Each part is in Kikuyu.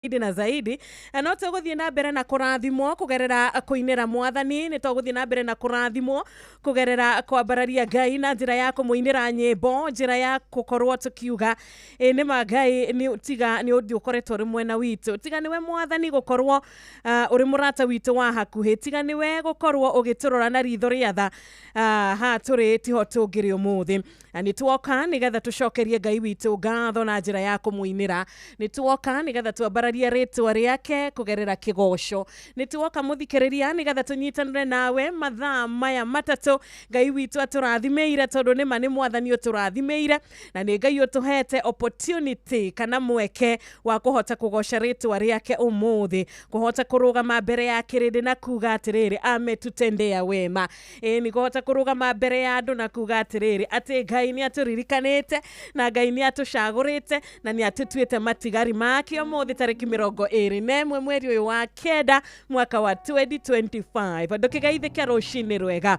Zaidi na zaidi no tũgũthiĩ na mbere na kũrathimwo kũgerera kũinĩra mwathani, nĩ tũgũthiĩ na mbere na kũrathimwo kũgerera kwambararia Ngai na njĩra ya kũmũinĩra nyĩmbo, njĩra ya gũkorwo tũkiuga ĩ nĩma Ngai nĩ tiga nĩ ũndũ ũkoretwo ũrĩ mwena witũ, tiga nĩwe mwathani gũkorwo ũrĩ mũrata witũ wa hakuhĩ, tiga nĩwe gũkorwo ũgĩtũrora na ritho rĩa tha, haha tũrĩ tiho tũngĩrĩ ũmũthĩ. Na nĩ tuoka nĩgetha tũcokerie Ngai witũ ngatho na njĩra ya kũmũinĩra, nĩ tuoka nĩgetha twambararie rĩtwa rĩake kũgerera kĩgoco, nĩ tuoka mũthikĩrĩria nĩgetha tũnyitanĩre nawe mathaa maya matatũ Ngai witũ atũrathimĩire, tondũ nĩma nĩ mwathani ũtũrathimĩire na nĩ Ngai ũtũhete opportunity kana mweke wa kũhota kũgoca rĩtwa rĩake ũmũthĩ, kũhota kũrũgama mbere ya kĩrĩndĩ na kuga atĩrĩrĩ, ametutendea wema. Ĩ nĩ kũhota kũrũgama mbere ya andũ na kuga atĩrĩrĩ, atĩ Ngai nĩ atũririkanĩte na Ngai nĩ atũcagũrĩte na nĩ atũtuĩte matigari make ũmũthĩ tarĩki 21 mweri ũyũ wa 9 mwaka wa 2025. Ndũkĩgeithĩke rũcinĩ rwega.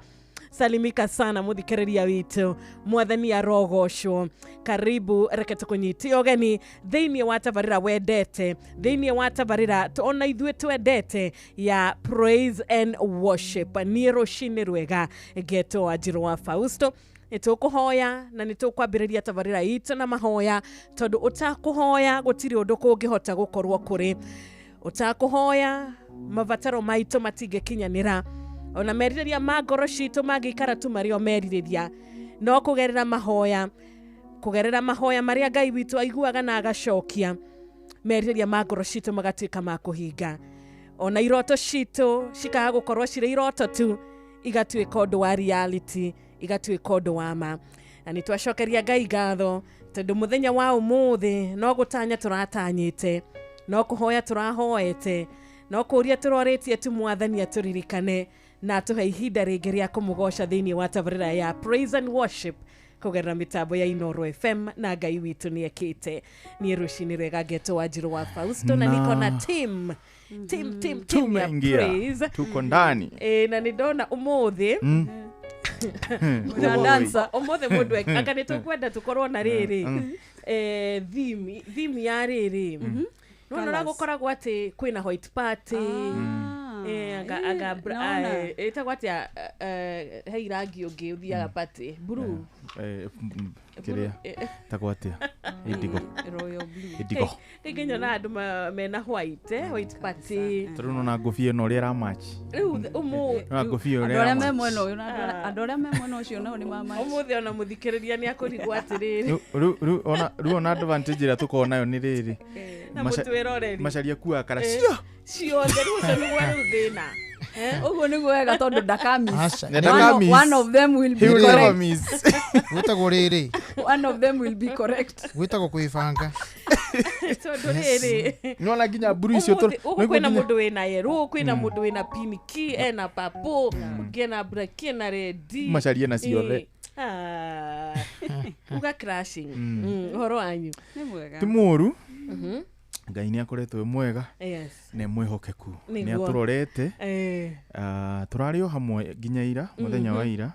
Salimika sana muthikĩrĩria witũ, mwathani arogocwo. Karibu, reke tũkũnyite ũgeni thĩinĩ wa tabarĩra wendete, thĩinĩ wa tabarĩra ona ithuĩ twendete ya praise and worship. Niĩ rũcinĩ rwega ngetwo Wanjirũ wa Fausto. Nĩ tũkũhoya na nĩ tũkwambĩrĩria tabarĩra itũ na mahoya, tondũ ũtakũhoya gũtirĩ ũndũ kũngĩhota gũkorwo kũrĩ. Ũtakũhoya mabataro maitũ matingĩkinyanĩra, ona merirĩria ma ngoro citũ mangĩikara tu marĩ o merirĩria, no kũgerera mahoya, kũgerera mahoya marĩa Ngai witũ aiguaga na agacokia, merirĩria ma ngoro citũ magatuĩka ma kũhinga. Ona iroto citũ cikaga gũkorwo cirĩ iroto tu, igatuĩka ũndũ wa reality, igatuĩka ũndũ wa ma. Na nĩ twacokeria Ngai ngatho tondũ mũthenya wa ũmũthĩ no gũtanya tũratanyĩte, no kũhoya tũrahoete, no kũria tũrorĩtie tu mwathani atũririkane na atũhe ihinda rĩngĩ rĩa kũmũgoca thĩinĩ wa tabarĩra ya praise and worship kũgerera mĩtambo ya Inoro FM, na Ngai witũ nĩ ekĩte. Niĩ rũcinĩ rwega ngetwo Wanjirũ wa Fausto na niko na team team team team ya Tumeingia, praise. Tuko ndani. Ĩ, na nĩ ndona ũmũthĩ Na dancer. Ũmũthĩ mũndũ anga nĩ tũkwenda tũkorwo na rĩrĩ theme ya rĩrĩ nona ũrĩa Colours. gũkoragwo atĩ kwĩna white party. Anga anga Naona. Ĩtagwo atĩa, he irangi ũngĩ ũthiaga party blue. Kĩrĩa tagwo atĩa, indigo. Royal blue. Indigo. Rĩngĩ nyona andũ mena white, white party. Tondũ nona ngũbia ĩno ũrĩa ĩramatch. Rĩu ũmũ Nona ngũbia Andũ ũrĩa arĩa me ĩramatch. mwena ũyũ na andũ arĩa me mwena ũcio nao nĩ mamaci. Ũmũthĩ ona mũthikĩrĩria nĩ akũrigwo atĩrĩrĩ. Rĩu ona advantage ĩrĩa tũkoragwo nayo nĩ rĩrĩ, Na mũtwĩroreri Macharia kuaga kara cio ciothe. Rĩu ũcio nĩguo rĩu thĩna. Ũguo nĩguo wega tondũ ndakamiss. Aca. Na ndakamiss. One of them will be He will never correct. miss. Gwĩtagwo rĩrĩ. One of them will be correct. Gwĩtagwo kwĩbanga. Tondũ rĩrĩ, Nĩwona nginya mburu icio ũmũthĩ gũkũ nĩguo kwĩna mũndũ wĩna yellow, kwĩna mũndũ wĩna pinki, ena purple, ũngĩ ena black, ena red. Macarie na ciothe. Ah, uga crashing. Ũhoro wanyu? Nĩ mwega. Ti mũru, Ngai nĩ akoretwo e mwega na e mwĩhokeku, nĩ atũrorete. Ah, tũrarĩ o hamwe nginya ira, mũthenya wa ira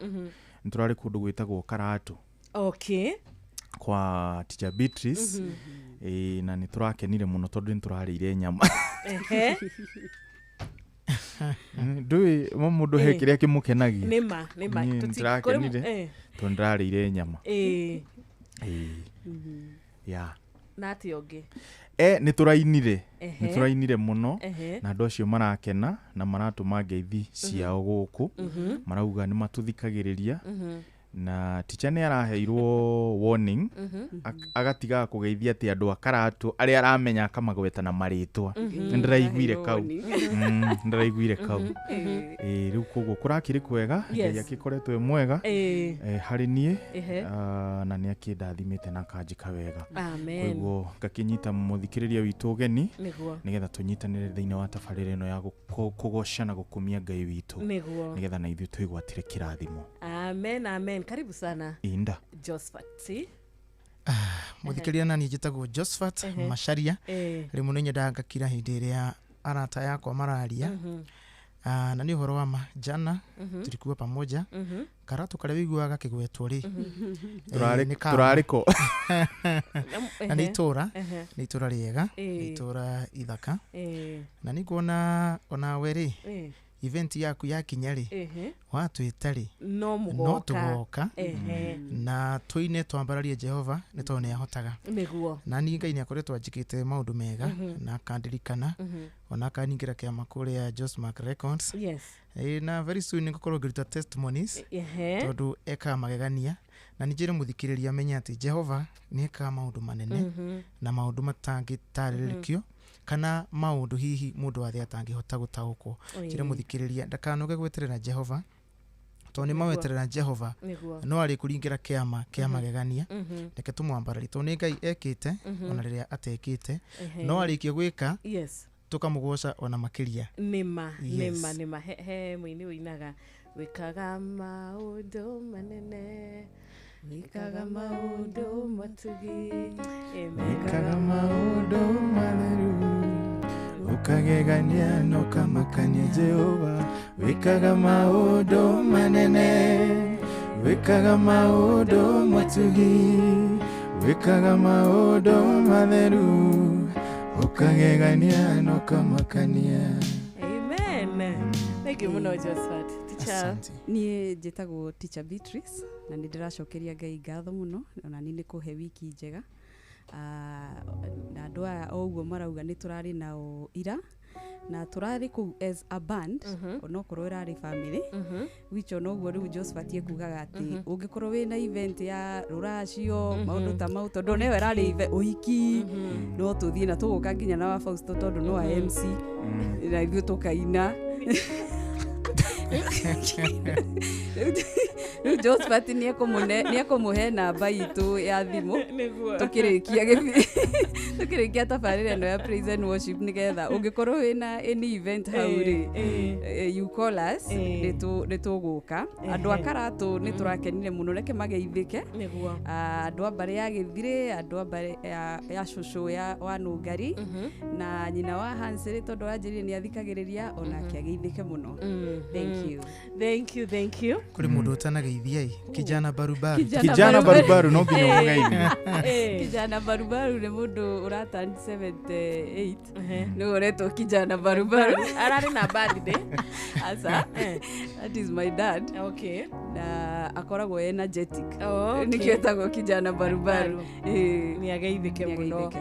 nĩ tũrarĩ kũndũ gwĩtagwo Karatu kwa Teacher Beatrice. Ĩĩ, na nĩ tũrakenire mũno tondũ nĩ tũrarĩire nyama. Ndũĩ mũndũ he kĩrĩa kĩmũkenagia. Nĩma nĩma. Niĩ nĩndĩrakenire tondũ nĩndĩrarĩire nyama. Ĩĩ. Ya. Na atĩa ũngĩ? Nĩ tũrainire, nĩ tũrainire mũno na andũ acio marakena na maratũma ngeithi ciao gũkũ, marauga nĩ matũthikagĩrĩria, na ticha nĩ araheirwo warning agatigaga kũgeithia atĩ andũ a Karatu arĩa aramenya akamagweta na marĩtwa. Nĩ ndĩraiguire kau. Nĩ ndĩraiguire kau. Ĩĩ, rĩu koguo kũrakĩrĩ kwega. Ngai akĩkoretwo e mwega harĩ niĩ. Ah, na nĩ akĩndathimĩte na akanjĩka wega. Amen. Koguo ngakĩnyita mũthikĩrĩria witũ ũgeni nĩgetha tũnyitanĩre thĩinĩ wa tabarĩra ĩno ya kũgoca na gũkumia Ngai witũ nĩgetha na ithuĩ twĩgwatĩre kĩrathimo. Amen, amen. Karibu sana, Inda. Josphat. Mũthikĩrĩria, na niĩ njĩtagwo Josephat Macharia. Rĩmwe nĩ nyendaga ngakira hĩndĩ ĩrĩa arata yakwa mararia. Na nĩ ũhoro wa ma jana tulikuwa pamoja. Karatu karĩa wĩiguaga gakĩgwetwo rĩ, nĩ ka Tũrarĩ ko na nĩ itũra, nĩ itũra rĩega, nĩ itũra ithaka, na nĩ nguona onawe rĩ, event yaku yakinya rĩ, watwĩta rĩ, no no mũgoka tũgoka na tũine twambararie Jehova nĩ tondũ nĩ ahotaga. Nĩguo. Na niĩ Ngai nĩ akoretwo anjĩkĩte maũndũ mega na akandirikana, ona akaningĩra kĩama kũrĩa Josmark Records. Yes. Na very soon nĩngũkorwo ngĩruta testimonies, tondũ ekaga magegania, na nĩ njĩre mũthikĩrĩria amenye atĩ Jehova nĩ ekaga maũndũ manene na maũndũ matangĩtarĩrĩkio, kana maũndũ hihi mũndũ wa thĩ atangĩhota gũtaũkwo. Njĩre mũthikĩrĩria ndakanoge gweterera Jehova, tondũ nĩ maweterera Jehova no arĩkũringĩra kĩama kĩa magegania. Reke tũmwambararie tondũ nĩ Ngai ekĩte ona rĩrĩa atekĩte, no arĩkia gwĩka Yes. tũkamũgoca ona makĩria. Nĩma. Yes. Nĩma nĩma he mũini ũinaga wĩkaga maũndũ manene, wĩkaga maũndũ matugi. Amen. Wĩkaga maũndũ matheru, ũkagegania na ũkamakania Jehova. Wĩkaga maũndũ manene, wĩkaga maũndũ matugi, wĩkaga maũndũ matheru, ũkagegania na ũkamakania. Amen. Thank you mũno Josephat. Teacher. Asante. Niĩ njĩtagwo Teacher Beatrice na nĩ ndĩracokeria Ngai ngatho mũno ona niĩ nĩ kũhe wiki njega. Na andũ aya o ũguo marauga nĩ tũrarĩ nao ira na tũrarĩ kũu as a band, onokorwo ĩrarĩ family, which ona ũguo rĩu Josephat ekugaga atĩ ũngĩkorwo wĩna event ya rũracio, maũndũ ta mau, tondũ ona ĩyo ĩrarĩ ũhiki, no tũthiĩ na tũgũka nginya na wa Fausto tondũ no a MC na ithuĩ tũkaina. Rĩu Josephat nĩ ekũmũhe namba itũ ya thimũ tũkĩrĩkia tabarĩra ĩno ya praise and worship, nĩgetha ũngĩkorwo wĩna any event hau rĩ, you call us, nĩ tũgũka. Andũ a Karatũ nĩ tũrakenire mũno, reke mageithĩke. Andũ a mbarĩ ya Gĩthirĩ, andũ a mbarĩ ya cũcũ ya wa Nũngari na nyina wa Hans rĩ, tondũ wanjĩrire nĩ athikagĩrĩria, onake ageithĩke mũno. Thank you. Thank you, thank you. Kũrĩ mũndũ ũtanageithia, kijana barubaru. Kijana barubaru no nginya ũmũgeithie. Kijana barubaru nĩ mũndũ ũratan 78, nĩwe ũretwo kijana barubaru. Ararĩ na birthday. Asa, that is my dad. Okay. Na akoragwo energetic. Okay. Nĩkĩo etagwo kijana barubaru. Nĩ ageithĩke mũno.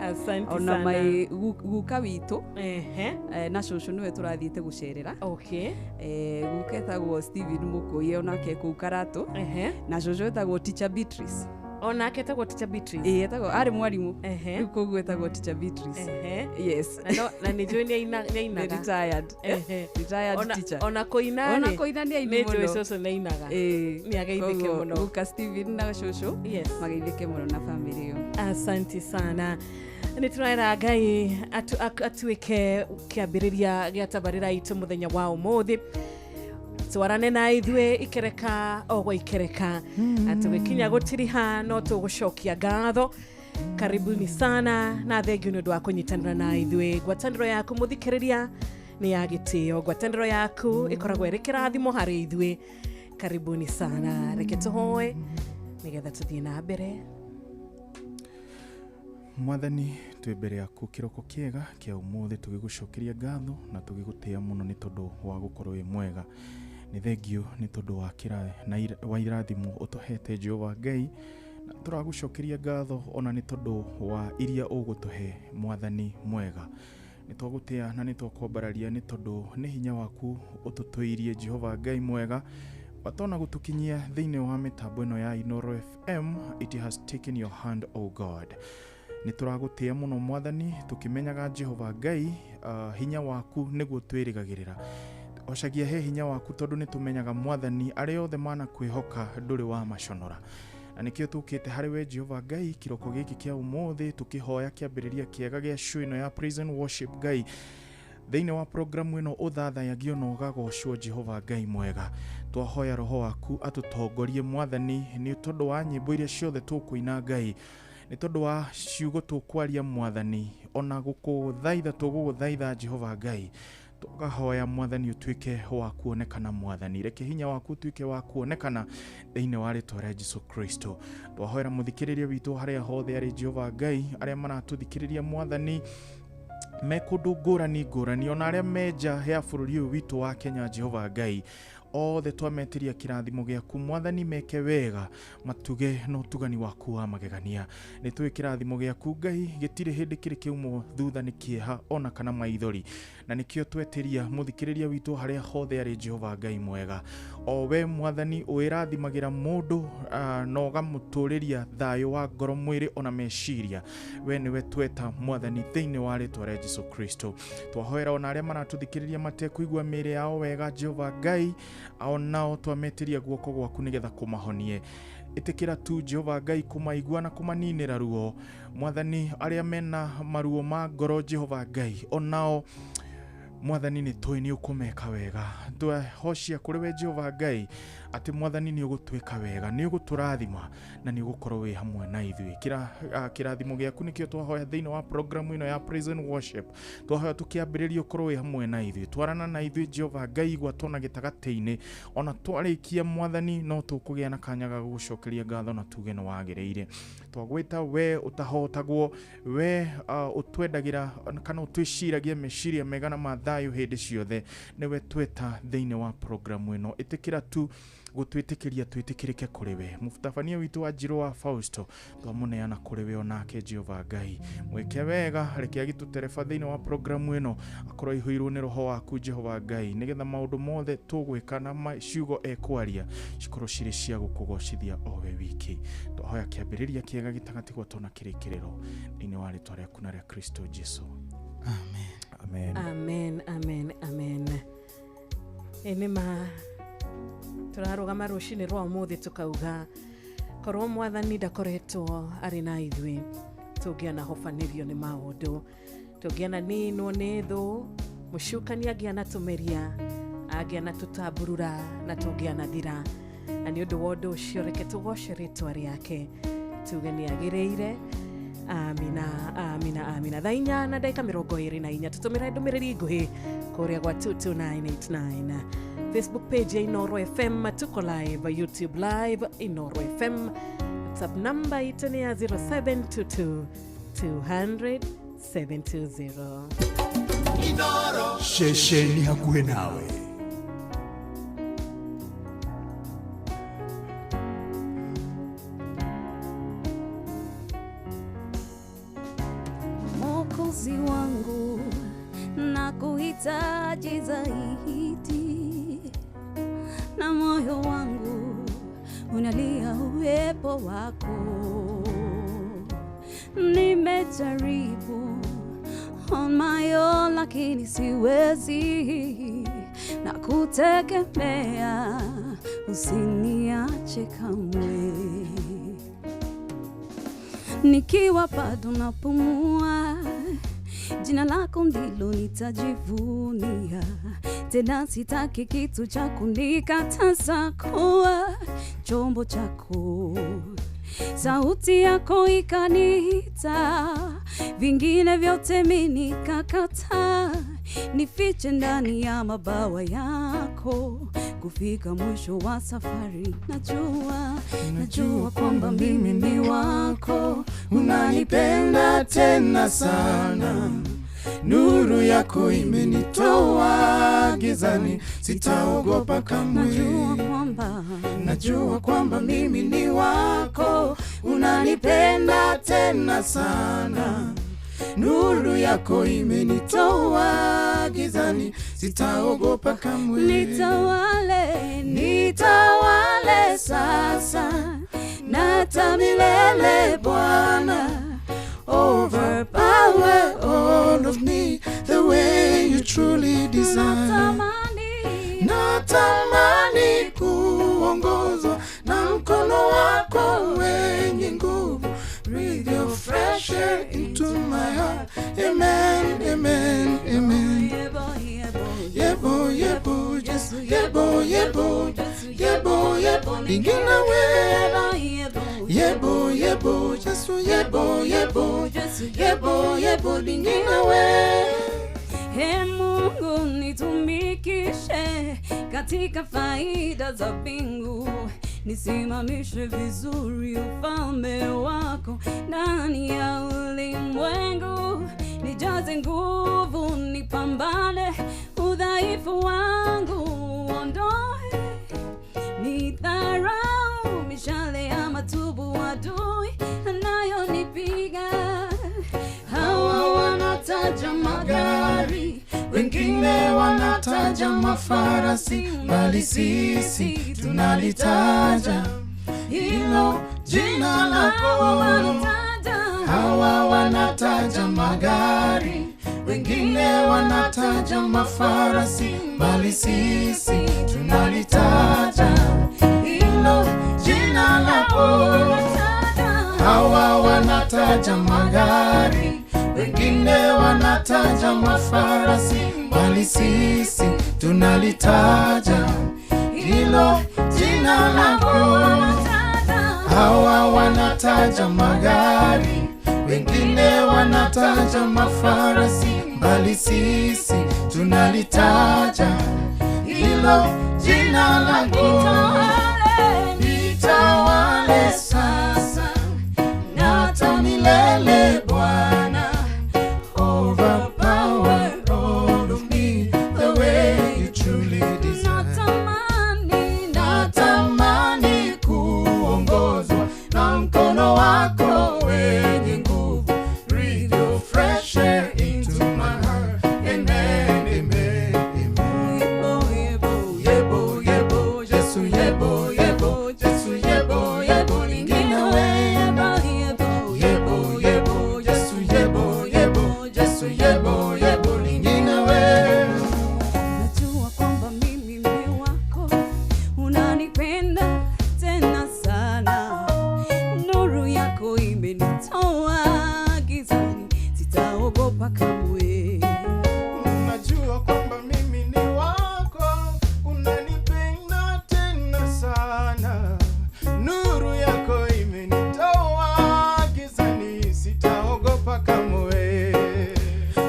Asante sana. Ona my guka witũ na cũcũ nĩwe tũrathiĩte gũcerera. Okay. Guka etagwo Steven Mũkũi, onake kũu Karatũ. Na cũcũ etagwo Teacher Beatrice. Onake etagwo Teacher Beatrice. Ĩĩ, etagwo, arĩ mwarimũ. Rĩu koguo etagwo Teacher Beatrice. Yes. Na nĩ njũĩ nĩ ainaga. Retired. Retired teacher. Ona kũina rĩ. Ona kũina nĩ aini mũno. Nĩ njũĩ cũcũ nĩ ainaga. Nĩ ageithĩke mũno. Guka Steven na cũcũ mageithĩke mũno na family ĩyo. Asante sana. Nĩ tũraera Ngai atuĩke kĩambĩrĩria gĩa tabarĩra itũ mũthenya wa ũmũthĩ. Twarane na ithuĩ ikereka o gwa ikereka, atũgĩkinya gũtiriha no tũgũcokia ngatho. Karibuni sana na thengiũ nĩ ũndũ wa kũnyitanĩra na ithuĩ. Ngwatanĩro yaku mũthikĩrĩria nĩ ya gĩtĩo, ngwatanĩro yaku ĩkoragwo ĩrĩ kĩrathimo harĩ ithuĩ. Karibuni sana, reke tũhoe nĩgetha tũthiĩ na mbere. Mwathani, twĩ mbere yaku kĩroko kĩega kĩa ũmũthĩ, tũgĩgũcokeria ngatho na tũgĩgũtĩĩa mũno nĩ tondũ wa gũkorwo wĩ mwega. Nĩ thengiũ nĩ tondũ wa wa irathimo ũtũhete Jehova Ngai, na tũragũcokeria ngatho ona nĩ tondũ wa iria ũgũtũhe Mwathani mwega. Nĩ twagũtĩĩa na nĩ twakwambararia nĩ tondũ nĩ hinya waku ũtũtũirie Jehova Ngai mwega, watona gũtũkinyia thĩinĩ wa mĩtambo ĩno ya Inooro FM. It has taken your hand, O God. Nĩ tũragũtĩĩa mũno Mwathani, tũkĩmenyaga Jehova Ngai, hinya waku nĩguo twĩrĩgagĩrĩra. Ocagia he hinya waku tondũ nĩ tũmenyaga Mwathani arĩa othe manakwĩhoka ndũrĩ wa maconora. Na nĩkĩo tũkĩte harĩ we Jehova Ngai kĩroko gĩkĩ kĩa ũmũthĩ, tũkĩhoya kĩambĩrĩria kĩega gĩa show ĩno ya Praise and Worship Ngai. Thĩinĩ wa programu ĩno ũthathayagio na ũgagocwo Jehova Ngai mwega. Twahoya roho waku atũtongorie Mwathani nĩ tondũ wa nyĩmbo iria ciothe tũkũina Ngai, nĩ tondũ wa ciugo tũkwaria Mwathani, ona gũkũthaitha tũgũgũthaitha Jehova Ngai. Tũkahoya Mwathani ũtuĩke wa kuonekana, Mwathani reke hinya waku ũtuĩke wa kuonekana thĩinĩ wa rĩtwa rĩa Jesu Kristo. Twahoera mũthikĩrĩria witũ harĩa hothe arĩ, Jehova Ngai, arĩa maratũthikĩrĩria Mwathani me kũndũ ngũrani ngũrani, ona arĩa me nja ya bũrũri ũyũ witũ wa Kenya, Jehova Ngai, othe twametĩria kĩrathimo gĩaku Mwathani, meke wega, matuge na ũtugani waku wa magegania. Nĩ tũĩ kĩrathimo gĩaku Ngai gĩtirĩ hĩndĩ kĩrĩ kĩumwo thutha nĩ kĩeha ona kana maithori, na nĩkĩo twetĩria mũthikĩrĩria witũ harĩa hothe arĩ, Jehova Ngai mwega, o we Mwathani ũĩrathimagĩra mũndũ na ũgamũtũrĩria thayũ wa ngoro, mwĩrĩ ona meciria, we nĩwe tweta Mwathani thĩinĩ wa rĩtwa rĩa Jesu Kristo. Twahoera ona arĩa maratũthikĩrĩria matekũigua mĩĩrĩ yao wega, Jehova Ngai, onao twametĩria guoko gwaku nĩgetha kũmahonie. Ĩtĩkĩra tu Jehova Ngai kũmaigua na kũmaninĩra ruo Mwathani. Arĩa mena maruo ma ngoro, Jehova Ngai, onao Mwathani nĩ tũĩ nĩ ũkũmeka wega. Twehocia kũrĩ we Jehova Ngai atĩ Mwathani nĩ ũgũtwĩka wega, nĩ ũgũtũrathima na nĩ ũgũkorwo wĩ hamwe na ithuĩ. Kĩrathimo gĩaku nĩkĩo twahoya thĩinĩ wa programu ĩno ya Praise and Worship. Twahoya tũkĩambĩrĩria ũkorwo wĩ hamwe na ithuĩ, twarana na ithuĩ Jehova Ngai, gwatona gĩtagatĩ-inĩ, ona twarĩkia Mwathani no tũkũgĩa na kanya ga gũgũcokeria ngatho na tuge nĩ wagĩrĩire. Twagwĩta we ũtahotagwo, we ũtwendagĩra kana ũtwĩciragia meciria mega na ma thayũ hĩndĩ ciothe, nĩwe tweta thĩinĩ wa programu ĩno. Ĩtĩkĩra tu gũtwĩtĩkĩria twĩtĩkĩrĩke kũrĩ we. Mũtabania witũ wa Njirũ wa Fausto twamũneana kũrĩ we onake, Jehova Ngai, mwĩke wega, reke agĩtũtereba thĩinĩ wa programu ĩno akorwo aihũirwo nĩ roho waku Jehova Ngai, nĩgetha maũndũ mothe tũgwĩka na ciugo ekwaria cikorwo cirĩ cia gũkũgocithia o we wiki. Twahoya kĩambĩrĩria kĩega, gĩtagatĩ gwatwo na kĩrĩkĩrĩro thĩinĩ wa rĩtwa rĩaku na rĩa Kristo Jesu. Amen. Amen. Amen, amen, amen. Ĩ nĩma tũrarũgama rũcinĩ rwa ũmũthĩ tũkauga korwo Mwathani ndakoretwo arĩ na ithuĩ, tũngĩanahobanĩrio nĩ maũndũ, tũngĩananinwo nĩ thũ, mũcukani angĩanatũmeria, angĩanatũtamburura na tũngĩanathira. Na nĩ ũndũ wa ũndũ ũcio reke tũgoce rĩtwa rĩake, tuge nĩ agĩrĩire. Amina, amina, amina. Thaa 4:24, tũtũmĩre ndũmĩrĩri nguhĩ kũrĩa gwa 22989, Facebook page ya Inooro FM, tuko live YouTube live Inooro FM. WhatsApp namba itũ nĩ ya 0722 200 720. Ceceni hakuhĩ nawe. Mwokozi wangu, nakuhitaji zaidi, na moyo wangu unalia uwepo wako. Nimejaribu on my own, lakini siwezi, na kutegemea, usiniache kamwe. Nikiwa bado napumua, jina lako ndilo nitajivunia. Tena sitaki kitu cha kunikataza kuwa chombo chako. Sauti yako ikaniita, vingine vyote mimi nikakataa. Nifiche ndani ya mabawa yako, kufika mwisho wa safari. Najua, najua kwamba mimi ni wako, unanipenda tena sana, nuru yako imenitoa gizani, sitaogopa kamwe. Najua kwamba mimi ni wako, unanipenda tena sana, nuru yako imenitoa gizani, sitaogopa kamwe. Nitawale, nitawale sasa na hata milele Bwana. Overpower all of me the way you truly desire. Natamani kuongozwa na mkono wako wenye nguvu. Breathe your fresh air into my heart. Amen, amen, amen. Yebo, yebo, Jesu, yebo, yebo, yebo, yebo, ningina we. Yebo, yebo, Jesu, yebo, yebo, yebo, yebo, ningina we. He Mungu. Katika faida za mbingu, nisimamishe vizuri ufalme wako ndani ya ulimwengu. Nijaze nguvu, nipambane, udhaifu wangu ondoe, nidharau mishale ya matubu adui anayonipiga. Hawa wanataja magari, wengine wanataja mafarasi, bali sisi tunalitaja hilo jina lako. Hawa wanataja magari, wengine wanataja mafarasi, bali sisi tunalitaja hilo jina lako. Hawa wanataja magari, wengine wanataja mafarasi, bali sisi tunalitaja hilo jina lako. Hawa wanataja magari, wengine wanataja mafarasi, bali sisi tunalitaja hilo jina lako. Nitawale sasa na hata milele Bwana, overpower all of me the way you truly desire. Natamani kuongozwa na mkono wako wenye nguvu. Breathe your fresh air into my heart. Amen, amen, amen. Yebo, yebo, Jesu, yebo, yebo, Jesu, yebo, yebo, ningine we. Yebo, yebo, Jesu, yebo, yebo, Jesu, yebo, yebo, ningine we. Najua kwamba mimi ni wako, unanipenda tena sana. Nuru yako imenitoa gizani, sitaogopa kamwe. Najua kwamba mimi ni wako, unanipenda tena sana. Nuru yako imenitoa gizani, sitaogopa kamwe.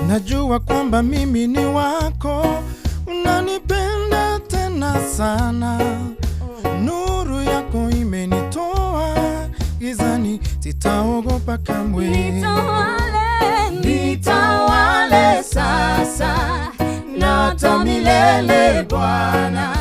Najua kwamba mimi ni wako, unanipenda tena sana. Nuru yako imenitoa gizani, sitaogopa kamwe. Nitawale, Nitawale sasa na hata milele Bwana,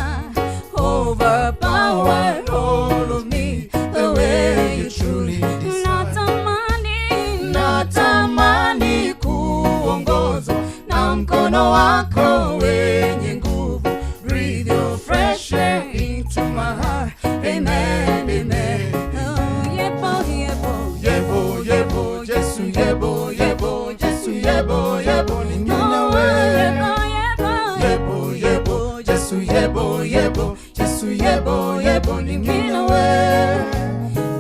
overpower all of me the way you truly desire. Natamani, Natamani kuongozwa na mkono wako wenye nguvu. Breathe your fresh air into my heart. Amen, amen. Oh, yebo, yebo, Yebo, yebo, Jesu, yebo, yebo, Jesu, yebo, yebo, ningine we. Yebo, yebo, Yebo, yebo, Jesu, yebo, yebo, Jesu, yebo, yebo, ningine we.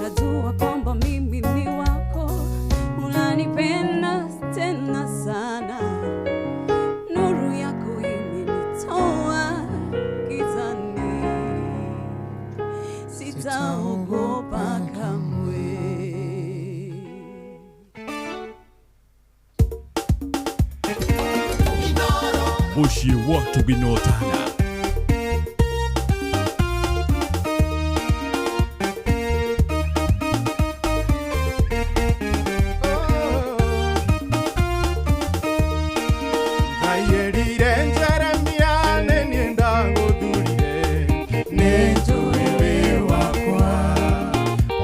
Najua kwamba mimi ni wako, unanipenda tena sana. Nuru yako imenitoa gizani, sitaogopa kamwe. Muciĩ wa Tũginotana. Ngayerire Jeremia nĩ niĩ ndagũthurire, Nĩ njũĩ wĩ wakwa,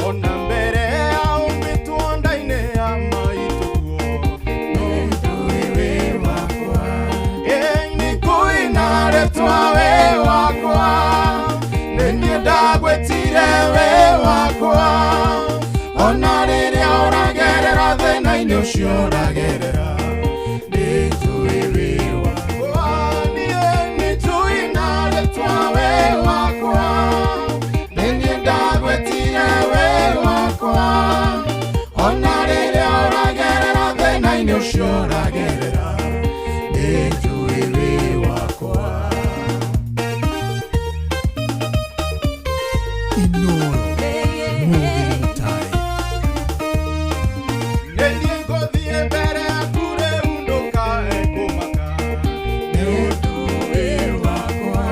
ona mbere ya ũmbĩtwo nda-inĩ ya maitũguo. Nĩ njũĩ wĩ wakwa, Ĩ nĩkũĩ na rĩtwa wĩ wakwa, nĩ niĩ ndagwĩtire wĩ wakwa. Ona rĩrĩa ũragerera thĩna-inĩ ũcio ũragerera, nĩ njũĩ wĩ wakwa. Niĩ nĩ njũĩ na rĩtwa wĩ wakwa, nĩ niĩ ndagwĩtire wĩ wakwa. Ona rĩrĩa ũragerera thĩna-inĩ ũcio ũragerera, nĩ njũĩ wĩ wakwa. Inoro Mũgĩri Mũtare. Nĩ niĩ ngũthiĩ mbere yaku rĩu ndũkae kũmaka, Nĩ ũndũ wĩ wakwa.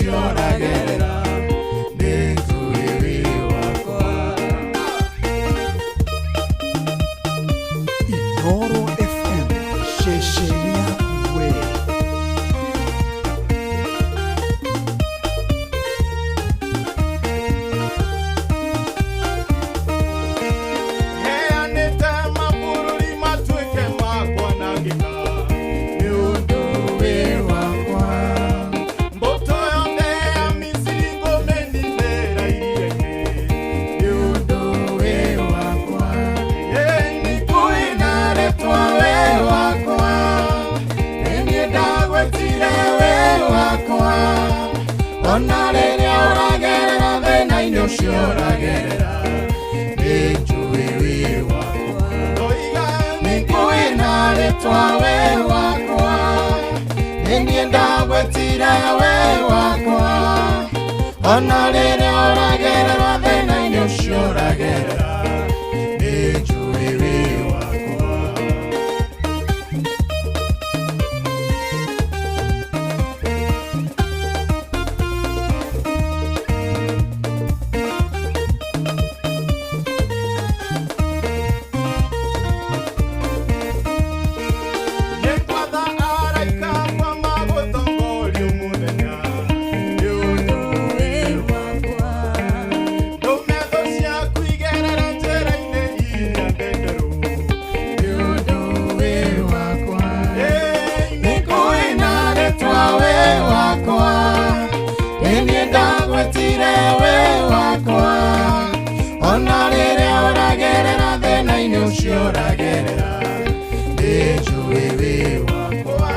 ũcio ũragerera nĩnjũĩ wĩ wakwa. Inoro FM, ceceni yaku we. Heanĩte mabũrũri matuĩke ma kwanangĩka nĩ ũndũ wĩ wakwa. Mbũtũ yothe ya Misiri ngũmĩninĩra iria-inĩ nĩ ũndũ wĩ wakwa. Ĩ nĩngũĩ na rĩtwa wĩ wakwa, nĩ niĩ ndagwĩtire wĩ wakwa. Ona rĩrĩa ũragerera thĩna-inĩ ũcio ũragerera nĩnjũĩ wĩ wakwa. Ndoiga nĩngũĩ na rĩtwa wĩ wakwa, nĩ niĩ ndagwĩtire wĩ wakwa. Ona rĩrĩa ũragerera thĩna-inĩ ũcio ũragerera nĩnjũĩ wĩ wakwa. Nĩngwatha araika akwa magũtongorie mũthenya nĩ ũndũ wĩ wakwa. Ndũme thũ ciaku igerere njĩra-inĩ iria ndenderũ nĩ ũndũ wĩ wakwa. Nĩngũĩ na rĩtwa wĩ wakwa, nĩ niĩ ndagwĩtire wĩ wakwa. Ona rĩrĩa ũragerera thĩna-inĩ ũcio ũragerera nĩnjũĩ wĩ wakwa.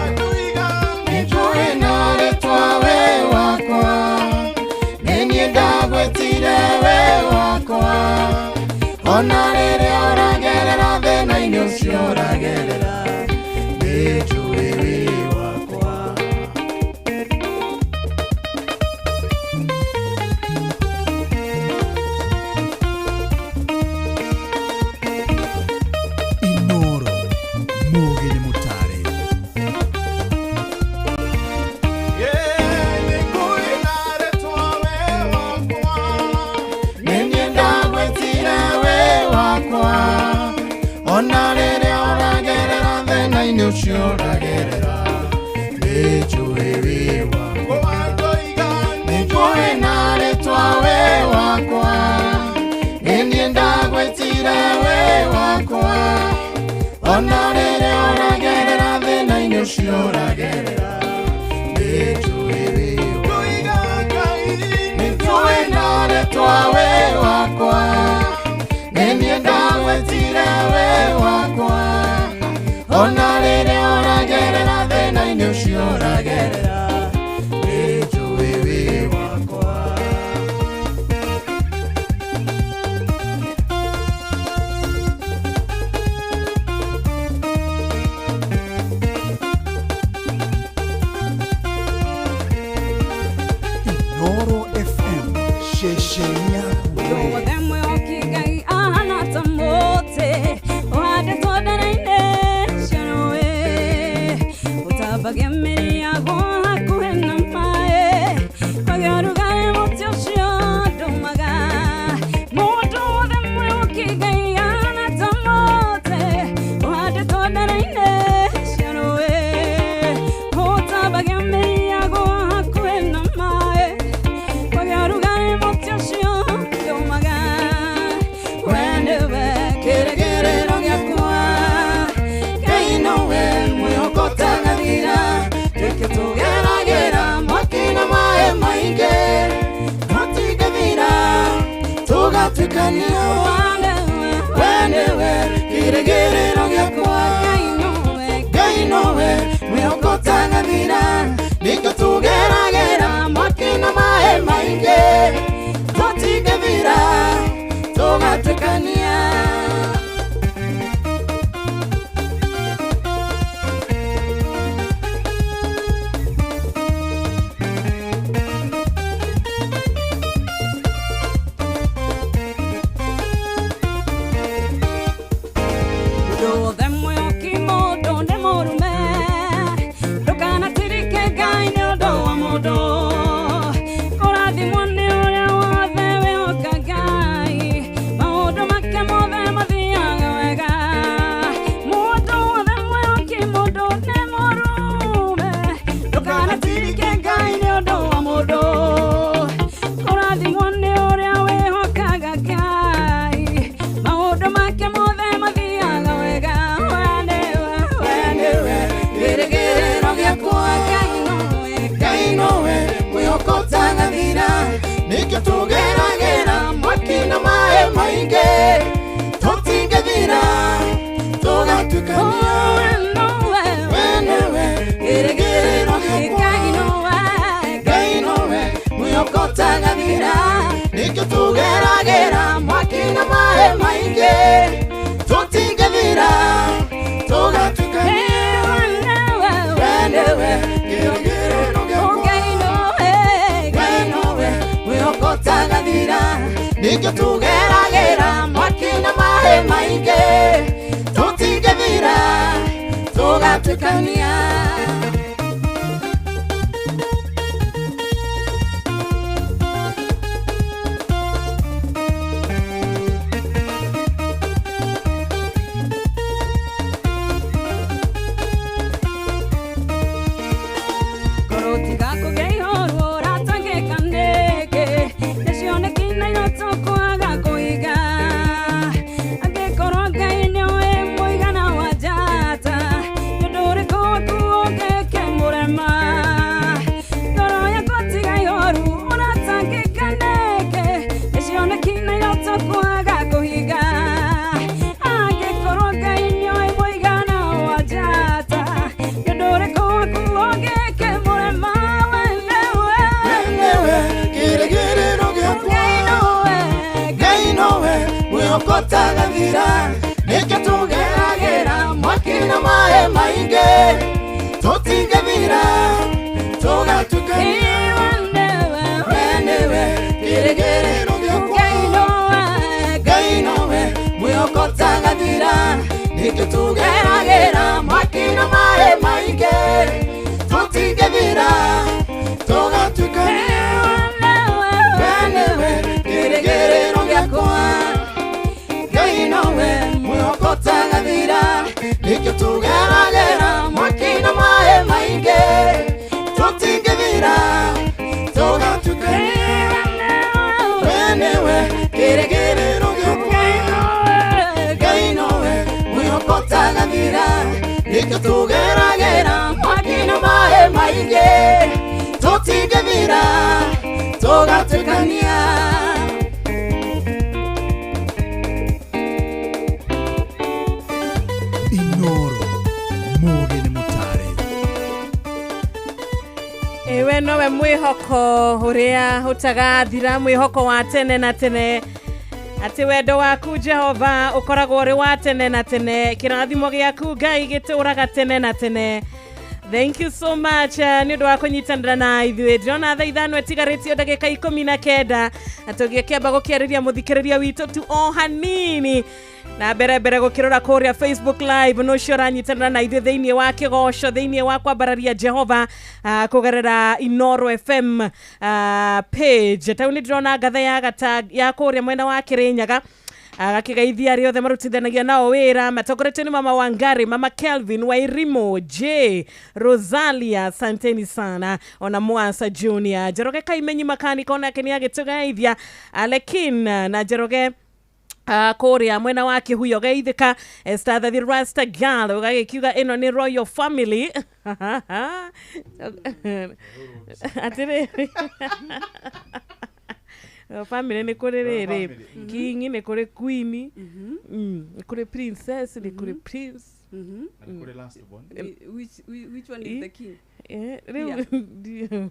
Nĩnjũĩ na rĩtwa wĩ wakwa, nĩ niĩ ndagwĩtire wĩ wakwa. Ona rĩrĩa ũragerera thĩna-inĩ ũcio ũragerera nĩnjũĩ wĩ wakwa. Inoro, mũũgĩ nĩ mũtare. Nĩngũĩ na rĩtwa wĩ wakwa, nĩ niĩ ndagwĩtire wĩ wakwa. Ona rĩrĩa ũragerera thĩna-inĩ ũcio ũragerera nĩnjũĩ wĩ wakwa. Nĩnjũĩ na rĩtwa wĩ wakwa, nĩ niĩ ndagwĩtire wĩ wakwa. Ona rĩrĩa ũragerera thĩna-inĩ ũcio ũragerera nĩnjũĩ wĩ wakwa. Nĩnjũĩ na rĩtwa wĩ wakwa, nĩ niĩ ndagwĩtire wĩ wakwa. Ona rĩrĩa ũragerera thĩna-inĩ ũcio ũragerera nĩnjũĩ wĩ wakwa. Inoro FM, ceceni yaku we. Wothe mwĩhoki Ngai ahana ta mũtĩ ũhandĩtwo ndara-inĩ cia rũĩ, ũtambagia mĩri yaguo hakuhĩ na maĩ, kwagĩa ũrugarĩ mũtĩ ũcio ndũmaga. Mũndũ wothe mwĩhoki Ngai ahana ta mũtĩ ũhandĩtwo ndara-inĩ cia rũĩ, ũtambagia mĩri yaguo hakuhĩ na maĩ, kwagĩa ũrugarĩ mũtĩ ũcio ndũmaga. We nĩwe kĩĩrĩgĩrĩro gĩakwa, Ngai nowe mwĩhoko ũtagathira, nĩkĩo tũgeragĩra mwaki na maĩ maingĩ, tũtingĩthira tũgatuĩkania. We nĩwe kĩĩrĩgĩrĩro gĩakwa, Ngai nowe mwĩhoko ũtagathira, nĩkĩo tũgeragĩra mwaki na maĩ maingĩ, tũtingĩthira tũgatuĩkania. Tũgatuĩkania. Ngoro tiga kũgĩa ihoru ũratangĩka nĩkĩ? Nĩcioneki na iroto kwaga kũiga. Angĩkorwo Ngai nĩoĩ mũigana wa njata, nĩ ũndũ ũrĩkũ waku ũngĩkĩmũrema? Ngoro yakwa tiga ihoru ũratangĩka nĩkĩ? Nĩcioneki na iroto kwaga kũhiga. Angĩkorwo Ngai nĩoĩ mũigana wa njata, nĩ ũndũ ũrĩkũ waku ũngĩkĩmũrema? We nĩwe, Nĩwe kĩrĩgĩrĩro gĩakwa. Ngai nowe, Ngai nowe mwĩhoko ũtagathira. Nĩkĩo tũgeragĩra mwaki na maĩ maingĩ, tũtingĩthira, tũgatuĩkania. we nĩwe, We nĩwe kĩrĩgĩrĩro gĩakwa. Ngai nowe, Ngai nowe mwĩhoko ũtagathira. Nĩkĩo tũgeragĩra mwaki na maĩ maingĩ, tũtingĩthira, tũgatuĩkania. We nĩwe kĩrĩgĩrĩro gĩakwa. Ngai nowe mwĩhoko ũtagathira. Nĩkĩo tũgeragĩra mwaki na maĩ maingĩ, tũtingĩthira, tũgatuĩkania. We nĩwe kĩrĩgĩrĩro gĩakwa. Ngai nowe mwĩhoko ũtagathira. Nĩkĩo tũgeragĩra mwaki na maĩ maingĩ, tũtingĩthira, tũgatuĩkania. Inoro Mũgĩ nĩ mũtare. Ewe nowe mwĩhoko ũrĩa ũtagathira, mwĩhoko wa tene na tene, atĩ wendo waku Jehova ũkoragwo ũrĩ wa tene na tene, kĩrathimo gĩaku Ngai gĩtũũraga tene na tene. Thank you so much nĩ ũndũ wa kũnyitanĩra na ithuĩ. Ndĩrona thaa 5 ĩtigarĩtio ndagĩka 19, na tũgĩkĩamba gũkĩarĩria mũthikĩrĩria witũ tu o hanini na mbere mbere gũkĩrora kũrĩa Facebook Live nũ ũcio ũranyitanĩra na ithuĩ thĩinĩ wa kĩgoco, thĩinĩ wa kwambararia Jehova kũgerera Inoro FM page. Tau nĩ ndĩrona ngatha ya gata ya kũrĩa mwena wa Kĩrĩnyaga agakĩgeithia arĩa othe marutithanagia nao wĩra matongoretio nĩ Mama Wangari, Mama Kelvin Wairimo, J Rosalia, asanteni sana, ona Mwasa Junior, Njoroge Kaimenyi makanika onake nĩ agĩtũgeithia, Alekin na Njoroge kũrĩa mwena wa Kĩhuyo geithĩka, Esther the Rasta Girl ũgagĩkiuga ĩno nĩ Royal Family. Atĩrĩrĩ, family nĩ kũrĩ rĩrĩ king, nĩ kũrĩ queen, nĩ kũrĩ princess, nĩ kũrĩ prince. Which one is the king? Rĩu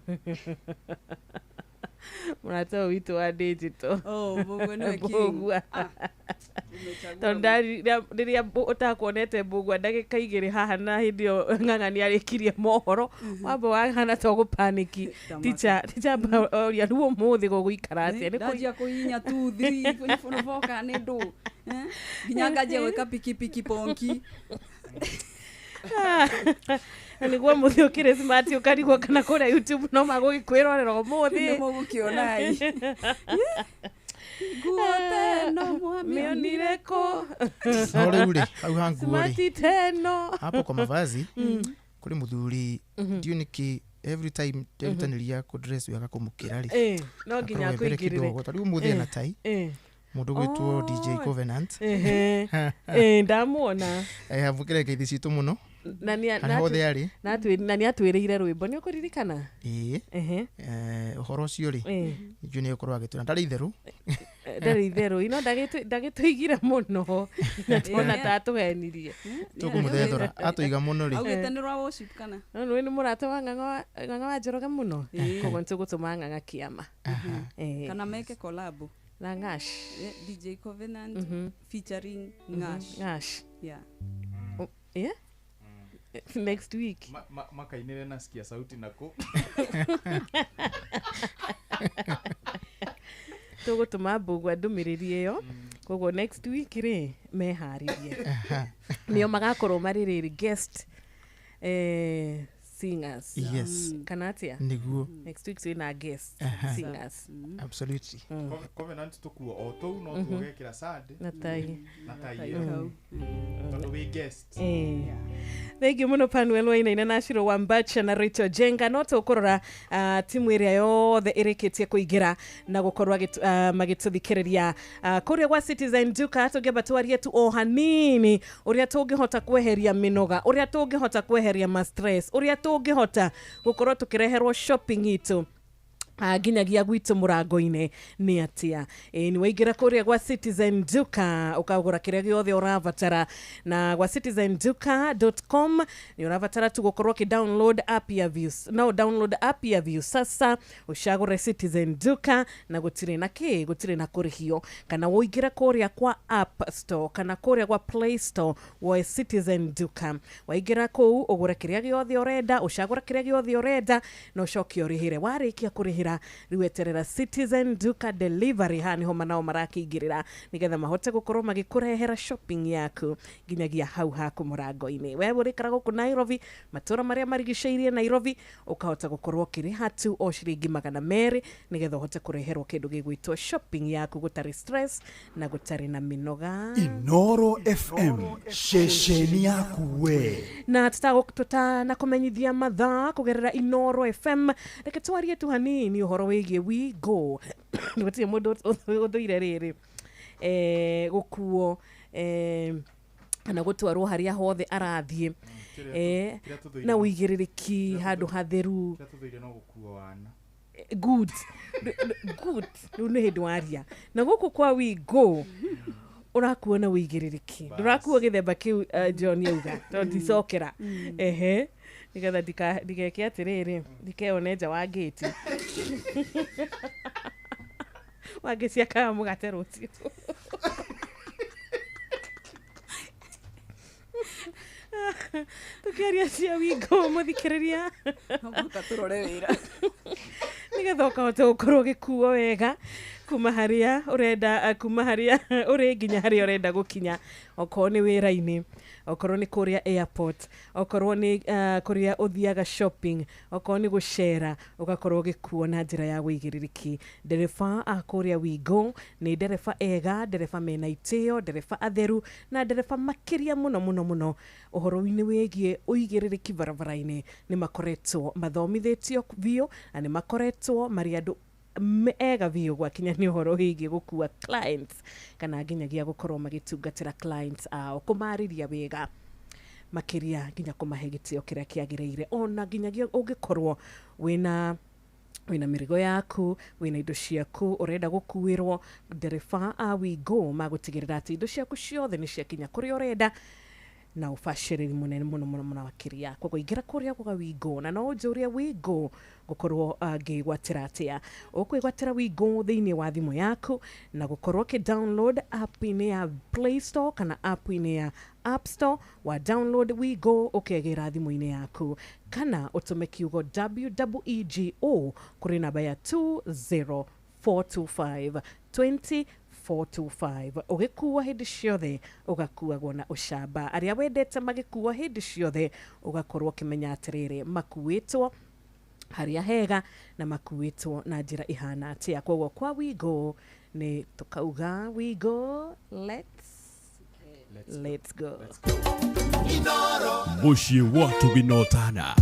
mũrata ũyũ witũ wa digital. Oh, Mbũgua nĩwe king. Mbũgua. Umechagua. Tondũ rĩrĩa ũtakuonete Mbũgua ndagĩka 2 haha na hĩndĩ ĩyo ng'ang'a nĩ arĩkirie mohoro, wamba wahana to gũpaniki. Tamaka. Ticha oria rĩu ũmũthĩ gũgũikara atĩa? Nĩ Ndanjia kũhihinya 2 3 4 kana nĩ ndũ, nginya nganjia gwĩka pikipiki ponki. Na nĩguo mũthĩ ũkĩrĩ smart ũkarigwo kana kũrĩa YouTube no magũgĩkwĩrorera ũmũthĩ. Nĩ mũgũkĩona ĩ nguo teno Mĩonire kũ? No rĩu rĩ, hau ha nguo rĩ, Smart teno. hapo kwa mavazi kũrĩ mũthuri ndiũ nĩkĩ every time nderutanĩria kũdress wega kũmũkĩra rĩ, No nginya akorwo e mbere akũingĩrĩre. kidogo. Ta rĩu ũmũthĩ ena tai mũndũ gwĩtwo DJ Covenant. Ndamuona. Amũkĩre ngeithi citũ mũno Na harĩa hothe arĩ. na nĩ atwĩrĩire rwĩmbo, nĩ ũkũririkana? Ĩĩ. Ũhoro ũcio rĩ, njũĩ nĩ egũkorwo agĩtwĩra ndarĩ itherũ. Ndarĩ itherũ ino ndagĩtũigire mũno na tuona ta atũhenirie. Tũkũmũthethũra atũiga mũno rĩ. Augĩte nĩ rwa worship kana? No nĩ nĩ mũrata wa ng'ang'a wa Njoroge mũno, koguo nĩ tũgũtũma ng'ang'a kĩama. Kana meke collab na Ngash. DJ Covenant featuring Ngash. Ngash. Yeah. Yeah? Next week. Makainĩre na sikia sauti nako. Tũgũtũma Mbũgua ndũmĩrĩri ĩyo, koguo next week rĩ meharĩrie, nĩo magakorwo marĩ rĩrĩ guest Singers. Yes. Kana atia? Nĩguo. Next week twina guest singers. Absolutely. Covenant tũkuo o tũu no tũgekĩra Sunday na tai. Na tai ĩyo. Tondũ wĩ guest. Thank you muno Panuel Wainaina na Shiro Wambacha na Rachel Jenga. No tũkũrora timu ĩrĩa yothe ĩrĩkĩtie kũingĩra na gũkorwo magĩtũthikĩrĩria kũrĩa gwa Citizen Duka. Tũngĩamba twarie tu o hanini ũrĩa tũngĩhota kweheria mĩnoga, ũrĩa tũngĩhota kweheria ma stress, ũrĩa tũngĩhota gũkorwo tũkĩreherwo shopping itũ nginyagia gwitũ mũrango-inĩ nĩ atia. Nĩ waingĩra kũrĩa gwa Citizen Duka ũkagũra kĩrĩa gĩothe ũrabatara, na gwa citizenduka.com nĩ ũrabatara tu gũkorwo ũkĩ download app ya Views. No download app ya Views sasa ũcagũre Citizen Duka na gũtirĩ na kĩ, gũtirĩ na kũrĩhio. Kana ũingĩre kũrĩa kwa App Store kana kũrĩa kwa Play Store woe Citizen Duka, waingĩra kũu ũgũre kĩrĩa gĩothe ũrenda, ũcagũre kĩrĩa gĩothe ũrenda na ũcoke ũrĩhĩre. Warĩkia kũrĩhĩra rĩu eterera Citizen Duka Delivery, haha nĩho manao marakĩingĩrĩra nĩgetha mahote gũkorwo magĩkũrehera shopping yaku nginyagia hau haku mũrango-inĩ. We ũrĩkara gũkũ Nairobi, matũra marĩa marigicĩirie Nairobi, ũkahota gũkorwo ũkĩrĩha tu o ciringi 200 nĩgetha ũhote kũreherwo kĩndũ gĩgwĩtwo shopping yaku gũtarĩ stress na gũtarĩ na mĩnoga. Inoro FM, ceceni yaku we. Na tũtanakũmenyithia mathaa kũgerera Inoro FM, reke twarie tu hanini ũhoro wĩgiĩ We Go. Gũtirĩ mũndũ ũthũire rĩrĩ gũkuo kana gũtwarwo harĩa hothe arathiĩ na ũigĩrĩrĩki handũ hatheru. Kĩrĩa tũthũire no gũkuo wana. Good. Good. Rĩu nĩ hĩndĩ waria. Na gũkũ kwa We Go ũrakuo na ũigĩrĩrĩki, ndũrakuo gĩthemba kĩu John auga tondũ ndicokera. Ehe, nĩgetha ndigeke atĩrĩrĩ, ndikeone nja wa ngĩti. Wangĩci akaga mũgate rũciũ. Tũkĩaria cia We Go mũthikĩrĩria, No mũhaka tũrore wĩra nĩgetha ũkahota gũkorwo ũgĩkuo wega kuma harĩa ũrenda, kuma harĩa ũrĩ nginya harĩa ũrenda gũkinya, okorwo nĩ wĩra-inĩ, okorwo nĩ kũrĩa airport, okorwo nĩ kũrĩa ũthiaga shopping, okorwo nĩ gũcera, ũgakorwo ũgĩkuo na njĩra ya ũigĩrĩrĩki. Ndereba a kũrĩa We Go nĩ ndereba ega, ndereba mena itĩo, ndereba atheru na ndereba makĩria mũno mũno mũno ũhoro-inĩ wĩgiĩ ũigĩrĩrĩki barabara-inĩ. Nĩ makoretwo mathomithĩtio biũ na nĩ makoretwo marĩ andũ ega biũ gwakinya nĩ ũhoro wĩgiĩ gũkua clients kana nginyagia gũkorwo magĩtungatĩra clients ao, kũmarĩria wega makĩria nginya kũmahe gĩtĩo kĩrĩa kĩagĩrĩire. Ona nginyagia ũngĩkorwo wĩna mĩrigo yaku, wĩna indo ciaku ũrenda gũkuĩrwo, ndereba a We Go magũtigĩrĩra atĩ indo ciaku ciothe nĩ ciakinya kũrĩa ũrenda na ũbacĩrĩri mũnene mũno mũno mũno makĩria. Koguo ingĩra kũrĩa gwa We Go na no ũnjũrie We Go gũkorwo ngĩgwatĩra atĩa. Ũkwĩgwatĩra We Go thĩinĩ wa thimũ yaku na gũkorwo ũkĩ download app-inĩ ya Play Store kana app-inĩ ya App Store. Wa download We Go ũkegĩra thimũ-inĩ yaku, kana ũtũme kiugo WEGO kũrĩ namba ya 20425 20425. Ũgĩkua hĩndĩ ciothe ũgakuagwo na ũcamba. Arĩa wendete magĩkua hĩndĩ ciothe ũgakorwo ũkĩmenya atĩrĩrĩ, makuĩtwo harĩa hega na makuĩtwo na njĩra ihana atĩa. Koguo kwa We Go nĩ tũkauga We Go, let's go. Mũciĩ wa tũginotana.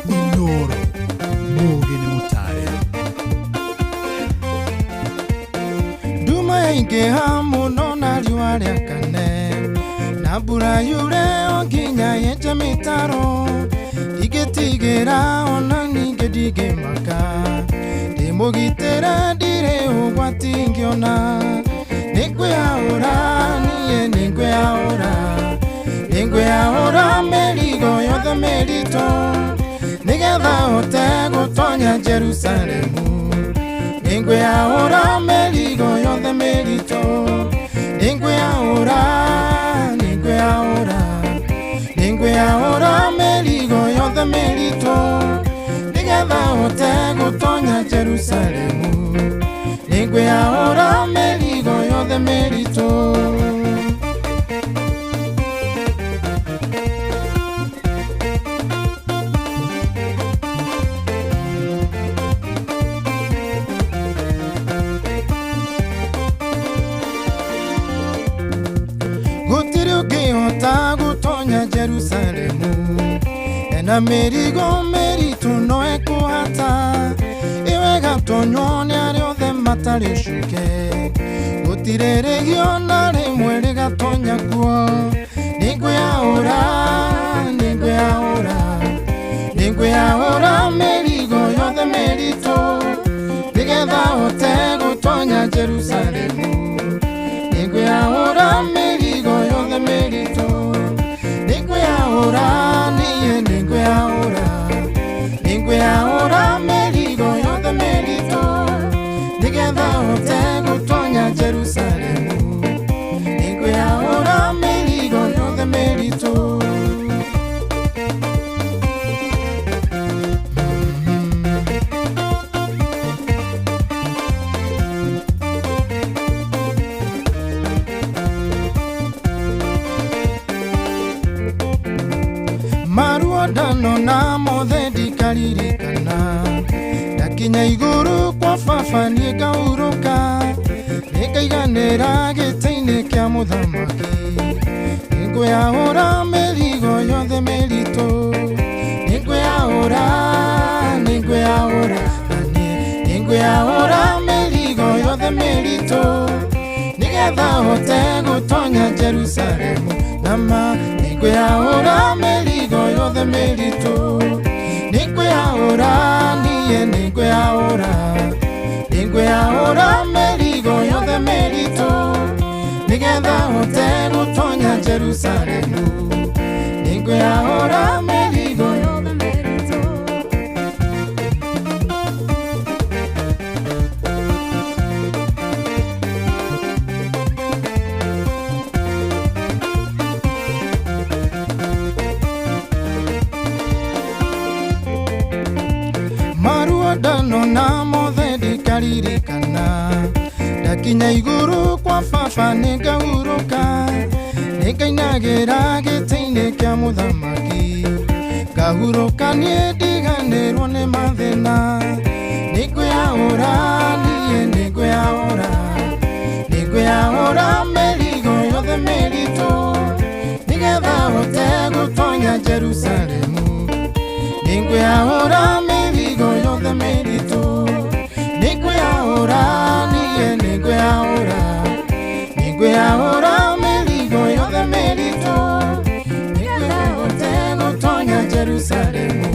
Inoro, mũgĩ nĩ mũtare. Nduma yaingĩha mũno na riũa rĩakane, na mbura yure o nginya yenje mĩtaro, ndingĩtigĩra ona ningĩ ndingĩmaka, ndĩmũgitĩre ndirĩ ũgwati ngĩona, nĩngwĩyaũra niĩ nĩngwĩyaũra, nĩngwĩyaũra mĩrigo yothe mĩritũ, nĩgetha hote gũtonya Jerusalemu. Nĩngwĩyaũra mĩrigo yothe mĩritũ, nĩngwĩyaũra, nĩngwĩyaũra, nĩngwĩyaũra mĩrigo yothe mĩritũ, nĩgetha hote gũtonya Jerusalemu nĩngwĩyaũra mĩrigo yothe mĩritũ. Gũtirĩ ũngĩhota gũtonya Jerusalemu ena mĩrigo mĩritũ no ekũhata ĩwe gatonywo nĩ arĩa othe matarĩ ũcuke gũtirĩ rĩgio na rĩmwe rĩgatonya kuo. Nĩngwĩyaũra nĩngwĩyaũra nĩngwĩyaũra mĩrigo yothe mĩritũ nĩgetha hote gũtonya Jerusalemu nĩngwĩyaũra mĩrigo yothe mĩritũ nĩngwĩyaũra niĩ nĩngwĩyaũra nĩngwĩyaũra mĩrigo yothe mĩritũ nĩgetha hote gũtonya Jerusalemu nĩngwĩyaũra mĩrigo yothe mĩritũ. Maruo ndanona mothe ndikaririkana ndakinya igũrũ kwa baba niĩ ngahurũka nĩngaiganĩra gĩtĩ-inĩ kĩa mũthamaki nĩngwĩyaũra mĩrigo yothe mĩritũ nĩngwĩyaũra nĩngwĩyaũra nĩngwĩyaũra mĩrigo yothe mĩritũ nĩgetha hote gũtonya Jerusalemu nama nĩngwĩyaũra mĩrigo yothe mĩritũ nĩngwĩyaũra niĩ nĩngwĩyaũra nĩngwĩyaũra mĩrigo yothe mĩritũ nĩgetha hote gũtonya Jerusalemu nĩngwĩyaũra mĩrigo yothe mĩritũ. Maruo ndanona mothe ndikaririkana ndakinya igũrũ kwa baba nĩngahurũka nĩngainagĩra gĩtĩ-inĩ kĩa mũthamaki ngahurũka niĩ ndiganĩrwo nĩ mathĩna nĩngwĩyaũra niĩ nĩngwĩyaũra nĩngwĩyaũra mĩrigo yothe mĩritũ nĩgetha hote gũtonya Jerusalemu nĩngwĩyaũra mĩrigo yothe mĩritũ nĩngwĩyaũra niĩ nĩngwĩyaũra nĩngwĩyaũra mĩrigo yothe mĩritũ nĩgetha hote gũtonya Jerusalemu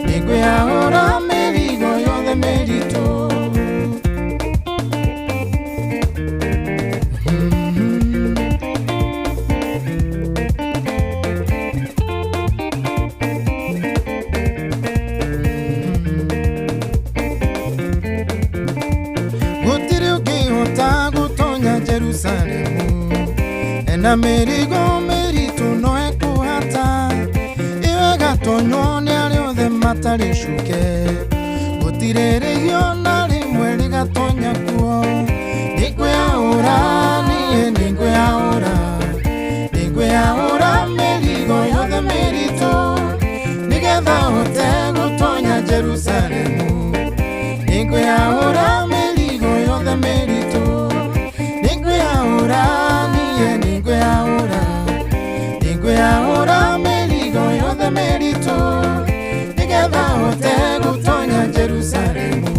nĩngwĩyaũra mĩrigo yothe mĩritũ. Gũtirĩ ũngĩhota gũtonya Jerusalemu ena mĩrigo mĩritũ no ekũhata ĩwe gatonywo nĩ arĩa othe matarĩ ũcuke gũtirĩ rĩgio na rĩmwe rĩgatonya kuo. Nĩngwĩyaũra niĩ nĩngwĩyaũra nĩngwĩyaũra mĩrigo yothe mĩritũ nĩgetha hote gũtonya Jerusalemu nĩngwĩyaũra mĩrigo yothe mĩritũ nĩngwĩyaũra niĩ nĩngwĩyaũra nĩngwĩyaũra mĩrigo yothe mĩritũ nĩgetha hote gũtonya Jerusalemu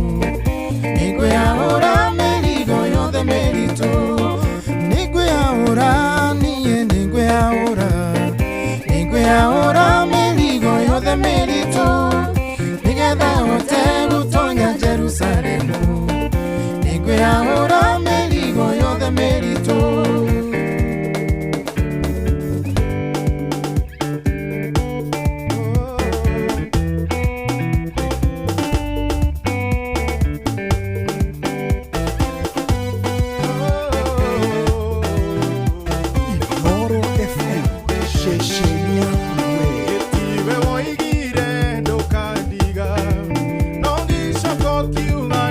nĩngwĩyaũra mĩrigo yothe mĩritũ nĩngwĩyaũra niĩ nĩngwĩyaũra nĩngwĩyaũra mĩrigo yothe mĩritũ nĩgetha hote gũtonya Jerusalemu nĩngwĩyaũra mĩrigo yothe mĩritũ. Inooro FM ceceni yaku we. Tiwe woigire ndũkandiga no ngĩcoka ũkiuga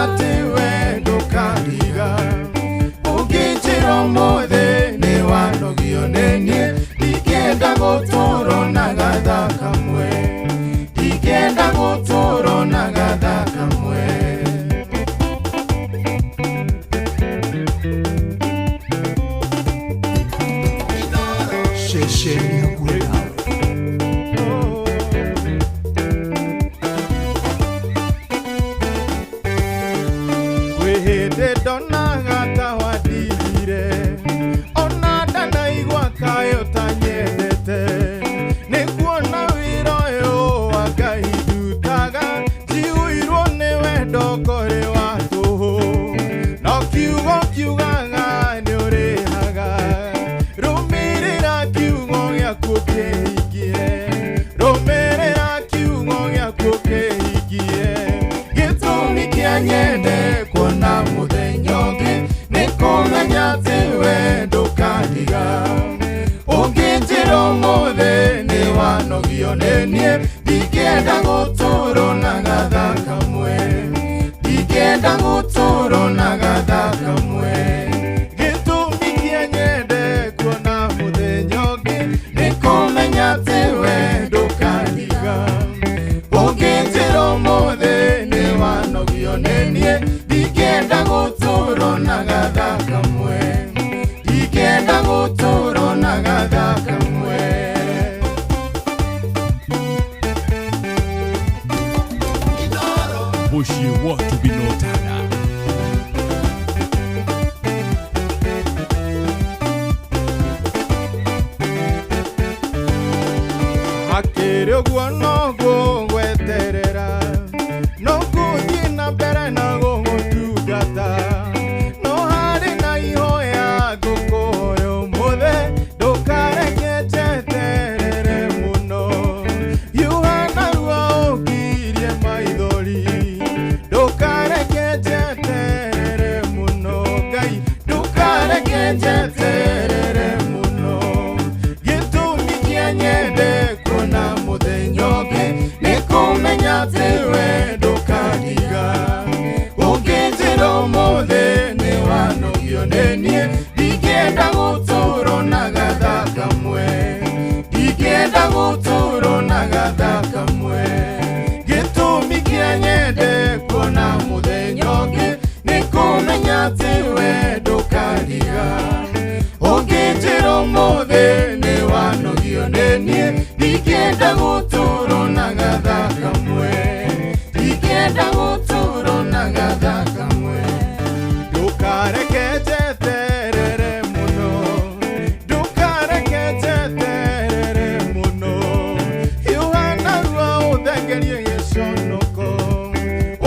atĩ we ndũkandiga. Ũngĩnjĩra ũmũthĩ nĩ wanogio nĩ niĩ, ndingĩenda gũtũũrwo na gathaa kamwe, ndingĩenda gũtũũrwo na gathaa kamwe. Ceceni hakuhĩ nawe. Kwĩ hĩndĩ ndonaga ta wandigire, ona ndanaigua kaĩ ũtanyendete. Nĩ kuona wĩra ũyũ wa Ngai ndutaga, njiyũirwo nĩ wendo kũrĩ wa tũhũ. No kiugo kiugaga nĩ ũrĩhaga, rũmĩrĩra kiugo gĩaku ũkĩhingie, rũmĩrĩra kiugo gĩaku ũkĩhingie. Gĩtũmi kĩa nyende kuona mũthenya ũngĩ nĩ kũmenya atĩ we ndũkandiga. Ũngĩnjĩra ũmũthĩ nĩ wanogio nĩ niĩ, ndingĩenda gũtũũrwo na gathaa kamwe, ndingĩenda gũtũũrwo na gathaa kamwe. Gĩtũmi kĩa nyende kuona mũthenya ũngĩ nĩ kũmenya atĩ we ndũkandiga. Ũngĩnjĩra ũmũthĩ nĩ wanogio nĩ niĩ, ndingĩenda gũtũũrwo na gathaa kamwe, ndingĩenda gũtũũrwo na gathaa kamwe. Mũciĩ watu binotana. Hakĩrĩ ũguo noguo gweterera, no ngũthiĩ na mbere na gũgũtungata. No harĩ na ihoya ngũkũhoya ũmũthĩ, ndũkareke njeterere mũno. Hiũha narua ũngirie maithori, ndũkareke njeterere mũno. Ngai, ndũkareke njeterere mũno. Gĩtũmi kĩa nyende kuona mũthenya ũngĩ nĩ kũmenya atĩ we ndũkandiga. Ũngĩnjĩra ũmũthĩ nĩ wanogio nĩ niĩ, ndingĩenda gũtũũrwo na gathaa kamwe, ndingĩenda gũtũũrwo na gathaa kamwe. Gĩtũmi kĩa nyende kuona mũthenya ũngĩ nĩ kũmenya atĩ we ndũkandiga. Ũngĩnjĩra ũmũthĩ nĩ wanogio nĩ niĩ, ndingĩenda gũtũũrwo na gathaa kamwe, ndingĩenda gũtũũrwo na gathaa kamwe. Ndũkareke njeterere mũno, ndũkareke njeterere mũno. Hiũha narua ũthengerie gĩconoko,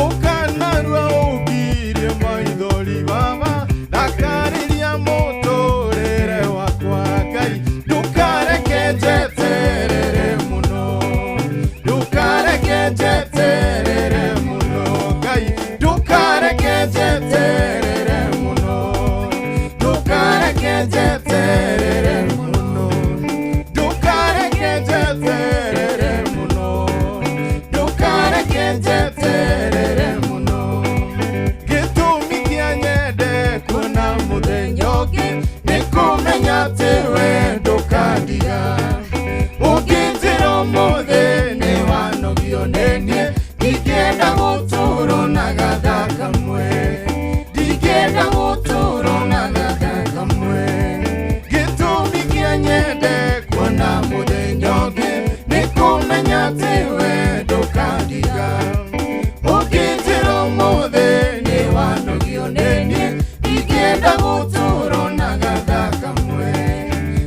ũka narua ũngirie maithori baba, thakarĩria mũtũrĩre wakwa Ngai. Ndũkareke njeterere mũno, ndũkareke njeterere mũno Ngai, ndũkareke njeterere mũno, ndũkareke njeterere mũno, ndũkareke njeterere mũno, ndũkareke njeterere mũno. Gĩtũmi kĩa nyende kuona mũthenya ũngĩ nĩ kũmenya atĩ we ndũkandiga. Ũngĩnjĩra ũmũthĩ nĩ wanogio nĩ niĩ, ndingĩenda gũtũũrwo na gathaa kamwe, ndingĩenda gũtũũrwo na gathaa kamwe. Gĩtũmi kĩa nyende kuona mũthenya ũngĩ nĩ kũmenya atĩ we ndũkandiga. Ũngĩnjĩra ũmũthĩ nĩ wanogio nĩ niĩ, ndingĩenda gũtũũrwo na gathaa kamwe,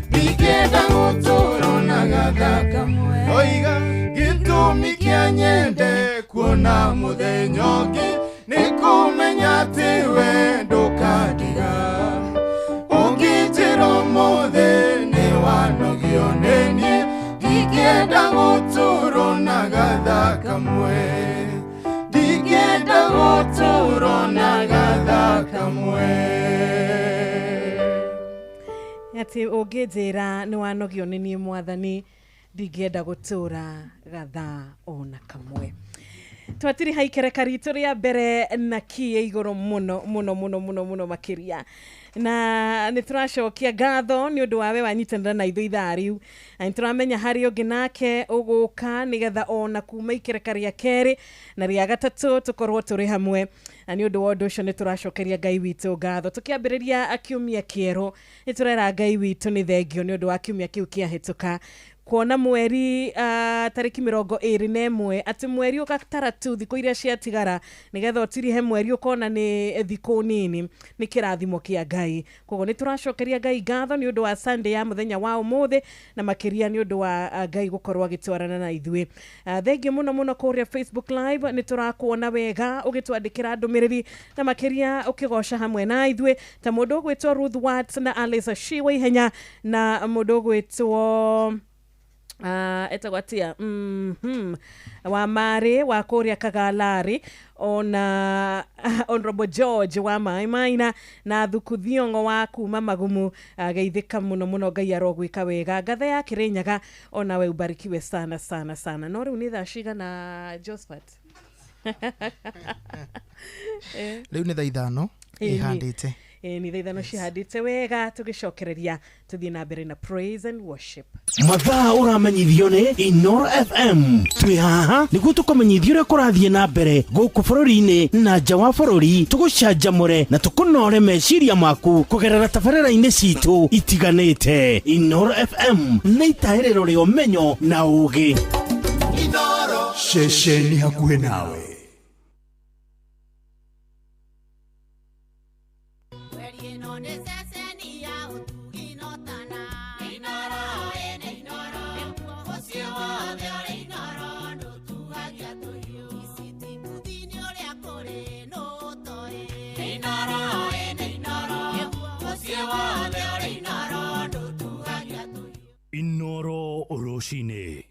ndingĩenda gũtũũrwo na gathaa kamwe. Oiga gĩtũmi kĩa nyende kuona mũthenya ũngĩ nĩ kũmenya atĩ we ndũkandiga. Ũngĩnjĩra ũmũthĩ nĩ wanogio nĩ niĩ, ndingĩenda gũtũũrwo na gathaa kamwe, ndingĩenda gũtũũrwo na gathaa kamwe. Atĩ ũngĩnjĩra nĩ wanogio nĩ niĩ mwathani, ndingĩenda gũtũũra gathaa ona kamwe. Twatiriha ikereka ritũ rĩa mbere na kiĩ igũrũ mũno mũno mũno mũno mũno makĩria, na nĩ tũracokia ngatho nĩ ũndũ wa we wanyitanĩra na ithuĩ ithaa rĩu, na nĩ tũramenya harĩ ũngĩ nake ũgũka nĩgetha ona kuma ikereka rĩa kerĩ na rĩa gatatũ tũkorwo tũrĩ hamwe. Na nĩ ũndũ wa ũndũ ũcio nĩ tũracokeria Ngai witũ ngatho. Tũkĩambĩrĩria kiumia kĩerũ, nĩ tũrera Ngai witũ nĩ thengio nĩ ũndũ wa kiumia kĩu kĩahĩtũka, kuona mweri tarĩki 21, atĩ mweri ũgataratu thikũ iria ciatigara nĩgetha ũtirihe mweri ũkona nĩ thikũ nini, nĩ kĩrathimo kĩa Ngai. Koguo nĩ tũracokeria Ngai ngatho nĩ ũndũ wa Sunday ya mũthenya wa ũmũthĩ, na makĩria nĩ ũndũ wa Ngai gũkorwo agĩtwarana na ithuĩ. Thengiũ mũno mũno kũrĩa Facebook Live, nĩ tũrakuona wega ũgĩtwandĩkĩra ndũmĩrĩri na makĩria ũkĩgoca hamwe na ithuĩ, ta mũndũ ũgwĩtwo Ruth Watts na Alice Shiwa Ihenya na mũndũ ũgwĩtwo etagwo atia wa Marĩ wa kũrĩa Kagalari, ona Honorable George wa Maĩ Maina na Thuku Thiong'o wa kuma Magumu. Geithĩka mũno mũno, Ngai arogwĩka wega. Ngathe ya Kĩrĩnyaga, ona we ubarikiwe sana sana sana. No rĩu nĩ thaa cigana, Josephat? Rĩu nĩ thaa 5 ihandĩte. Nĩ thaa 5 cihandĩte wega. Tũgĩcokereria tũthiĩ na mbere na praise and worship. Mathaa ũramenyithio nĩ Inoro FM. Twĩ haha nĩguo tũkũmenyithia ũrĩa kũrathiĩ na mbere gũkũ bũrũri-inĩ na nja wa bũrũri, tũgũcanjamũre na tũkũnore meciria maku kũgerera tabarĩra-inĩ citũ itiganĩte. Inoro FM nĩ itahĩrĩro rĩa ũmenyo na ũũgĩ. Ceceni hakuhĩ nawe. Inoro rũcinĩ.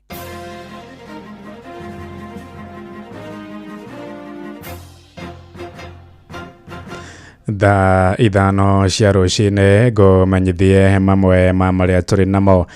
Thaa 5 cia rũcinĩ, ngũmenyithie mamwe ma marĩa tũrĩ namo.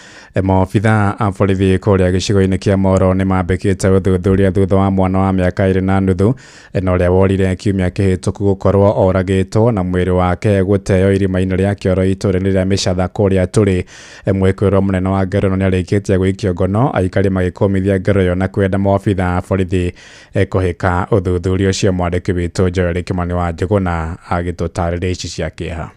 Maobitha a borithi kũrĩa gĩcigo-inĩ kĩa Moro nĩ mambĩkĩte ũthuthuria thutha wa mwana wa mĩaka 2.5 na ũrĩa worire kiumia kĩhĩtũku gũkorwo oragĩtwo na mwĩrĩ wake gũteo irima-inĩ rĩa kĩoro itũũra-inĩ rĩa Mĩcatha kũrĩa tũrĩ. Mwĩkũĩrwo mũnene wa ngero ĩno nĩarĩkĩtie gũikio ngono, aikari magĩkũmithia ngero ĩyo na kwenda maobitha a borithi kũhĩka ũthuthuria ũcio. Mwandĩki witũ Joel Kĩmani wa Njũgũna agĩtũtarĩria ici cia kĩeha.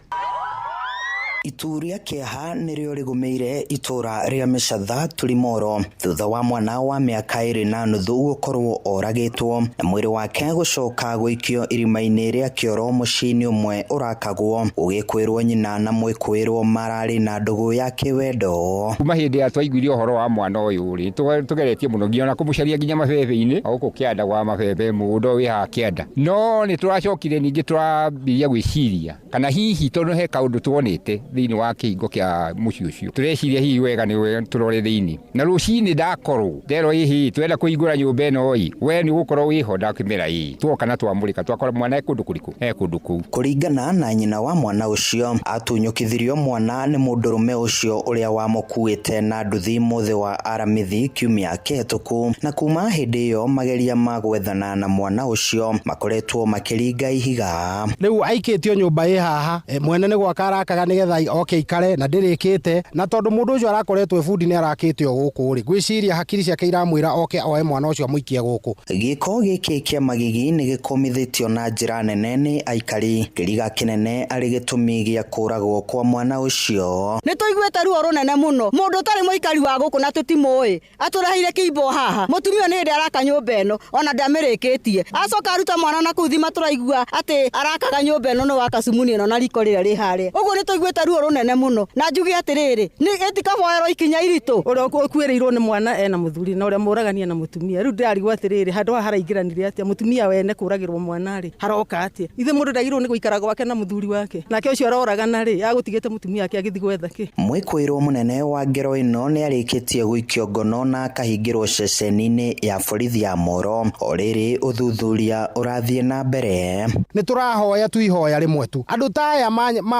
Itu rĩa kĩeha nĩrĩo rĩgũmĩire itũra rĩa Mĩcatha Tũrimoro thutha wa mwana wa mĩaka 2.5 gũkorwo oragĩtwo na mwĩrĩ wake gũcoka gũikio irima-inĩ rĩa kĩoro mũciĩ-inĩ ũmwe ũrakagwo. Gũgĩkwĩrwo nyina na mwĩkũĩrwo mararĩ na ndũgũ ya kĩwendo. Kuma hĩndĩ ya twaiguire ũhoro wa mwana ũyũ rĩ, tũgeretie mũno nginya ona kũmũcaria nginya mabebe-inĩ gũkũ kĩanda gwa mabebe, mũgũnda ũyũ wĩ haha kĩanda. No nĩ tũracokire ningĩ tũrambiria gwĩciria kana hihi tondũ he kaũndũ tuonete thĩinĩ wa kĩhingo kĩa mũciĩ ũcio, tũreciria hihi wega nĩ tũrore thĩinĩ. Na rũcinĩ ndakorwo nderwo hihi twenda kũhingũra nyũmba ĩno ĩ, we nĩ ũgũkorwo wĩho, ndakĩmera ĩ, tuoka na twamũrĩka twakora mwana e kũndũ kũrĩkũ, e kũndũ kũu. Kũringana na nyina wa mwana ũcio, atunyũkithirio mwana nĩ mũndũrũme ũcio ũrĩa wamũkuĩte na nduthi mũthĩ wa Aramithi kiumia kĩhĩtũku, na kuma hĩndĩ ĩyo mageria ma gwethana na mwana ũcio makoretwo makĩringa ihiga. Rĩu aikĩtio nyũmba ĩ haha, mwene nĩ gwaka arakaga nĩgetha oke ikare na ndĩrĩkĩte, na tondũ mũndũ ũcio arakoretwo e bundi nĩ arakĩte o gũkũ rĩ, ngwĩciria hakiri ciake iramwĩra oke oe mwana ũcio amũikie gũkũ. Gĩko gĩkĩ kĩa magigi nĩ gĩkũmithĩtio na njĩra nene nĩ aikari, kĩriga kĩnene arĩ gĩtũmi gĩa kũragwo kwa mwana ũcio. Nĩ tũiguĩte ruo rũnene mũno, mũndũ ũtarĩ mũikari wa gũkũ na tũtimũĩ atũreheire kĩimbo haha. Mũtumia nĩ hĩndĩ araka nyũmba ĩno ona ndamĩrĩkĩtie, acoka aruta mwana na kũu thima, tũraigua atĩ arakaga nyũmba ĩno nĩ waka cumuni ĩno na riko rĩrĩa rĩ harĩa. Ũguo nĩ tũiguĩte ruo rũnene mũno, na njuge atĩrĩrĩ, nĩ ĩtikaboerwo ikinya iritũ. Ũrĩa ũkuĩrĩirwo nĩ mwana ena mũthuri na ũrĩa mũragania na mũtumia, rĩu ndĩrarigwo atĩrĩrĩ, handũ haha haraingĩranire atĩa? Mũtumia wene kũragĩrwo mwana rĩ, haroka atĩa? Ithe mũndũ ndagĩrĩirwo nĩ gũikara gwake na mũthuri wake, nake ũcio aroragana rĩ, agũtigĩte mũtumia wake agĩthiĩ gwetha kĩ? Mwĩkũĩrwo mũnene wa ngero ĩno nĩ arĩkĩtie gũikio ngono na akahingĩrwo ceceni-inĩ ya borithi ya Moro. O rĩrĩ ũthuthuria ũrathiĩ na mbere. Nĩ tũrahoya tu ihoya rĩmwe tu, andũ ta aya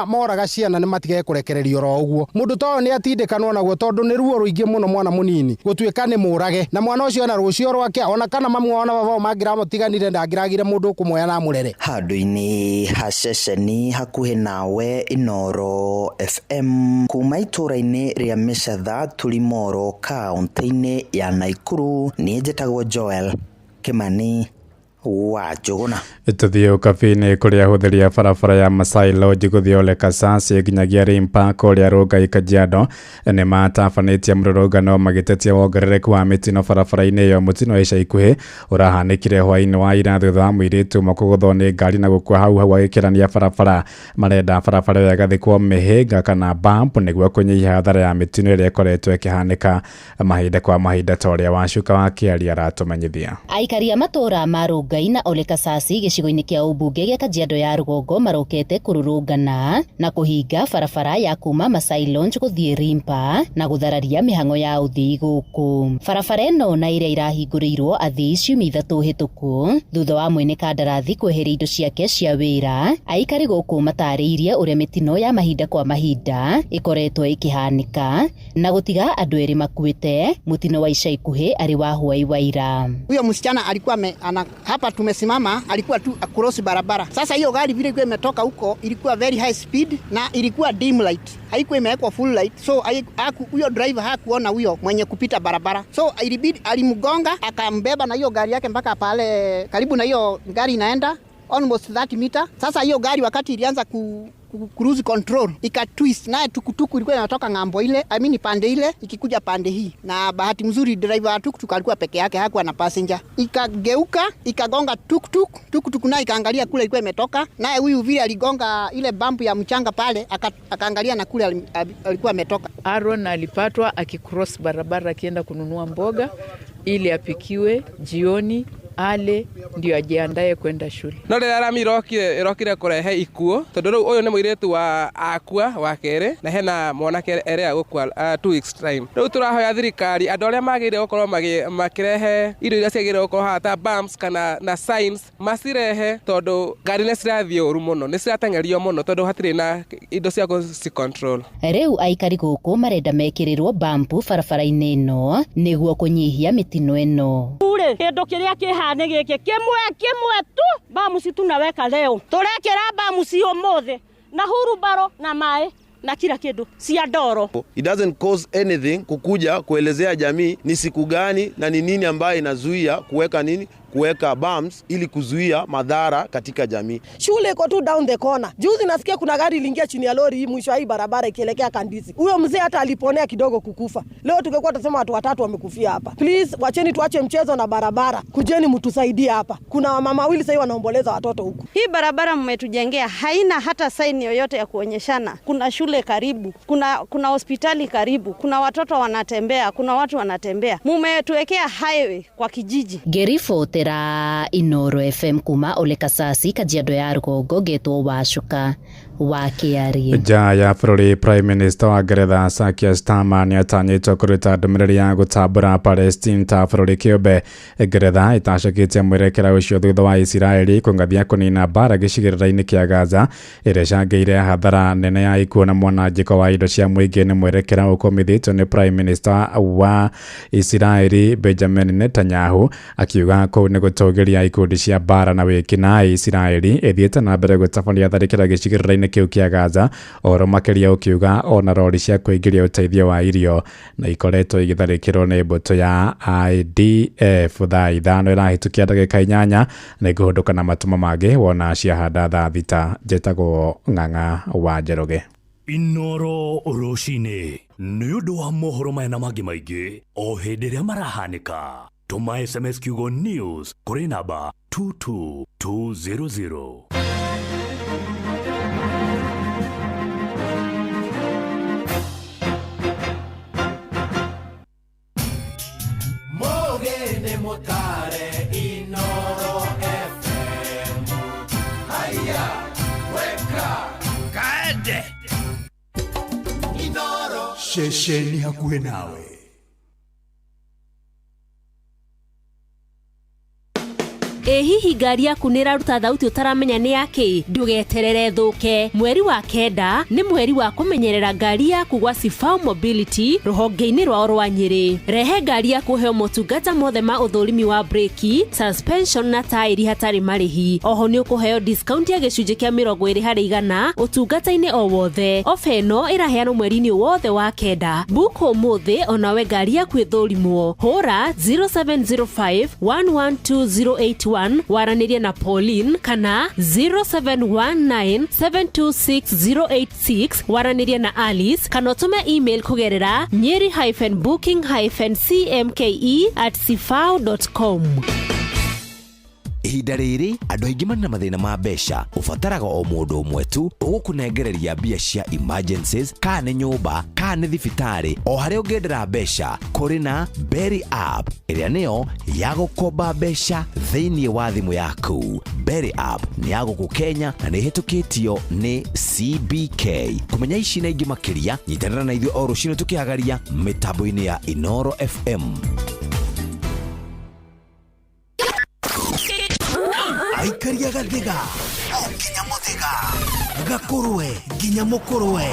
moraga ciana nĩ matige kũrekererio ro ũguo. Mũndũ ta ũyũ nĩ atindĩkanwo naguo tondũ nĩ ruo rũingĩ mũno mwana mũnini gũtuĩka nĩ mũrage, na mwana ũcio ena rũciũ rwake, ona kana mamu wao na baba wao mangĩramũtiganire ndangĩragire mũndũ ũkũmuoya na amũrere. Handũ-inĩ ha ceceni hakuhĩ nawe Inooro FM kuma itũũra-inĩ rĩa Mĩcatha Tulimoro kaũntĩ-inĩ ya Naikuru, niĩ njĩtagwo Joel Kimani wa Njũgũna. Tũthiĩ ũkabi-inĩ kũrĩa ahũthĩri a barabara ya Masai Lodge gũthiĩ Ole Kasasi nginyagia Rimpa kũrĩa Rongai Kajiado nĩ matabanĩtie mũrũrũngano magĩtetia wongerereku wa mĩtino barabara-inĩ ĩyo. Mũtino ica ikuhĩ ũrahanĩkire hwaĩ-inĩ wa ira thutha wa mũirĩtu ũmwe kũgũthwo nĩ ngari na gũkua hau hau agĩkĩrania barabara. Marenda barabara ĩyo ĩgathikwo mĩhĩnga kana bump nĩguo kũnyihia hathara ya mĩtino ĩrĩa ĩkoretwo ĩkĩhanĩka mahinda kwa mahinda ta ũrĩa Wacuka wa Kĩaria aratũmenyithia. Aikari a matũũra ma Rongai na Ole Kasasi gĩcigo-inĩ kĩa ũmbunge gĩa Kajiado ya rũgongo marokete kũrũrũngana na kũhinga barabara ya kuma Masai Lodge gũthiĩ Rimpa na gũthararia mĩhang'o ya ũthii gũkũ. Barabara ĩno na ĩrĩa ĩrahingũrĩirwo athii ciumia ithatũ hĩtũku thutha wa mwene kandarathi kweheria indo ciake cia wĩra. Aikari gũkũ matarĩirie ũrĩa mĩtino ya mahinda kwa mahinda ĩkoretwo ĩkĩhanĩka na gũtiga andũ erĩ makuĩte. Mũtino wa ica ikuhĩ arĩ wa hwai wa ira. Huyo msichana alikuwa hapa tumesimama, alikuwa tu across barabara. Sasa hiyo gari vile ilikuwa imetoka huko ilikuwa very high speed na ilikuwa dim light, haikuwa imewekwa full light, so huyo driver hakuona huyo mwenye kupita barabara, so ilibidi alimgonga akambeba na hiyo gari yake mpaka pale karibu na hiyo gari inaenda almost 30 meter. Sasa hiyo gari wakati ilianza cruise control ikatwist, naye tukutuku ilikuwa inatoka ng'ambo ile, I mean pande ile ikikuja pande hii, na bahati mzuri driver wa tuktuk alikuwa peke yake, hakuwa na passenger. Ikageuka ikagonga tuktuk, tuktuk naye ikaangalia kule ilikuwa imetoka, naye huyu vile aligonga ile bump ya mchanga pale akaangalia na kule alikuwa ametoka. Aaron alipatwa akicross barabara akienda kununua mboga ili apikiwe jioni ale ndio ajiandae kwenda shule. No rĩrĩa rami ĩrokire kũrehe ikuũ tondũ rĩu ũyũ nĩ mũirĩtu wa akua wa kerĩ na hena mwanake ĩrĩa gũkua 2 weeks time. Rĩu tũrahoya thirikari andũ arĩa magĩrĩire gũkorwo makĩrehe indo iria ciagĩrĩire gũkorwo haha ta bumps kana na signs macirehe, tondũ ngari nĩ cirathiĩ ũru mũno, nĩ cirateng'erio mũno tondũ hatirĩ na indo cia gũci control. Rĩu aikari gũkũ marenda mekĩrĩrwo bump barabara-inĩ ĩno nĩguo kũnyihia mĩtino ĩno. Kĩndũ kĩrĩa kĩhane gĩkĩ kĩmwe kĩmwe tu bamusi tunaweka leo, turekera bamusi ũmũthĩ na hurubaro na maĩ na kila kitu cia ndoro. It doesn't cause anything kukuja kuelezea jamii ni siku gani na ni nini ambayo inazuia kuweka nini, kuweka bumps ili kuzuia madhara katika jamii. Shule iko tu down the corner. Juzi nasikia kuna gari iliingia chini ya lori hii mwisho hii barabara ikielekea Kandisi. Huyo mzee hata aliponea kidogo kukufa. Leo tungekuwa tunasema watu watatu wamekufia hapa. Please wacheni tuache mchezo na barabara. Kujeni mtusaidie hapa. Kuna mama wawili sasa wanaomboleza watoto huku. Hii barabara mmetujengea haina hata sign yoyote ya kuonyeshana. Kuna shule karibu, kuna hospitali karibu, kuna watoto wanatembea, kuna watu wanatembea. Mmetuwekea highway kwa kijiji. Gerifo ra Inooro FM kuma Ole Kasasi Kajiado ya rũgongo ngetwo Wacuka wa Kĩarie. Nja ya bũrũri, Prime Minister wa Ngeretha Sir Keir Starmer nĩatanyĩtwo kũruta ndũmĩrĩri ya gũtambũra Palestine ta bũrũri kĩũmbe. Ngeretha ĩtacũkĩtie mwerekera ũcio thutha wa Isiraeli kũng'athia kũnina mbara gĩcigĩrĩra-inĩ kĩa Gaza ĩrĩa ĩcangĩire hathara nene ya ikuũ na mwanangĩko wa indo cia mũingĩ. Nĩ mwerekera ũkũmithĩtio nĩ Prime Minister wa Isiraeli Benjamin Netanyahu akiuga kũu nĩ gũtũgĩria ikundi cia mbara na wĩkinaĩ. Isiraeli ĩthiĩte na mbere gũtabania tharĩkĩra gĩcigĩrĩra-inĩ kĩu kĩa Gaza, ũhoro makĩria ũkiuga ona rori cia kũingĩria ũteithio wa irio na ikoretwo igĩtharĩkĩrwo nĩ mbũtũ ya IDF. Thaa 5 ĩrahĩtũkia ndagĩka 8 nĩ ngũhũndũka na matũma mangĩ wona ciahanda thaa 6. Njĩtagwo Ng'ang'a wa Njoroge. Inooro rũcinĩ nĩ ũndũ wa mohoro maya na mangĩ maingĩ o hĩndĩ ĩrĩa marahanĩka. Tũma SMS kiugo news kũrĩ namba 22200. Mogene motare Inooro FM. Haya, weka kaende Inooro ceceni hakuhĩ nawe. Ĩ hihi ngari yaku nĩ ĩraruta thauti ũtaramenya nĩ yakĩ? Ndũgeterere thũke. Mweri wa kenda nĩ mweri wa kũmenyerera ngari yaku gwa Sifau Mobility rũhonge-inĩ rwao rwa Nyĩrĩ. Rehe ngari yaku ũheo motungata mothe ma ũthũrimi wa breki, suspension na taĩri hatarĩ marĩhi. Oho nĩ ũkũheo discount ya gĩcunjĩ kĩa 20% ũtungata-inĩ o wothe. Ofa ĩno ĩraheanwo mweri-inĩ wothe wa kenda. Book ũmũthĩ onawe ngari yaku ĩthũrimwo. Hũra 0705 112081 waranĩrie na Pauline kana 0719 726086 waranĩrie na Alice kana ũtũme email kũgerera nyeri-booking-cmke@sifao.com. Ihinda rĩrĩ andũ aingĩ marĩ na mathĩna ma mbeca. Ũbataraga o mũndũ ũmwe tu ũgũkũnengereria mbia cia emergencies, kana nĩ nyũmba kana nĩ thibitarĩ, o harĩa ũngĩendera mbeca. Kũrĩ na Berry App ĩrĩa nĩyo ya gũkomba mbeca thĩinĩ wa thimũ yaku. Berry App nĩ ya gũkũ Kenya na nĩ ĩhĩtũkĩtio nĩ CBK. Kũmenya ici na ingĩ makĩria, nyitanĩra na ithuĩ o rũcinĩ tũkĩhagaria mĩtambo-inĩ ya Inoro FM. Aikaria gathiga o nginya muthiga, gakũrwe nginya mũkũrwe,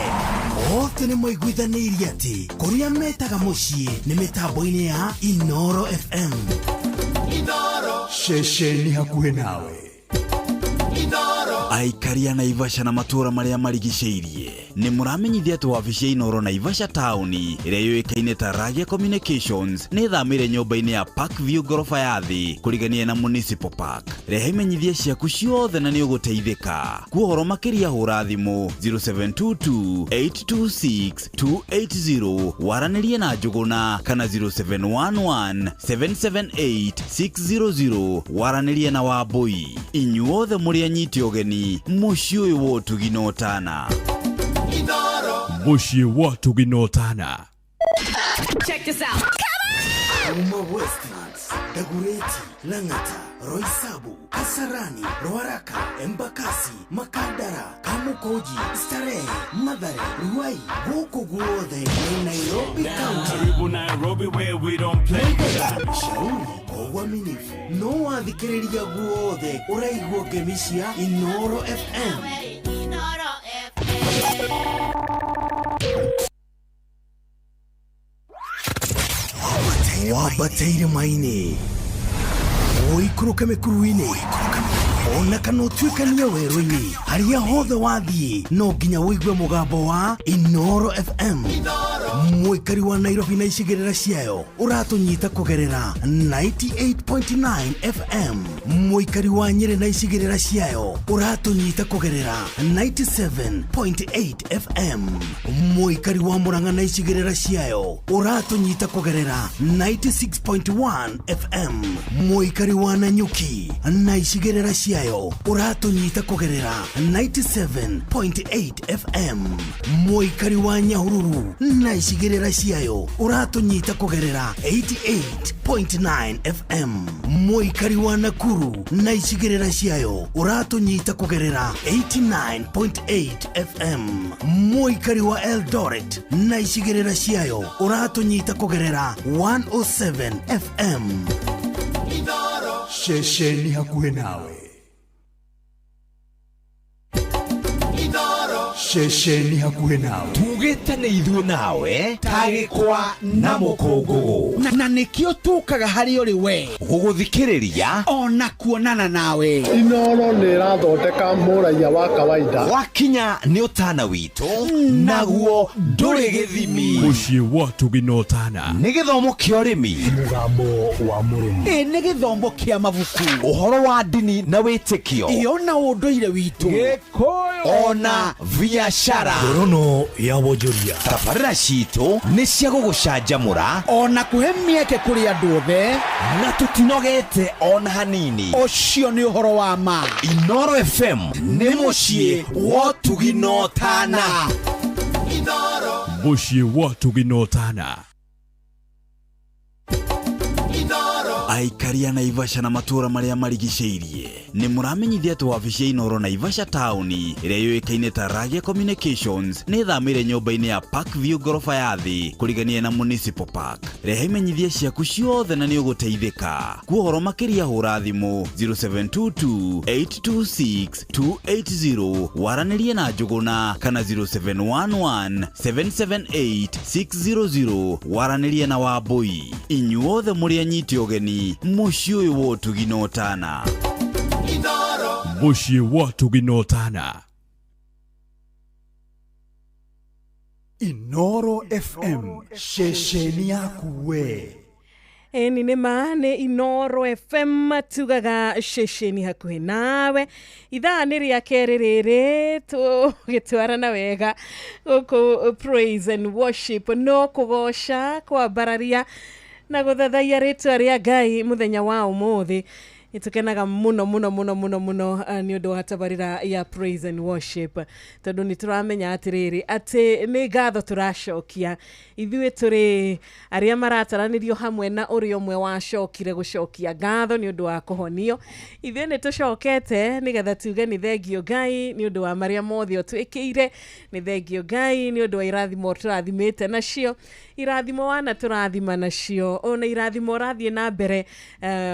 othe nĩ maiguithanĩirie atĩ kũrĩa metaga mũciĩ nĩ mĩtambo-inĩ ya Inoro FM. Inoro ceceni hakuhĩ nawe. Inoro. Aikaria Naivasha na matũũra marĩa marigicĩirie nĩ mũramenyithia atĩ wabici ya Inoro Naivasha taũni ĩrĩa yũĩkaine ta Ragia Communications nĩ ĩthamĩire nyũmba-inĩ ya Parkview ngoroba ya thĩ kũrigania na Municipal Park. Rehe imenyithia ciaku ciothe na nĩ ũgũteithĩka. Kwa ũhoro makĩria hũra thimũ 0722 826 280 waranĩrie na Njũgũna kana 0711 778 600 waranĩrie na Wambũi. Inyuothe mũrĩ anyiti ũgeni mũciĩ ũyũ wa ũtugi na ũtana. Mũciĩ wa ũtugi na ũtana. Check this out. Kuma Westlands, Dagoretti, Lang'ata, Roysambu, Kasarani, Ruaraka, Embakasi, Makadara, Kamukunji, Starehe, Mathare, Ruai, gũkũ guothe nĩ Nairobi County. Karibu Nairobi where we don't play. Shauri kwa uaminifu no wathikĩrĩria guothe ũraigua ngemi cia Inoro FM. Inoro FM. Wambate irĩma-inĩ, ũikũrũke mĩkuru-inĩ, ona kana ũtuĩkanie werũ-inĩ, harĩa hothe wathiĩ no nginya ũigue mũgambo wa Inoro FM. Mũikari wa Nairobi na icigĩrĩra ciayo ũratũnyita kũgerera 98.9 FM. Mũikari wa Nyĩrĩ na icigĩrĩra ciayo ũratũnyita kũgerera 97.8 FM. Mũikari wa Murang'a na icigĩrĩra ciayo ũratũnyita kũgerera 96.1 FM. Mũikari wa Nanyuki na icigĩrĩra ciayo ũratũnyita kũgerera 97.8 FM. Mũikari wa Nyahururu na icigĩrĩra ciayo ũratũnyita kũgerera 88.9 FM. Mũikari wa Nakuru na icigĩrĩra ciayo ũratũnyita kũgerera 89.8 FM. Mũikari wa Eldoret na icigĩrĩra ciayo ũratũnyita kũgerera 107 FM. Ceceni hakuhĩ nawe. Ceceni hakuhĩ nawe. Tugĩte nĩ ithuĩ nawe tagĩkwa na mũkũngũgũ, na nĩkĩo tũkaga harĩ ũrĩ we gũgũthikĩrĩria ona kuonana nawe. Inoro nĩ ĩrathondeka mũraiya wa kawaida. Wakinya nĩ ũtana witũ naguo ndũrĩ gĩthimi. Mũciĩ wa ũtugi na ũtana. Nĩ gĩthomo kĩa ũrĩmi, mũgambo wa mũrĩmi, ĩ nĩ gĩthomo kĩa mabuku, ũhoro wa ndini na wĩtĩkio, ĩ ona ũndũire witũ, Gĩkũyũ ona biashara. Ngorono ya wonjoria. Tabarĩra citũ nĩ cia gũgũcanjamũra ona kũhe mĩeke kũrĩ andũ othe, na tũtinogete ona hanini. Ũcio nĩ ũhoro wa ma. Inoro FM nĩ mũciĩ wa ũtugi na ũtana. Mũciĩ wa ũtugi na ũtana. Aikaria Naivasha na matũũra marĩa marigicĩirie Nĩ mũramenyithia atĩ wabici ya Inooro Naivasha taũni ĩrĩa yũĩkaine ta Ragia Communications nĩ ĩthamĩire nyũmba-inĩ ya Park View ngoroba ya thĩ kũrigania na Municipal Park. Rehe imenyithia ciaku ciothe na nĩ ũgũteithĩka. Kwa ũhoro makĩria hũra thimũ 0722 826 280 waranĩrie na Njũgũna kana 0711 778 600 waranĩrie na Wambũi. Inyuothe mũrĩ anyite ũgeni mũciĩ ũyũ wa ũtugi na ũtana. Mũciĩ wa ũtugi na ũtana. Inoro FM ceceni yaku we. Ĩni nĩ ma nĩ Inoro FM tugaga ceceni hakuhĩ nawe. Ithaa nĩ rĩa kerĩ rĩrĩ tũgĩtwarana wega gũkũ praise and worship, no kũgoca, kwambararia na gũthathaiya rĩtwa rĩa Ngai mũthenya wa ũmũthĩ. Nĩtũkenaga mũno mũno mũno mũno mũno nĩ ũndũ wa tabarĩra ya praise and worship, tondũ nĩ tũramenya atĩrĩrĩ atĩ nĩ ngatho tũracokia. Ithuĩ tũrĩ arĩa marataranĩrio hamwe na ũrĩa ũmwe wacokire gũcokia ngatho nĩ ũndũ wa kũhonio. Ithuĩ nĩ tũcokete nĩgetha tuge nĩ thengio Ngai nĩ ũndũ wa marĩa mothe ũtwĩkĩire, nĩ thengio Ngai nĩ ũndũ wa irathimo tũrathimĩte nacio, irathimo wana tũrathima nacio, ona irathimo ũrathiĩ na mbere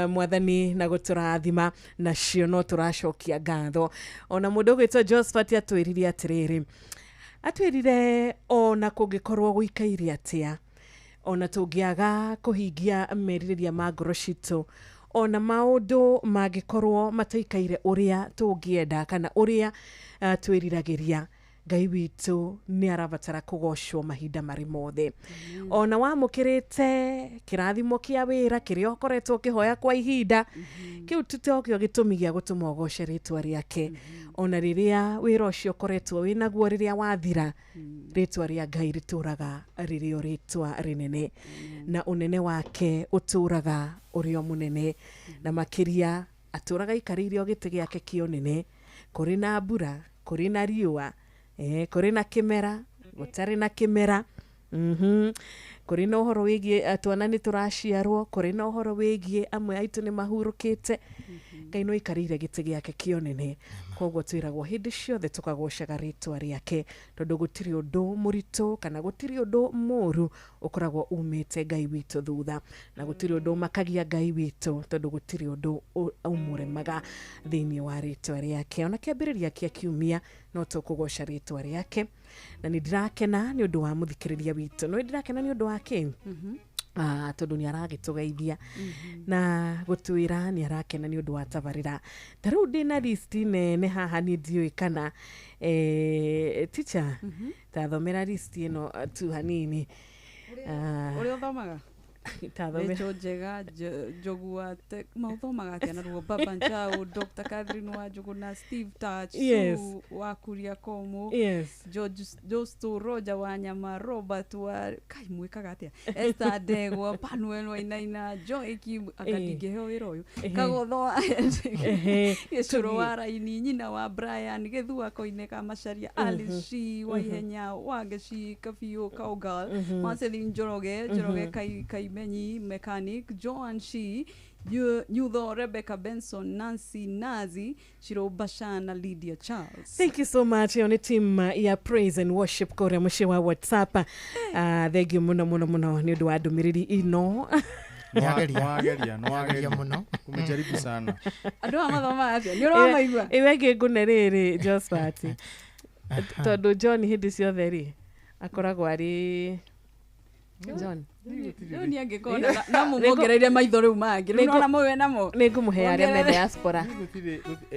mwathani na gũtũrathima nacio, no tũracokia ngatho. Ona mũndũ ũgwĩtwo Josephat atwĩrire atĩrĩrĩ, atwĩrire ona kũngĩkorwo gũikaire atĩa, ona tũngĩaga kũhingia merirĩria ma ngoro citũ, ona maũndũ mangĩkorwo mataikaire ũrĩa tũngĩenda kana ũrĩa twĩriragĩria, Ngai witũ nĩ arabatara kũgocwo mahinda marĩ mothe. Ona wamũkĩrĩte kĩrathimo kĩa wĩra kĩrĩa ũkoretwo ũkĩhoya kwa ihinda, kĩu titokĩo gĩtũmi gĩa gũtũma ũgoce rĩtwa rĩake. Ona rĩrĩa wĩra ũcio ũkoretwo wĩnaguo rĩrĩa wathira, rĩtwa rĩa Ngai rĩtũraga rĩrĩ o rĩtwa rĩnene, na ũnene wake ũtũraga ũrĩ o mũnene, na makĩria atũraga aikarĩire o gĩtĩ gĩake kĩa ũnene. Kũrĩ na mbura, kũrĩ na riũa, kũrĩ na kĩmera, gũtarĩ na kĩmera, kũrĩ na ũhoro wĩgiĩ twana nĩ tũraciarwo, kũrĩ na ũhoro wĩgiĩ amwe aitũ nĩ mahurũkĩte, Ngai no aikarĩire gĩtĩ gĩake kĩa ũnene. Koguo twĩragwo hĩndĩ ciothe tũkagocaga rĩtwa rĩake, tondũ gũtirĩ ũndũ mũritũ kana gũtirĩ ũndũ mũru ũkoragwo umĩte Ngai witũ thutha, na gũtirĩ ũndũ ũmakagia Ngai witũ, tondũ gũtirĩ ũndũ ũmũremaga thĩinĩ wa rĩtwa rĩake. Ona kĩambĩrĩria kĩa kiumia no tũkũgoca rĩtwa rĩake, na nĩ ndĩrakena nĩ ũndũ wa mũthikĩrĩria witũ. No nĩ ndĩrakena nĩ ũndũ wa kĩ? Tondũ nĩ aragĩtũgeithia na gũtwĩra nĩ arakena nĩ ũndũ wa tabarĩra. Ta rĩu ndĩna list nene haha, niĩ ndiũĩ kana teacher tathomera list ĩno tu hanini. Ũrĩa ũthomaga? Tathomera. Rachel Njega, Njogu wa maũthomaga atĩa naruo? Baba Njau, Dr. Catherine Wanjũgũ Steve Touch, Sue wa Kuria Komu, George Josto, Roger Wanyama, Robert wa kai mwĩkaga atĩa? Esther Ndegwa, Panuel Wainaina, Joy Kim, anga ndingĩheo wĩra ũyũ. Kagotho wa Gĩcũrũ wa Raini, nyina wa Brian, Gĩthua Koine ka Macharia, Alice Shi wa Ihenya, Wangeci Kabiũ Kaugal, Marceline Njoroge, Njoroge Kaimenyi Mechanic, Joan Shi, Nyutho Rebecca Benson, Nancy Nazi, Shiro Bashana, Lydia Charles. Thank you so much. Ĩyo nĩ team ya praise and worship kũrĩa mũciĩ wa WhatsApp. Thank you mũno mũno mũno nĩ ũndũ wa ndũmĩrĩri ĩno. Nĩwageria, Nĩwageria mũno. Umejaribu sana. Andũ aya mathomaga atĩa? Nĩ ũramaigua? Ĩwe ĩngĩ ngũne rĩrĩ Josphat, tondũ John hĩndĩ ciothe rĩ akoragwo arĩ John. Rĩu niĩ angĩkorwo na mũmongereire maitho rĩu mangĩ. Rĩu nĩwona mau wĩ namo? Nĩ ngũmũhe arĩa me diaspora.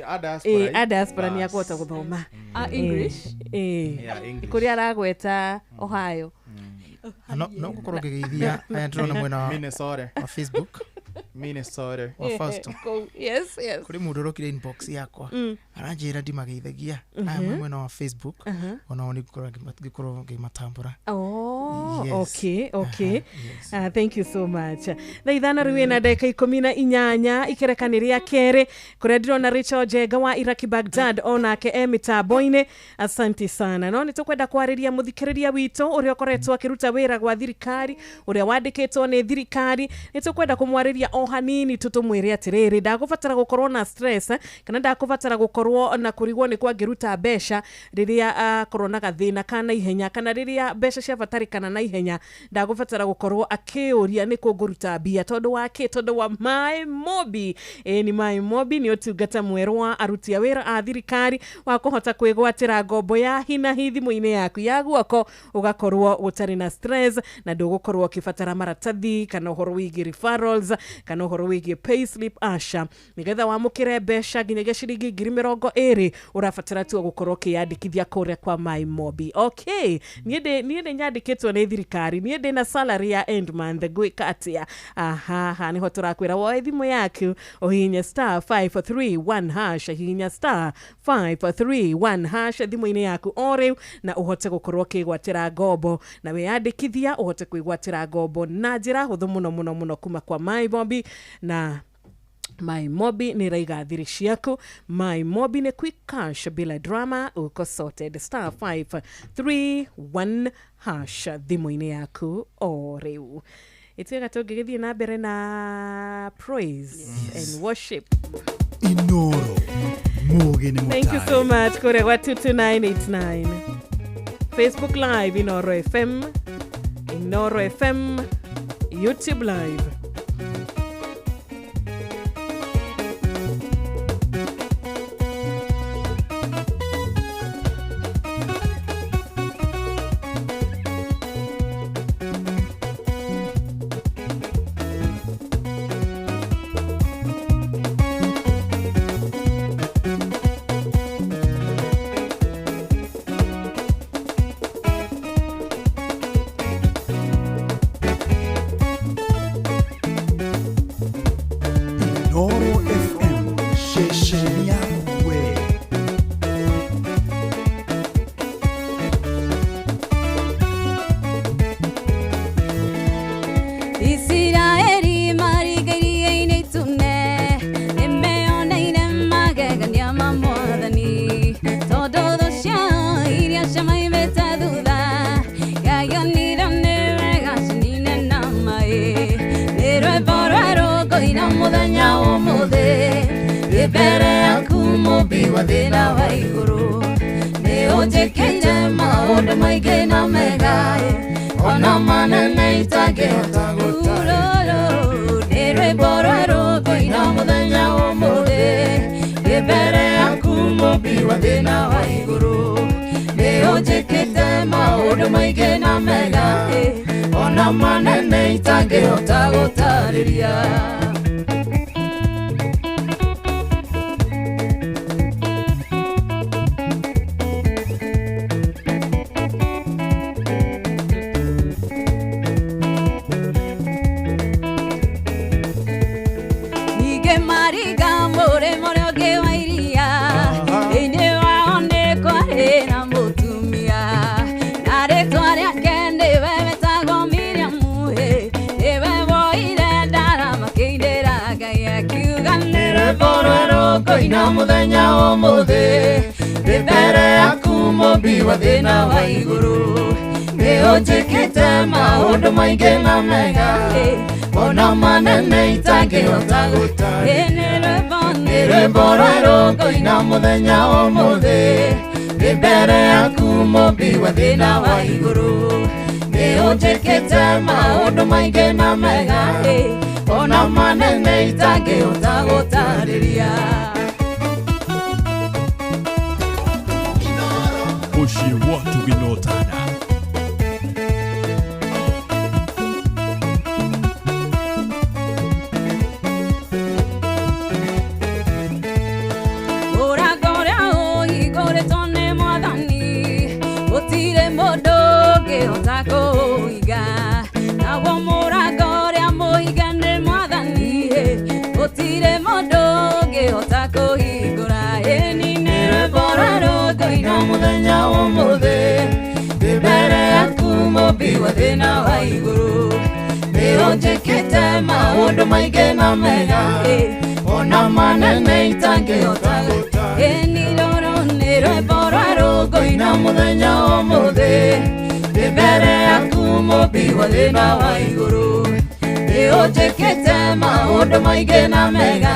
A diaspora. A diaspora nĩ akũhota gũthoma. A English? Yeah, English. Kũrĩa aragweta Ohio. No ngũkorwo ngĩgeithia aya ndĩrona mwena wa Minnesota. wa Facebook. Minnesota. Wa Fausto. Yes, yes. Kũrĩ mũndũ ũrokire inbox yakwa. Aranjĩra ndimageithagia. Aya mwĩ mwena wa Facebook. Onao nĩ ngũkorwo ngĩmatambũra. Oh, Yes. okay, okay. Thank you so much. Thaa ithano rĩu ĩna ndagĩka 18 ikereka nĩ rĩa kerĩ kũrĩa ndĩrona Rachel Njenga wa Iraki Baghdad onake e mĩtambo-inĩ. Asante sana. No nĩ tũkwenda kwarĩria mũthikĩrĩria witũ ũrĩa ũkoretwo akĩruta wĩra gwa thirikari, ũrĩa wandĩkĩtwo nĩ thirikari. Nĩ tũkwenda kũmwarĩria o hanini tu tũmwĩre atĩrĩrĩ, ndagũbatara gũkorwo na stress kana ndakũbatara gũkorwo na kũrigwo nĩ kwangĩruta mbeca rĩrĩa akorwo na gathĩna ka naihenya, kana rĩrĩa mbeca ciabatarĩkana naihenya, ndagũbatara gũkorwo akĩũria nĩ kũ ngũruta mbia tondũ wa kĩ? Tondũ wa My Mobi. Ĩĩ ni My Mobi nĩ ũtungata mwerũ wa aruti a wĩra a thirikari wa kũhota kwĩgwatĩra ngombo ya hinahi thimũ-inĩ yaku ya guoko, ũgakorwo ũtarĩ na stress na ndũgũkorwo ũkĩbatara maratathi kana ũhoro wĩgiĩ referrals kana ũhoro wĩgiĩ payslip, aca. Nĩgetha wamũkĩre mbeca nginyagia ciringi 20,000 ũrabatara tu gũkorwo ũkĩyandĩkithia kũrĩa kwa My Mobi. Okay, niĩ ndĩ nyandĩkĩtwo nĩ thirikari, niĩ ndĩ na salary ya end month, ngwĩka atĩa? Aha, nĩho tũrakwĩra woe thimũ yaku ũhihinye star 531 hash, hihinya star 531 hash thimũ-inĩ yaku o rĩu, na ũhote gũkorwo ũkĩgwatĩra ngombo na wĩyandĩkithia ũhote kwĩgwatĩra ngombo na njĩra hũthũ mũno mũno mũno kuma kwa My Mobi. Na My Mobi nĩ raiga thiri ciaku. My Mobi nĩ quick cash bila drama, uko sorted. Star 531 hash thimũ-inĩ yaku o rĩu. Ituĩka tũngĩgĩthiĩ na mbere na praise and worship. Inoro Mugi nĩ Thank you mũtare. so much kũrĩa gwa 22989 Facebook Live, Inoro FM, Inoro FM YouTube Live. Inoro FM, ceceni yaku we. Isiraeli marigairie-inĩ itune, nĩmeyoneire magegania ma Mwathani. Tondũ thũ ciao iria ciamaimĩte thutha, yaionire nĩ wega cinine na maĩ. Nĩ rwĩmbo rwerũ ngũina mũthenya ũmũthĩ, ndĩ mbere yaku Mũmbi wa thĩ na wa igũrũ. Nĩ ũnjĩkĩire maũndũ maingĩ na mega, ona manene itangĩhota gũtarĩria. Nĩ rwĩmbo rwerũ ngũina mũthenya ũmũthĩ, ndĩ mbere yaku Mũmbi wa thĩ na wa igũrũ. Nĩ ũnjĩkĩte maũndũ maingĩ na mega, ona manene itangĩhota gũtarĩria. Ningĩ mariga mũrĩmo ũrĩa ũngĩ wa iria, thĩinĩ wao nĩ kwarĩ na mũtumia, na rĩtwa rĩake nĩwe wetagwo Miriamu, nĩwe woire ndarama akĩinĩra Ngai akiuga, nĩ rwĩmbo rwerũ ngũina mũthenya ũmũthĩ, ndĩ mbere yaku Mũmbi wa thĩ na wa igũrũ. Nĩ ũnjĩkĩte maũndũ maingĩ na mega, ona manene itangĩhota gũtarĩria. Nĩ rwĩmbo rwerũ ngũina mũthenya ũmũthĩ, ndĩ mbere yaku Mũmbi wa thĩ na wa igũrũ. Nĩ ũnjĩkĩte maũndũ maingĩ na mega, ona manene itangĩhota gũtarĩria. Mũciĩ wa Tũgĩnotana. Mũrango ũrĩa ũhingũrĩtwo nĩ Mwathani, gũtirĩ mũndũ ũngĩhota kũũhinga. Naguo mũrango ũrĩa mũhinge nĩ Mwathani, gũtirĩ mũndũ ũngĩhota kũhingũra. Ĩni nĩ rwĩmbo rwerũ ngũina mũthenya ũmũthĩ, ndĩ mbere yaku Mũmbi wa thĩ na wa igũrũ. Nĩ ũnjĩkĩte maũndũ maingĩ na mega, ona manene itangĩhota gũtarĩria. Ĩni rũrũ nĩ rwĩmbo rwerũ ngũina mũthenya ũmũthĩ, ndĩ mbere yaku Mũmbi wa thĩ na wa igũrũ. Nĩ Nĩũnjĩkĩte maũndũ maingĩ na mega,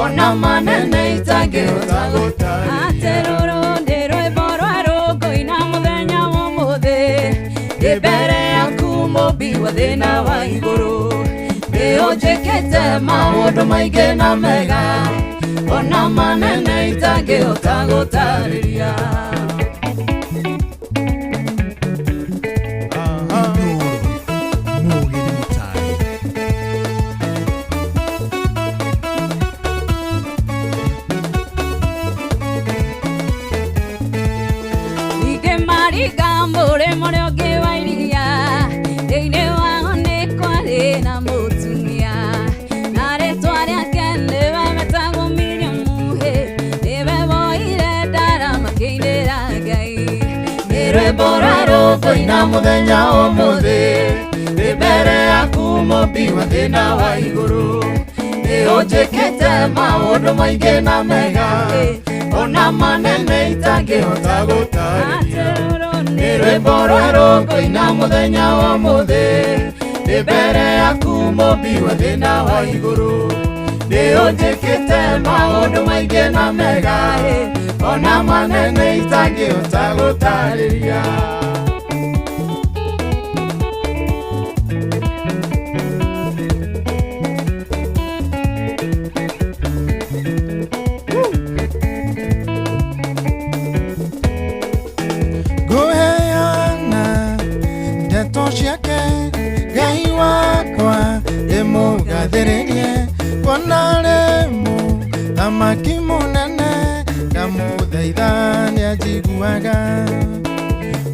ona manene itangĩhota gũtarĩria. Atĩ rũrũ nĩ rwĩmbo rwa rũngũina mũthenya wa ũmũthĩ, ndĩ mbere yaku mũmbi wa thĩ na wa igũrũ. Nĩũnjĩkĩte maũndũ maingĩ na mega, ona manene itangĩhota gũtarĩria. Mũgeni mũtari. Ningĩ maringa mũrĩmo ũrĩa ũngĩ wa iria, thĩinĩ wao nĩ kwarĩ na mũtumia, na rĩtwa rĩake nĩwe wetagwo Miriamu, hĩ, nĩwe woire ndarama akĩinĩra Ngai. Nĩ rwĩmbo rwa rũkũina mũthenya ũmũthĩ, ndĩ mbere yaku mũmbi wa thĩ na wa igũrũ. Nĩũnjĩkĩte maũndũ maingĩ na mega, ona manene itangĩhota gũtarĩria. Nĩ rwĩmbo rwa rũkũina mũthenya ũmũthĩ, ndĩ mbere yaku mũmbi wa thĩ na wa igũrũ. Nĩũnjĩkĩte maũndũ maingĩ na mega, ona manene itangĩhota gũtarĩria. Ngũheana ndeto ciake Ngai wakwa ĩmũgathĩrĩrie, kuona rĩ mũthamaki mũnene ndamũthaitha nĩanjiguaga.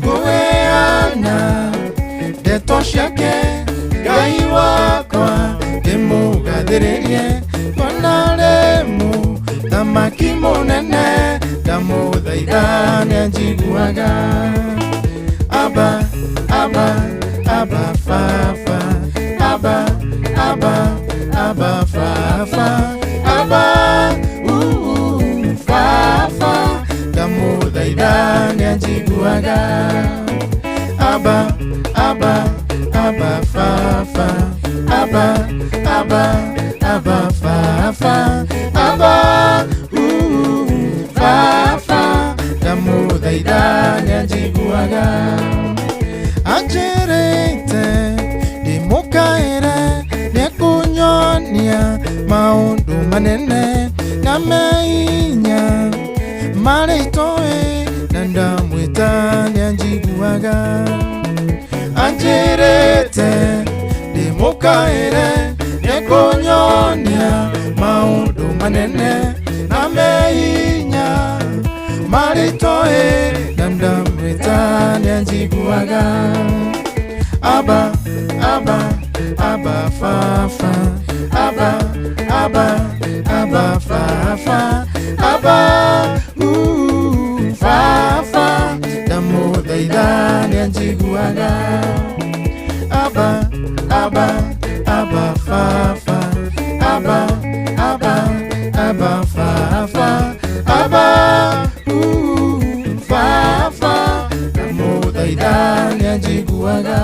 Ngũheana ndeto ciake Ngai wakwa ĩmũgathĩrĩrie, kuona rĩ mũthamaki mũnene ndamũthaitha nĩanjiguaga. Abba, Abba, Abba, Fafa, Abba, Abba, Abba, Fafa, Abba, ooh, Fafa, ndamũthaitha nĩanjiguaga. Abba, Abba, Abba, Fafa, Abba, Abba, Abba, Fafa, Abba, ooh, Fafa, ndamũthaitha nĩanjiguaga. Anjĩrĩte ndĩmũkaĩre, nĩekũnyonia maũndũ manene na meinya marĩa itoĩ, na ndamwĩta nĩanjiguaga. Anjĩrĩte ndĩmũkaĩre, nĩekũnyonia maũndũ manene na meinya marĩa itoĩ, na ndamwĩta nĩanjiguaga. Abba, Abba, Abba, Fafa, Abba, Abba, Abba, Fafa, Abba, ooh, Fafa, ndamũthaitha nĩanjiguaga. Abba, Abba, Abba, Fafa, Abba, Abba, Abba, Fafa, Abba, ooh, Fafa, ndamũthaitha nĩanjiguaga.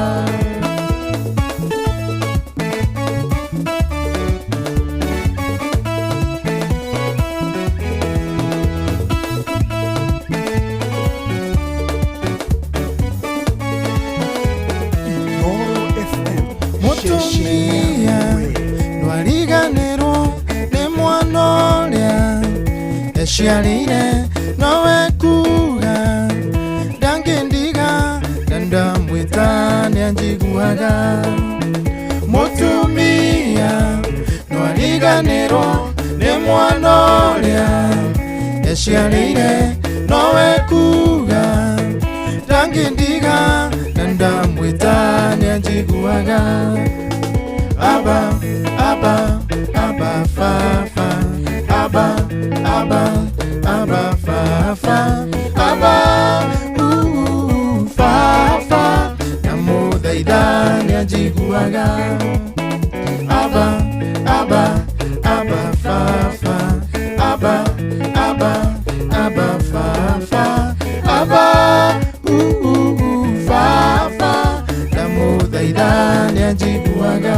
Inooro FM. Mũtumia ndwariganĩrwo nĩ mwana ũrĩa eciarĩire, nowe kuga ndangĩndiga, na ndamwĩta nĩanjiguaga. Mũtumia ndwariganĩrwo nĩ mwana ũrĩa eciarĩire, nowe kuga ndangĩndiga, na ndamwĩta nĩanjiguaga. Abba, Abba, Abba, Fafa, Abba, Abba, Abba, Fafa, Abba, ooh, Fafa, ndamũthaitha nĩanjiguaga. Abba, Abba, Abba, Fafa, Abba, Abba, Abba, Fafa, Abba, ooh, Fafa, ndamũthaitha nĩanjiguaga.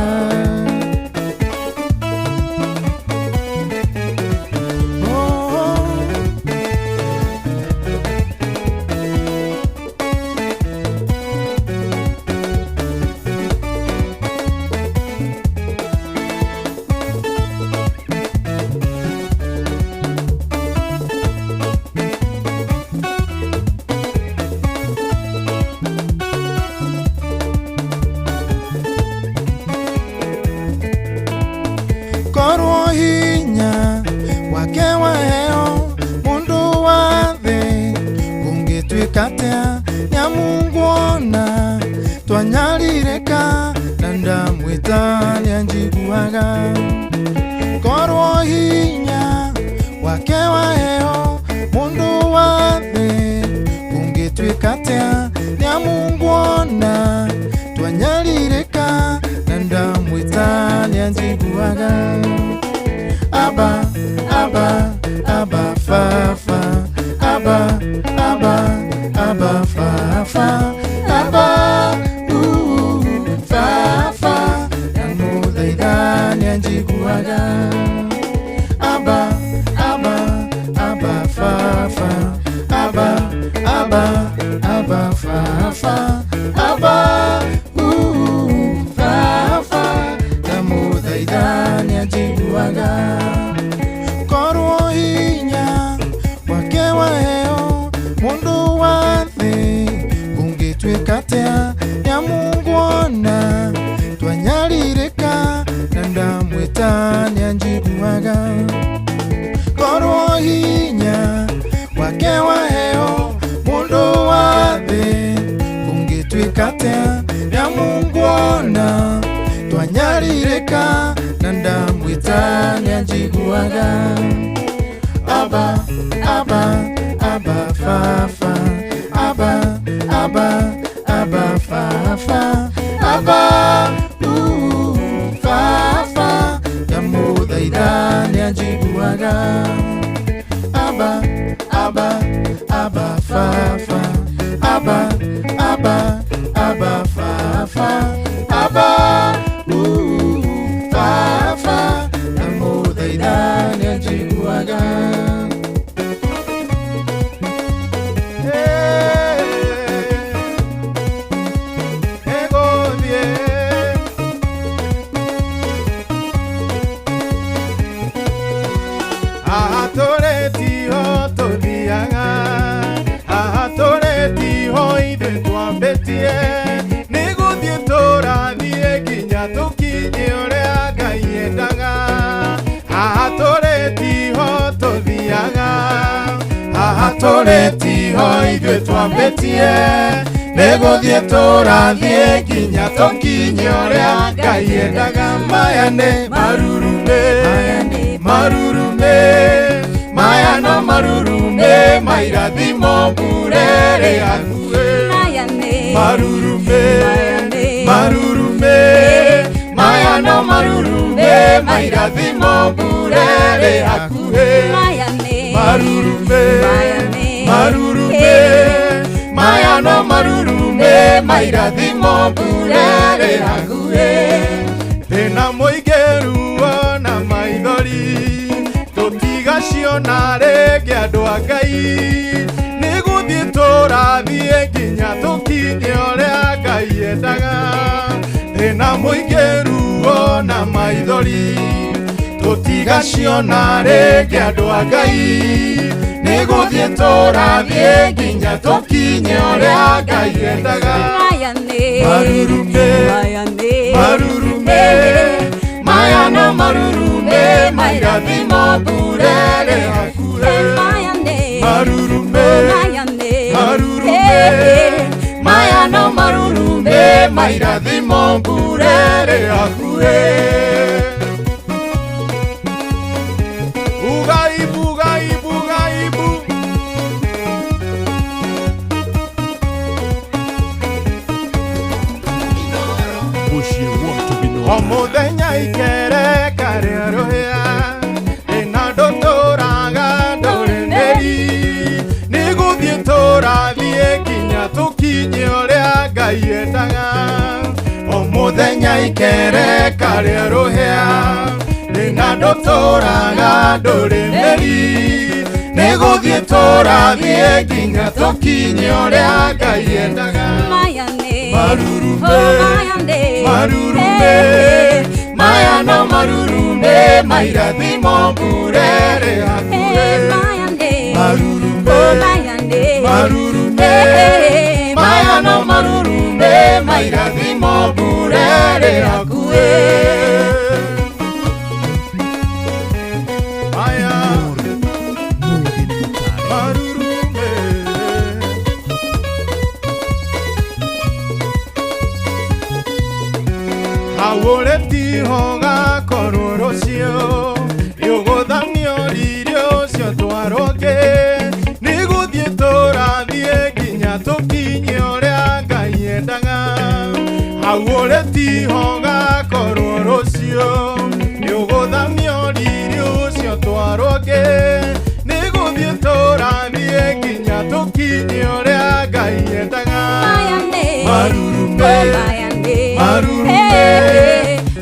Kũngĩtuĩka atĩa nĩamunguona twanyarirĩka na ndamwĩta nĩanjiguaga korwo hinya wake waheo mũndũ wa thĩ kũngĩtuĩka atĩa nĩamunguona twanyarirĩka na ndamwĩta nĩanjiguaga Abba, Abba, Abba, Fafa, Abba, Abba, Abba, Fafa, Abba, ooh, Fafa, ndamũthaitha nĩanjiguaga. Abba, Abba, Abba, Fafa, Abba, Abba, Abba, Fafa, Abba, ooh, Fafa, ndamũthaitha nĩanjiguaga. Korwo hinya wake waheo mũndũ wa thĩ kũngĩtuĩka atĩa nĩamunguona twanyarirĩka na ndamwĩta nĩanjiguaga korwo hinya wake waheo mũndũ wa thĩ kũngĩtuĩka atĩa nĩamunguona twanyarirĩka na ndamwĩta nĩanjiguaga Abba, Abba, Abba, Fafa, Abba, Abba, Abba, Fafa, Abba, ooh, Fafa, ndamũthaitha nĩanjiguaga. Abba, Abba, Abba, Fafa, Abba, Abba, Abba, Fafa, Abba, ooh, Fafa, ndamũthaitha nĩanjiguaga. Tũrĩtiho ithuĩ twambĩtie nĩgũthiĩ tũrathiĩ nginya tũkinye ũrĩa Ngai endaga. Maya nĩ marurume, marurume, maya no marurume, mairathimo mbura ĩrĩ hakuhĩ. Marurume, marurume, maya no marurume, mairathimo mbura ĩrĩ hakuhĩ. Marurume, marurume, maya no marurume, mairathimo mbura ĩrĩ hakuhĩ. Thĩna mũingĩ ruo na maithori tũtigaciona rĩngĩ andũ a Ngai nĩgũthiĩ tũrathiĩ nginya tũkinye ũrĩa Ngai endaga. Thĩna mũingĩ ruo na maithori tũtigaciona rĩngĩ andũ a Ngai nĩgũthiĩ tũrathiĩ nginya tũkinye ũrĩa Ngai endaga. Marurume, marurume, maya no marurume, mairathimo mbura ĩrĩ hakuhĩ. Marurume, marurume, maya no marurume, mairathimo mbura ĩrĩ hakuhĩ. O mũthenya ikereka rĩa rũhĩa ĩna ndũtũraga ndũrĩ mĩri nĩgũthiĩ tũrathiĩ nginya tũkinye ũrĩa Ngai endaga. O mũthenya ikereka rĩa rũhĩa ĩna ndũtũraga ndũrĩ mĩri nĩgũthiĩ tũrathiĩ nginya tũkinye ũrĩa Ngai endaga. Marurume, marurume, maya no marurume, mairathimo mbura ĩrĩ hakuhĩ. Marurume, marurume, maya no marurume, mairathimo mbura ĩrĩ hakuhĩ. Maya marurume. Hau ũrĩ tiho gakorwo rũciũ nĩũgũthamio riri ũcio twarwo ngĩ nĩgũthiĩ tũrathiĩ nginya tũkinye ũrĩa Ngai endaga hau ũrĩ tiho gakorwo rũciũ nĩũgũthamio riri ũcio twarwo ngĩ nĩgũthiĩ tũrathiĩ nginya tũkinye ũrĩa Ngai endaga marurume marurume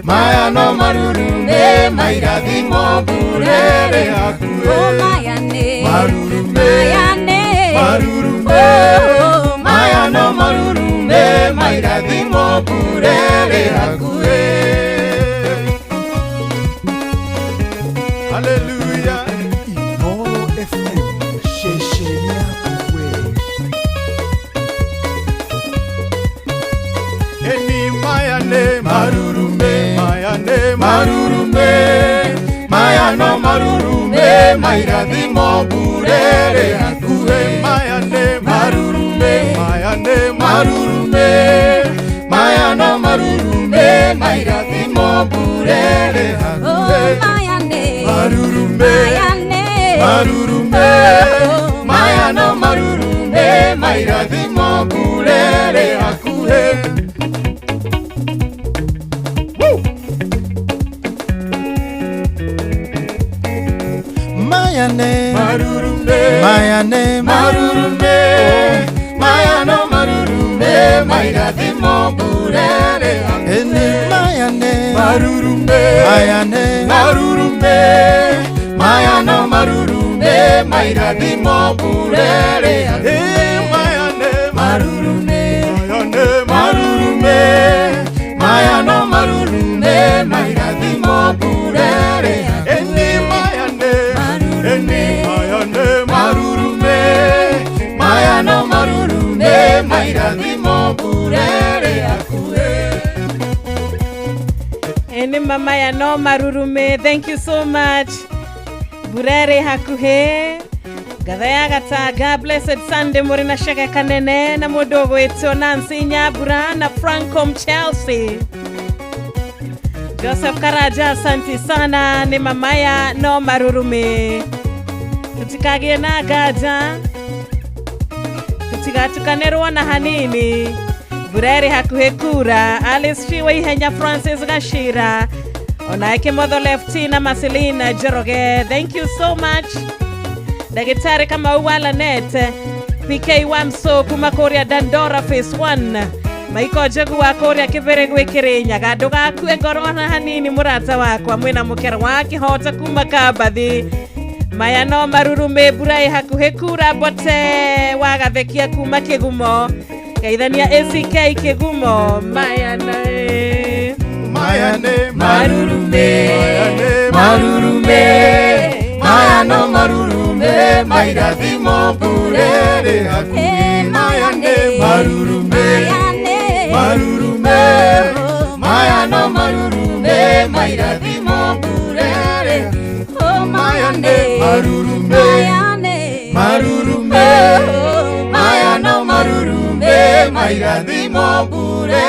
maya no marurume mairathimo mbura hakuhĩ marurume marurume maya no marurume mairathimo mbura hakuhĩ. Hallelujah. Inooro FM ceceni yaku we. Eni maya ne marurume maya ne marurume maya no marurume mairathimo mbura hakuhĩ maya ne marurume maya ne marurume maya no marurume mairathimo mbura hakuhĩ marurume marurume maya no marurume mairathimo mbura hakuhĩ. Mayane marurume mayane marurume maya no marurume mairathimo mbura ene mayane marurume mayane marurume maya no marurume mairathimo mbura mayane marurume mayane marurume maya no marurume mairathimo mbura ene mayane ene mayane marurume maya no marurume mairathimo mbura hakuhĩ. Ene mama ya no marurume, thank you so much. Burere hakuhĩ ngatha ya gatanga blessed Sunday muri na shaka kanene na mundu ũgwĩtwo Nancy Nyambura na Franco Chelsea Joseph Karaja, asanti sana. Ni mamaya no marurume, tutikagie na nganja tutigatukanĩrwo na hanini. Burere hakuhĩ kura Alice Shiwa Ihenya Francis Gashira onake Motho Lefty na Marcelina Njoroge, thank you so much. Daktari kama Uwala Net PK Wamso kuma kuria Dandora Phase 1 Maiko Njogu wa kuria Kibere gwĩ Kĩrĩnyaga ndũgakue ngoro na hanini mũrata wakwa mwĩna mũkero wa kĩhota kuma Kambathi maya no marurume mbura ĩ hakuhĩ kura mbote wagathekia kuma Kĩgumo geithania ACK Kĩgumo maya nĩ maya nĩ marurume marurume maya no marurume mairathimo mbura hakuhĩ maya nĩ marurume marurume maya no marurume mairathimo mbura maya nĩ marurume marurume maya no marurume mairathimo mbura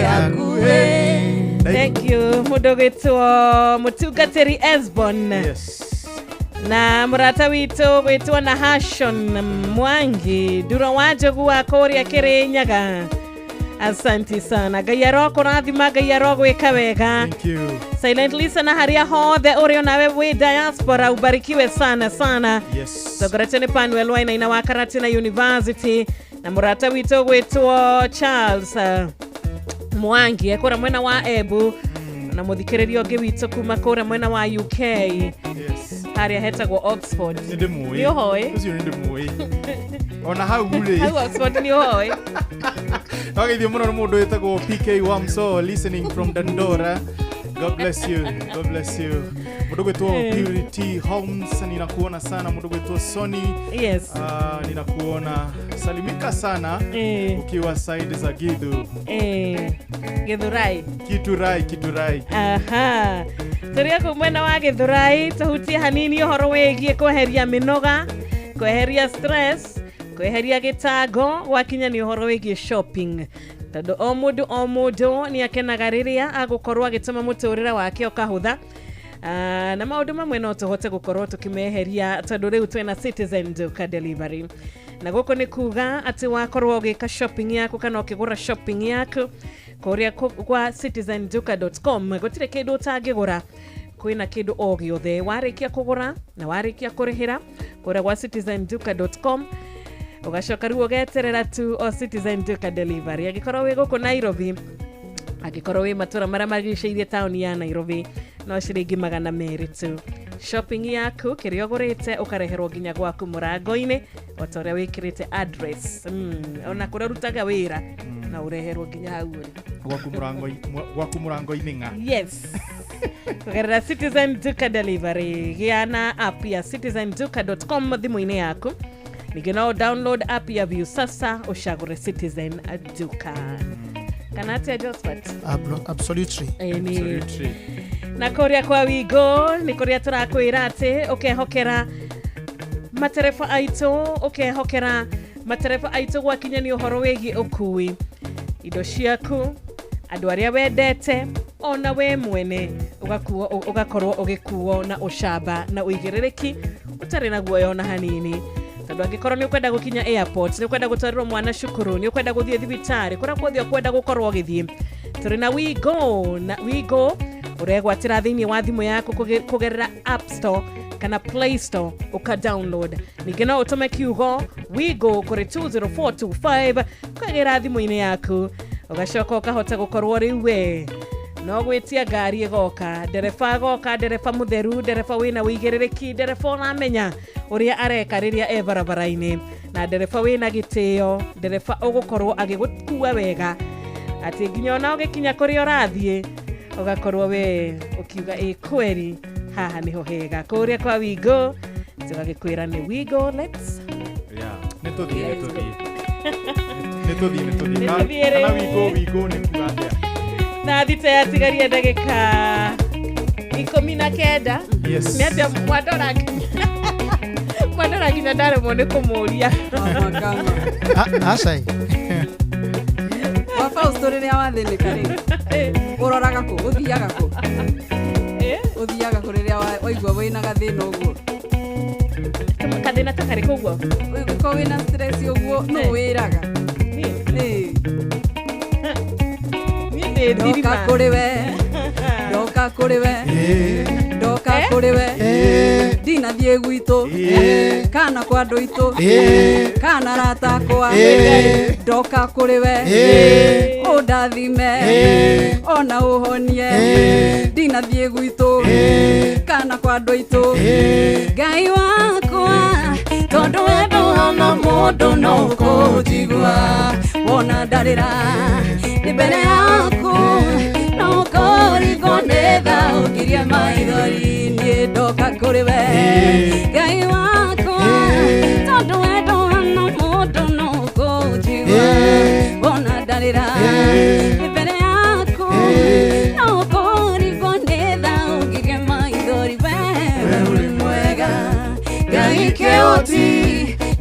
hakuhĩ. Thank you mundu gwitwo mutungatiri Esbon. Yes. Na murata witũ gwitwo na Hashon Mwangi Nduro wa Njogu wa kũrĩa Kĩrĩnyaga, asanti sana. Ngai arokũrathima, Ngai arogwĩka wega. Thank you. Silent listener haria hothe ũrĩ onawe wĩ diaspora, ubarikiwe sana sana. Yes. Tongoretio nĩ Panuel Wainaina wa Karatina University na murata witũ gwitwo Charles Mwangi ekũrĩa mwena wa Embu na muthikiriria ũngĩ witũ kuma kũrĩa mwena wa UK. Yes. Harĩa hetagwo Oxford. Nĩndĩmũĩ. Nĩ ũhoĩ? Ũcio nĩndĩmũĩ. Ona hau rĩ. Hau Oxford nĩ ũhoĩ? Wageithio mũno nĩ mũndũ wĩtagwo PK Wamso listening from Dandora. God bless you. God bless you. Mũndũ gwĩtwo Purity Holmes ninakuona sana. Mũndũ gwĩtwo Sony. Yes. Ninakuona. Salimika sana. Ukiwa side za Githu. Githurai. Kiturai, Kiturai. Aha. Tũrĩ kũu mwena wa Githurai tũhutie hanini ũhoro wĩgiĩ kweheria mĩnoga, kweheria stress, kweheria gĩtango gwakinya nĩ ũhoro wĩgiĩ shopping. Tondũ o mũndũ o mũndũ nĩ akenaga rĩrĩa agũkorwo agĩtũma mũtũrĩre wake ũkahũtha. Na maũndũ mamwe no tũhote gũkorwo tũkĩmeheria tondũ rĩu twĩna Citizen Duka Delivery. Na gũkũ nĩ kuga atĩ wakorwo ũgĩka shopping yaku kana ũkĩgũra shopping yaku kũrĩa kwa citizenduka.com gũtirĩ kĩndũ ũtangĩgũra, kwĩna kĩndũ o gĩothe warĩkia kũgũra na warĩkia kũrĩhĩra kũrĩa gwa citizenduka.com ũgacoka rĩu ũgeterera tu o Citizen Duka Delivery. Angĩkorwo wĩ gũkũ Nairobi, angĩkorwo wĩ matũra marĩa marigicĩirie taũni ya Nairobi, no ciringi 200 tu. Shopping yaku kĩrĩa ũgũrĩte ũkareherwo nginya gwaku mũrango-inĩ o ta ũrĩa wĩkĩrĩte address. Ona kũrĩa ũrutaga wĩra na ũreherwo nginya hau ũrĩ. Gwaku mũrango-inĩ ng'a. Yes. Kũgerera Citizen Duka Delivery, gĩa na app ya citizenduka.com thimũ-inĩ yaku. Ningĩ no download app ya Viusasa ũcagũre Citizen Duka. Kana atĩa Josephat? Absolutely. Absolutely. Na kũrĩa kwa Wigo nĩ kũrĩa tũrakwĩra atĩ ũkehokera matereba aitũ, ũkehokera matereba aitũ gwakinya nĩ ũhoro wĩgiĩ ũkui, indo ciaku, andũ arĩa wendete, ona we mwene ũgakorwo ũgĩkuo na ũcamba na ũigĩrĩrĩki ũtarĩ na guoya ona hanini. Tondũ angĩkorwo nĩ ũkwenda gũkinya airport, nĩ ũkwenda gũtwarĩrwo mwana cukuru, nĩ ũkwenda gũthiĩ thibitarĩ, kũrĩa guothe ũkwenda gũkorwo ũgĩthiĩ, tũrĩ na Wigo. Na Wigo ũregwatĩra thĩinĩ wa thimũ yaku kũgerera App Store kana Play Store ũka download. Ningĩ no ũtũme kiugo Wigo kũrĩ 20425 kũgerera thimũ-inĩ yaku, ũgacoka ũkahota gũkorwo rĩu we no gwĩtia ngari ĩgoka, ndereba agoka, ndereba mũtheru, ndereba wĩna ũigĩrĩrĩki, ndereba ũramenya ũrĩa areka rĩrĩa e barabara-inĩ, na ndereba wĩna gĩtĩo, ndereba ũgũkorwo agĩgũkua wega atĩ nginya ona ũgĩkinya kũrĩa ũrathiĩ ũgakorwo we ũkiuga ĩ kweri haha nĩho hega. Kũrĩa kwa Wigo tũgagĩkwĩra nĩ Wigo. Let's nĩ tũthiĩ kana Wigo Wigo nĩ kuga atĩa? Na thita yatigaria ndagĩka 19. Yes. Nĩ atĩa mwandora nginya ndaremwo nĩ kũmũria. Aca. Wa Fausto rĩrĩa wathĩnĩka rĩ, ũroraga kũ? Ũthiaga kũ? Ũthiaga kũ rĩrĩa waigua wĩna gathĩna ũguo? Kathĩna ta karĩkũ ũguo? Ũngĩkorwo wĩna stress ũguo, nũ wĩraga? Niĩ. Ndoka kũrĩ we, ndoka kũrĩ we, ndoka kũrĩ we, ndinathiĩ gwitũ, kana kwa andũ aitũ, kana arata akwa, ndoka kũrĩ we, ũndathime, ona ũhonie, ndinathiĩ gwitũ, kana kwa andũ aitũ, Ngai wakwa, tondũ we ndũhana mũndũ no ũkũnjigua, wona ndarĩra nĩ mbere yaku, no ũkũringwo nĩ tha ũngirie maithori, niĩ ndoka kũrĩ we, Ngai wakwa, tondũ we ndũhana mũndũ no ũkũnjigua, wona ndarĩra nĩ mbere yaku, no ũkũringwo nĩ tha ũngirie maithori, we ũrĩ mwega, Ngai kĩhoti,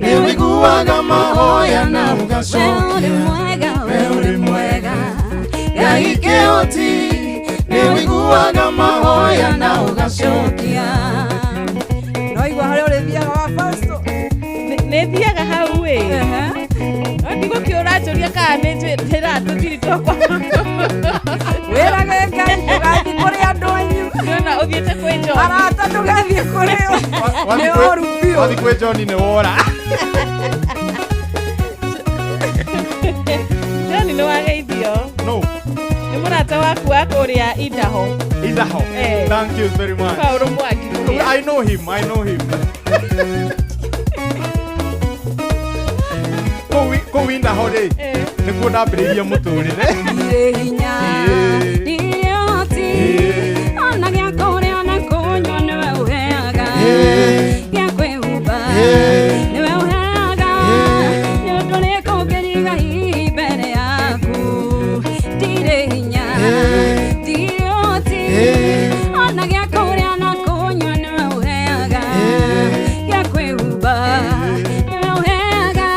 nĩ ũiguaga mahoya na ũgacokia, we ũrĩ mwega, we ũrĩ mwega, Ngai kĩhoti, nĩ ũiguaga mahoya na ũgacokia. No igua harĩa ũrĩthiaga wa Fausto? Nĩ thiaga hau ĩ. No ndigũkĩũranjũria kana nĩ ndĩratũthiri twakwa. Wĩrage Ngai ndũgathiĩ kũrĩ andũ anyu. Ndĩrona ũthiĩte kwĩ John. Arata ndũgathiĩ kũrĩ o. Nĩ oru biũ. Wathiĩ kwĩ John nĩ wora. John nĩ wageithio. No. Nĩ mũrata waku wa kũrĩa Idaho. Idaho. Thank you very much. Paul Mwangi. I know him, I know him. Kũu Idaho rĩ, nĩkuo ndambĩrĩirie mũtũrĩre. Ndirĩ hinya, ndirĩ ũhoti, ona gĩa kũrĩa na kũnyua nĩwe ũheaga, gĩa kwĩhumba nĩwe ũheaga, nĩ ũndũ ũrĩkũ ũngĩriga hihi mbere yaku? Ndirĩ hinya, ndirĩ ũhoti, ona gĩa kũrĩa na kũnyua nĩwe ũheaga, gĩa kwĩhumba nĩwe ũheaga,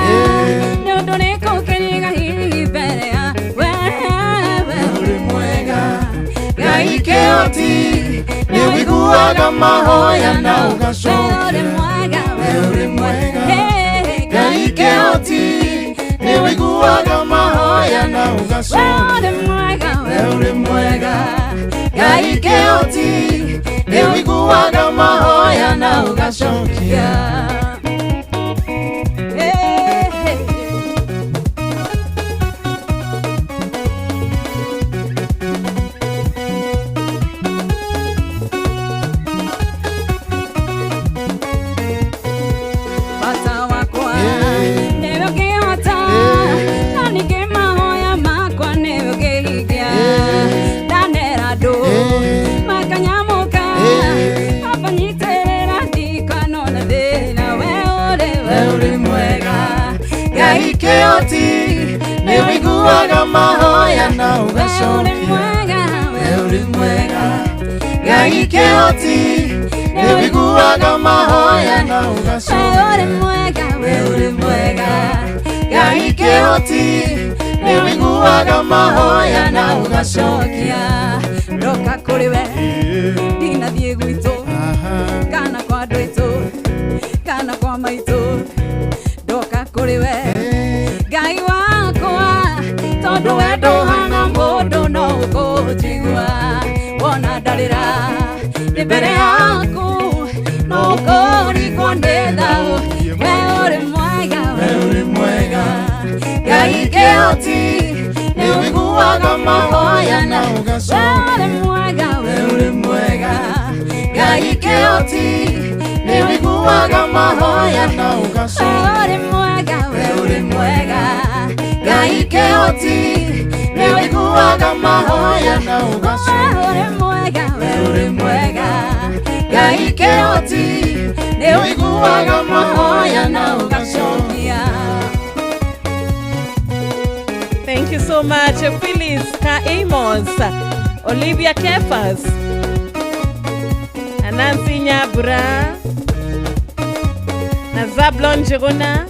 nĩ ũndũ ũrĩkũ ũngĩriga hihi mbere ya we ũiguaga mahoya na ũgacokia. We ũrĩ mwega Ngai kĩhoti, nĩ ũiguaga mahoya na ũgacokia. We ũrĩ mwega Ngai kĩhoti, nĩ ũiguaga mahoya na ũgacokia. Ngai kĩhoti, nĩ ũiguaga mahoya na ũgacokia. We ũrĩ mwega Ngai kĩhoti, nĩ ũiguaga mahoya na ũgacokia. We ũrĩ mwega Ngai kĩhoti, nĩ ũiguaga mahoya na ũgacokia. Ndoka kũrĩ we ndinathiĩ gwitũ kana kwa andũ aitũ kana kwa maitũ, ndoka kũrĩ we Ngai wakwa, tondũ we ndũhana mũndũ no ũkũnjigua. Wona ndarĩra ndĩ mbere yaku no ũkũringwo nĩ thaũ. We ũrĩ mwega, we ũrĩ mwega Ngai kĩhoti, nĩ ũiguaga mahoya na ũgacokia. We ũrĩ mwega Ngai kĩhoti, nĩ ũiguaga mahoya na ũgacokia. We ũrĩ mwega Ngai kĩhoti, nĩ ũiguaga mahoya na ũgacokia. We ũrĩ mwega Ngai kĩhoti, nĩ ũiguaga mahoya na ũgacokia. Thank you so much, Phyllis Ka Amos, Olivia Kefas, Nancy Nyabura, na Zablon Njuguna,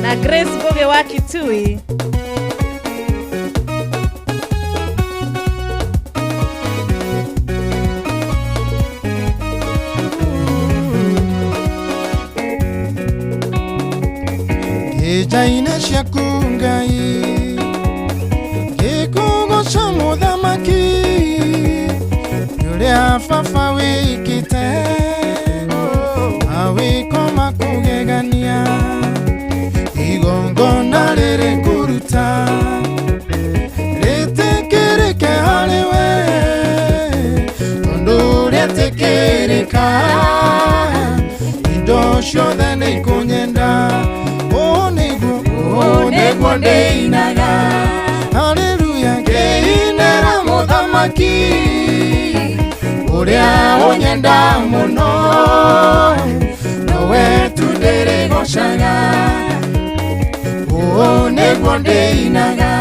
na Grace Boge wa Kitui. Ngejaine ciaku Ngai, ngĩkũgooca mũthamaki, ũrĩa baba wĩkĩte mawĩko ma kũgegania, igongona rĩrĩ ngũruta rĩtĩkĩrĩke harĩ we, tondũ rĩetĩkĩrĩka indo ciothe nĩ ikũnyenda. Ũũ nĩguo ndĩinaga, haleluya, ngĩinĩra mũthamaki ũrĩa ũnyenda mũno, nowe tu ndĩrĩgocaga. Ũũ nĩguo ndĩinaga,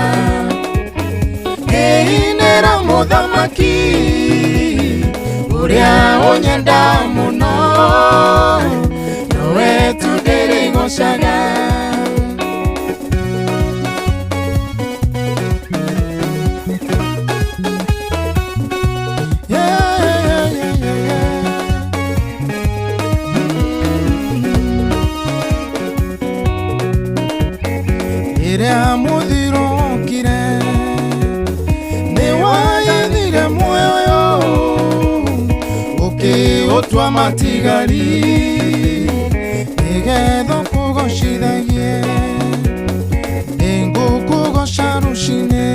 ngĩinĩra mũthamaki ũrĩa ũnyenda mũno, nowe tu ndĩrĩgocaga. Rĩrĩa mũthiro wokire nĩ waithire muoyo ũkĩũtua matigari, nĩgetha ũkũgocithagie. Nĩngũkũgoca rũcinĩ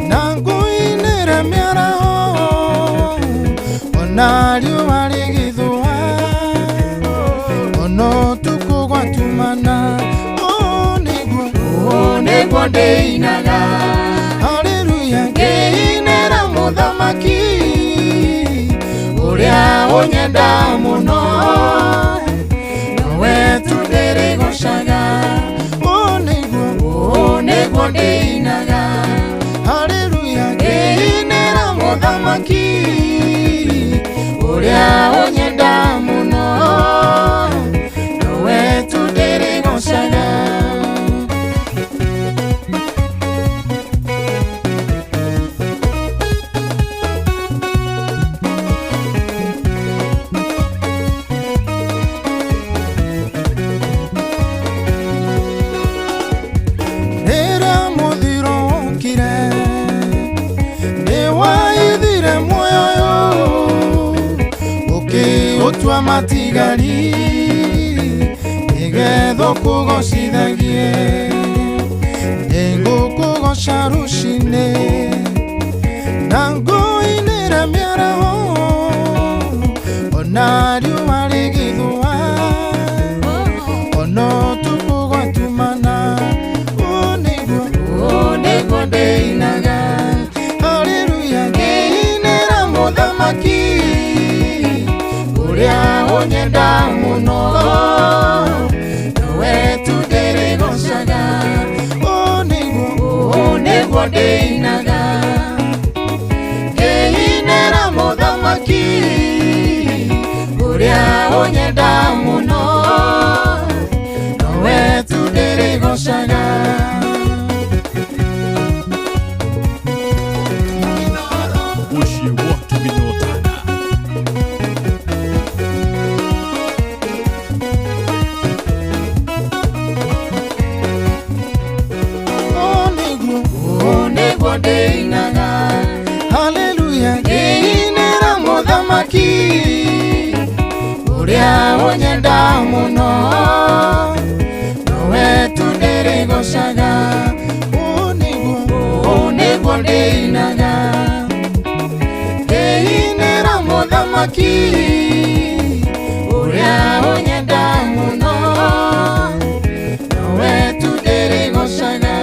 na ngũinĩre mĩaraho, ona riũa rĩgĩthũa, ona ũtukũ gwatumana. Ũũ nĩguo ndĩinaga, haleluya, ngĩinĩra mũthamaki ũrĩa ũnyenda mũno, nowe tu ndĩrĩgocaga. Ũũ nĩguo ndĩinaga, haleluya, ngĩinĩra mũthamaki ũrĩa ũnyenda mũno, nowe tu ndĩrĩgocaga. makwa matigari nĩgetha ũkũgocithagie nĩngũkũgoca rũcinĩ na ngũinĩra mĩaraho ona riũa rĩgĩthũa ona ũtukũ gwatumana ũũ nĩguo ndĩinaga haleluya ngĩinĩra mũthamaki ũrĩa ũnyenda mũno nowe tu ndĩrĩgocaga ũũ nĩguo ndĩinaga ngĩinĩra mũthamaki ũrĩa ũnyenda mũno nowe tu ndĩrĩgocaga. Mũciĩ wa Tũgĩnyotana. Ũũ nĩguo ndĩinaga haleluya ngĩinĩra mũthamaki ũrĩa ũnyenda mũno nowe tu ndĩrĩgocaga ũũ nĩguo ndĩinaga ngĩinĩra mũthamaki ũrĩa ũnyenda mũno nowe tu ndĩrĩgocaga.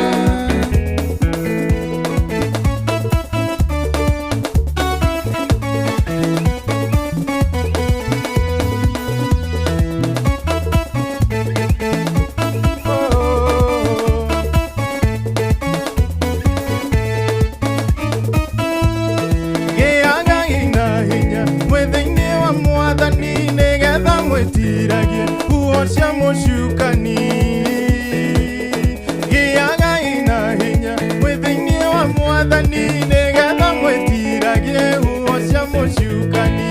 Gĩaga ina hinya mwĩ thĩinĩ wa mwathani nĩgetha mwĩtiragie huho cia mũcukani. Gĩaga ina hinya mwĩ thĩinĩ wa mwathani nĩgetha mwĩtiragie huho cia mũcukani.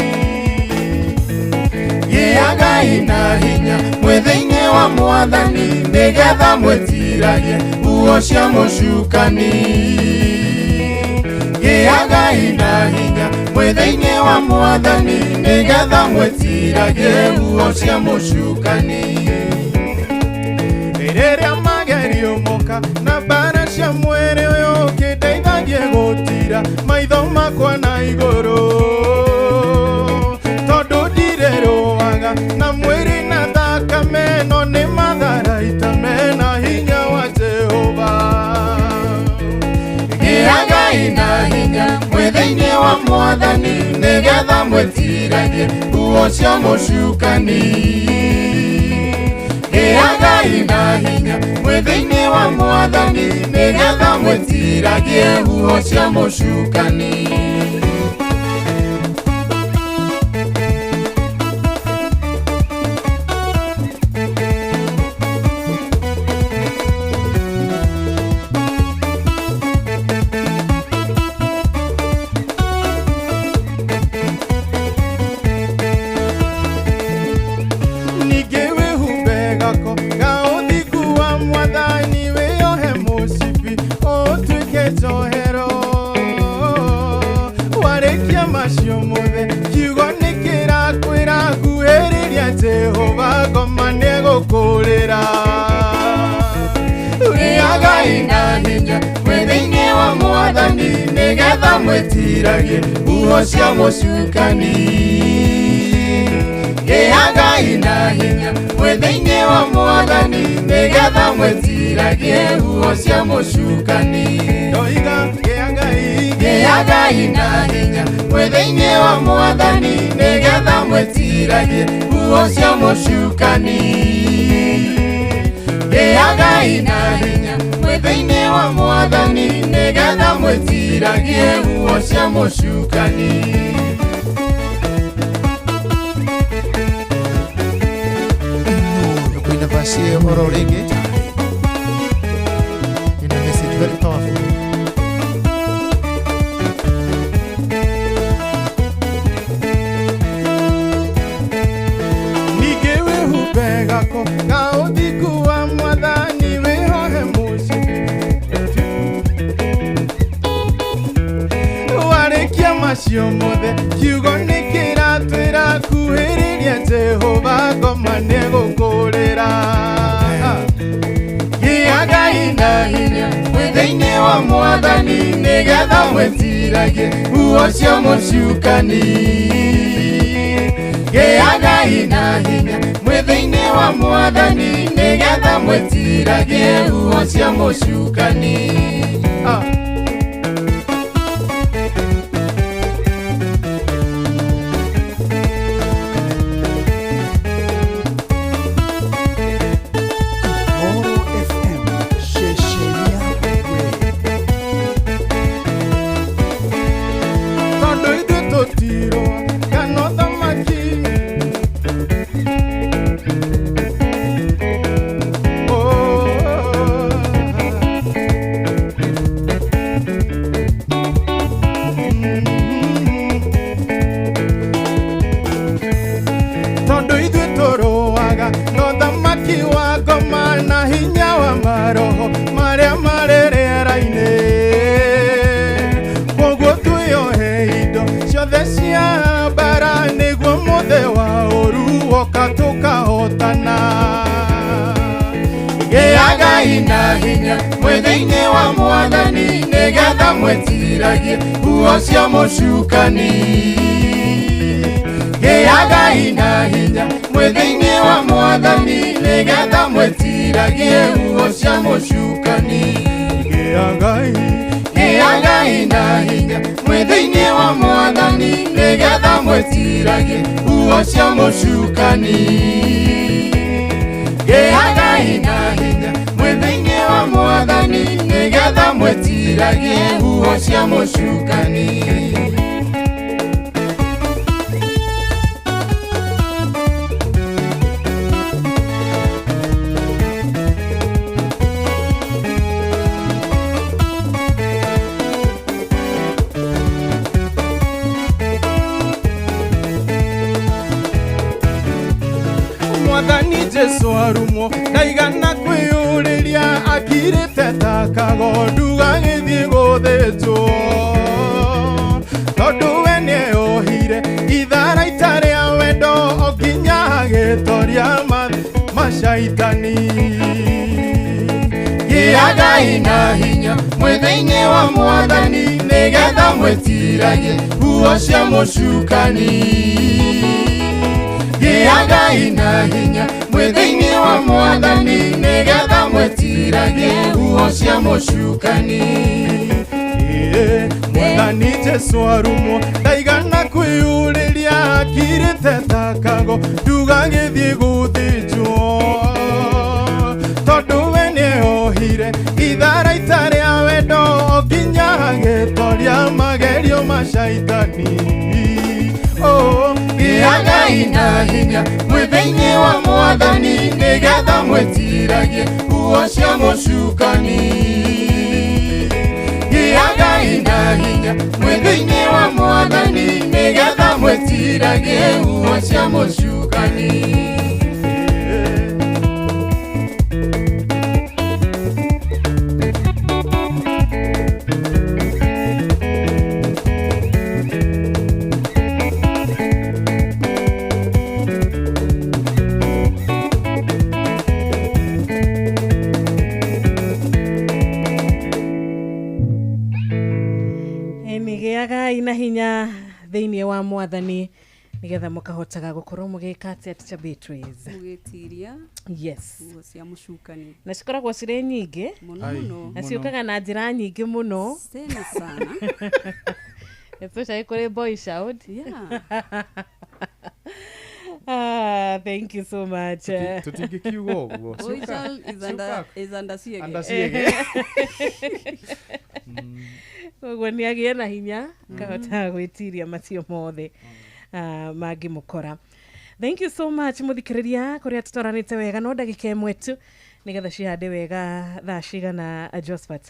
Gĩaga ina hinya mwĩ thĩinĩ wa mwathani nĩgetha mwĩtiragie huho cia mũcukani. Gĩaga ina hinya mwĩ thĩinĩ wa mwathani nĩgetha mwĩtiragie huho cia mũcukani. Rĩrĩa magerio moka na mbara cia mwĩrĩ ũyũ ũkĩndeithagie gũtira maitho makwa na igũrũ tondũ ndirĩrũaga na mwĩrĩ na thakame no nĩ matharaita mena hinya wa Jehova. Gĩaga ina hinya mwĩ thĩinĩ wa mwathani nĩgetha mwĩtiragie huho cia mũcukani. Gĩaga ina hinya mwĩ thĩinĩ wa mwathani nĩgetha mwĩtiragie huho cia mũcukani. Ningĩ wĩhumbe gako ga ũthingu wa mwathani wĩyohe mũcibi ũtuĩke njohero warĩkia macio mothe kiugo nĩ kĩrakwĩra nguhĩrĩria Jehova ngoma nĩegũkũrĩra. Gĩaga ina hinya mwĩ thĩinĩ wa mwathani nĩgetha mwĩtiragie huho cia mũcukani. Gĩaga ina hinya mwĩ thĩinĩ wa mwathani nĩgetha mwĩtiragie huho cia mũcukani. Ndoiga Gĩaga ina hinya mwĩ thĩinĩ wa mwathani nĩgetha mwĩtiragie huho cia mũcukani. Gĩaga ina hinya mwĩ thĩinĩ wa mwathani nĩgetha mwĩtiragie huho cia mũcukani. Kwina verse oro rĩngĩ ina message very powerful. Ningĩ wĩhumbe gako ga ũthingu wa mwathani wĩhohe mũcibi warĩkia macio mothe kiugo nĩ kĩratwĩra kuhĩrĩria Jehova ngoma nĩegũkũrĩra. Gĩagai na hinya mwĩ thĩinĩ wa mwathani nĩgetha mwĩtiragie huho cia mũcukani. Gĩagai na hinya mwĩ thĩinĩ wa mwathani nĩgetha mwĩtiragie huho cia mũcukani. Inooro FM, ceceni yaku we. Tondũ ithuĩ tũtirũa kana ũthamaki. Tondũ ithuĩ tũrũaga na ũthamaki wa ngoma na hinya wa maroho marĩa marĩ rĩera-inĩ. Kwoguo twĩohe indo ciothe cia mbara nĩguo mũthĩ wa ũru woka tũkahotana. Gĩagai na hinya mwĩ thĩinĩ wa mwathani nĩgetha mwĩtiragie huho cia mũcukani. Gĩagai na hinya mwĩ thĩinĩ wa mwathani nĩgetha mwĩtiragie huho cia mũcukani. Gĩagai na hinya mwĩ thĩinĩ wa mwathani nĩgetha mwĩtiragie huho cia mũcukani. Gĩagai na hinya mwĩ thĩinĩ wa mwathani nĩgetha mwĩtiragie huho cia mũcukani. Mwathani Jesu arumwo ndaigana kwĩyũrĩria akirĩte ta kagondu gagĩthiĩ gũthĩnjwo. Tondũ we nĩeyohire itharaita rĩa wendo o nginya agĩtoria macaitani. Gĩagai na hinya mwĩ thĩinĩ wa mwathani nĩgetha mwĩtiragie huho cia mũcukani. Gĩagai na hinya mwĩ thĩinĩ wa mwathani nĩgetha mwĩtiragie huho cia mũcukani. Mwathani Jesu arumwo ndaigana kwĩyũrĩria akirĩte ta kagondu gagĩthiĩ gũthĩnjwo. Tondũ we nĩeyohire itharaita rĩa wendo o nginya agĩtoria magerio ma caitani. Gĩagai na hinya mwĩ thĩinĩ wa mwathani nĩgetha mwĩtiragie huho cia mũcukani. Gĩagai na hinya mwĩ thĩinĩ wa mwathani nĩgetha mwĩtiragie huho cia mũcukani. Gĩagai na hinya thĩinĩ wa mwathani nĩgetha mũkahotaga gũkorwo mũgĩka atĩa Teacher Beatrice? Mũgĩtiria Yes. huho cia mũcukani. Na cikoragwo cirĩ nyingĩ Mũno mũno. Na ciũkaga na njĩra nyingĩ mũno. Tena sana. Especially kũrĩ boy child. Yeah. Thank you so much. Tũtingĩkiuga ũguo. Boy child is under siege. Under siege. Koguo nĩ agĩe na hinya kahotaga gwĩtiria macio mothe mangĩmũkora. Thank you so much mũthikĩrĩria kũrĩa tũtwaranĩte wega no ndagĩka ĩmwe tu nĩgetha cihande wega thaa cigana Josephat?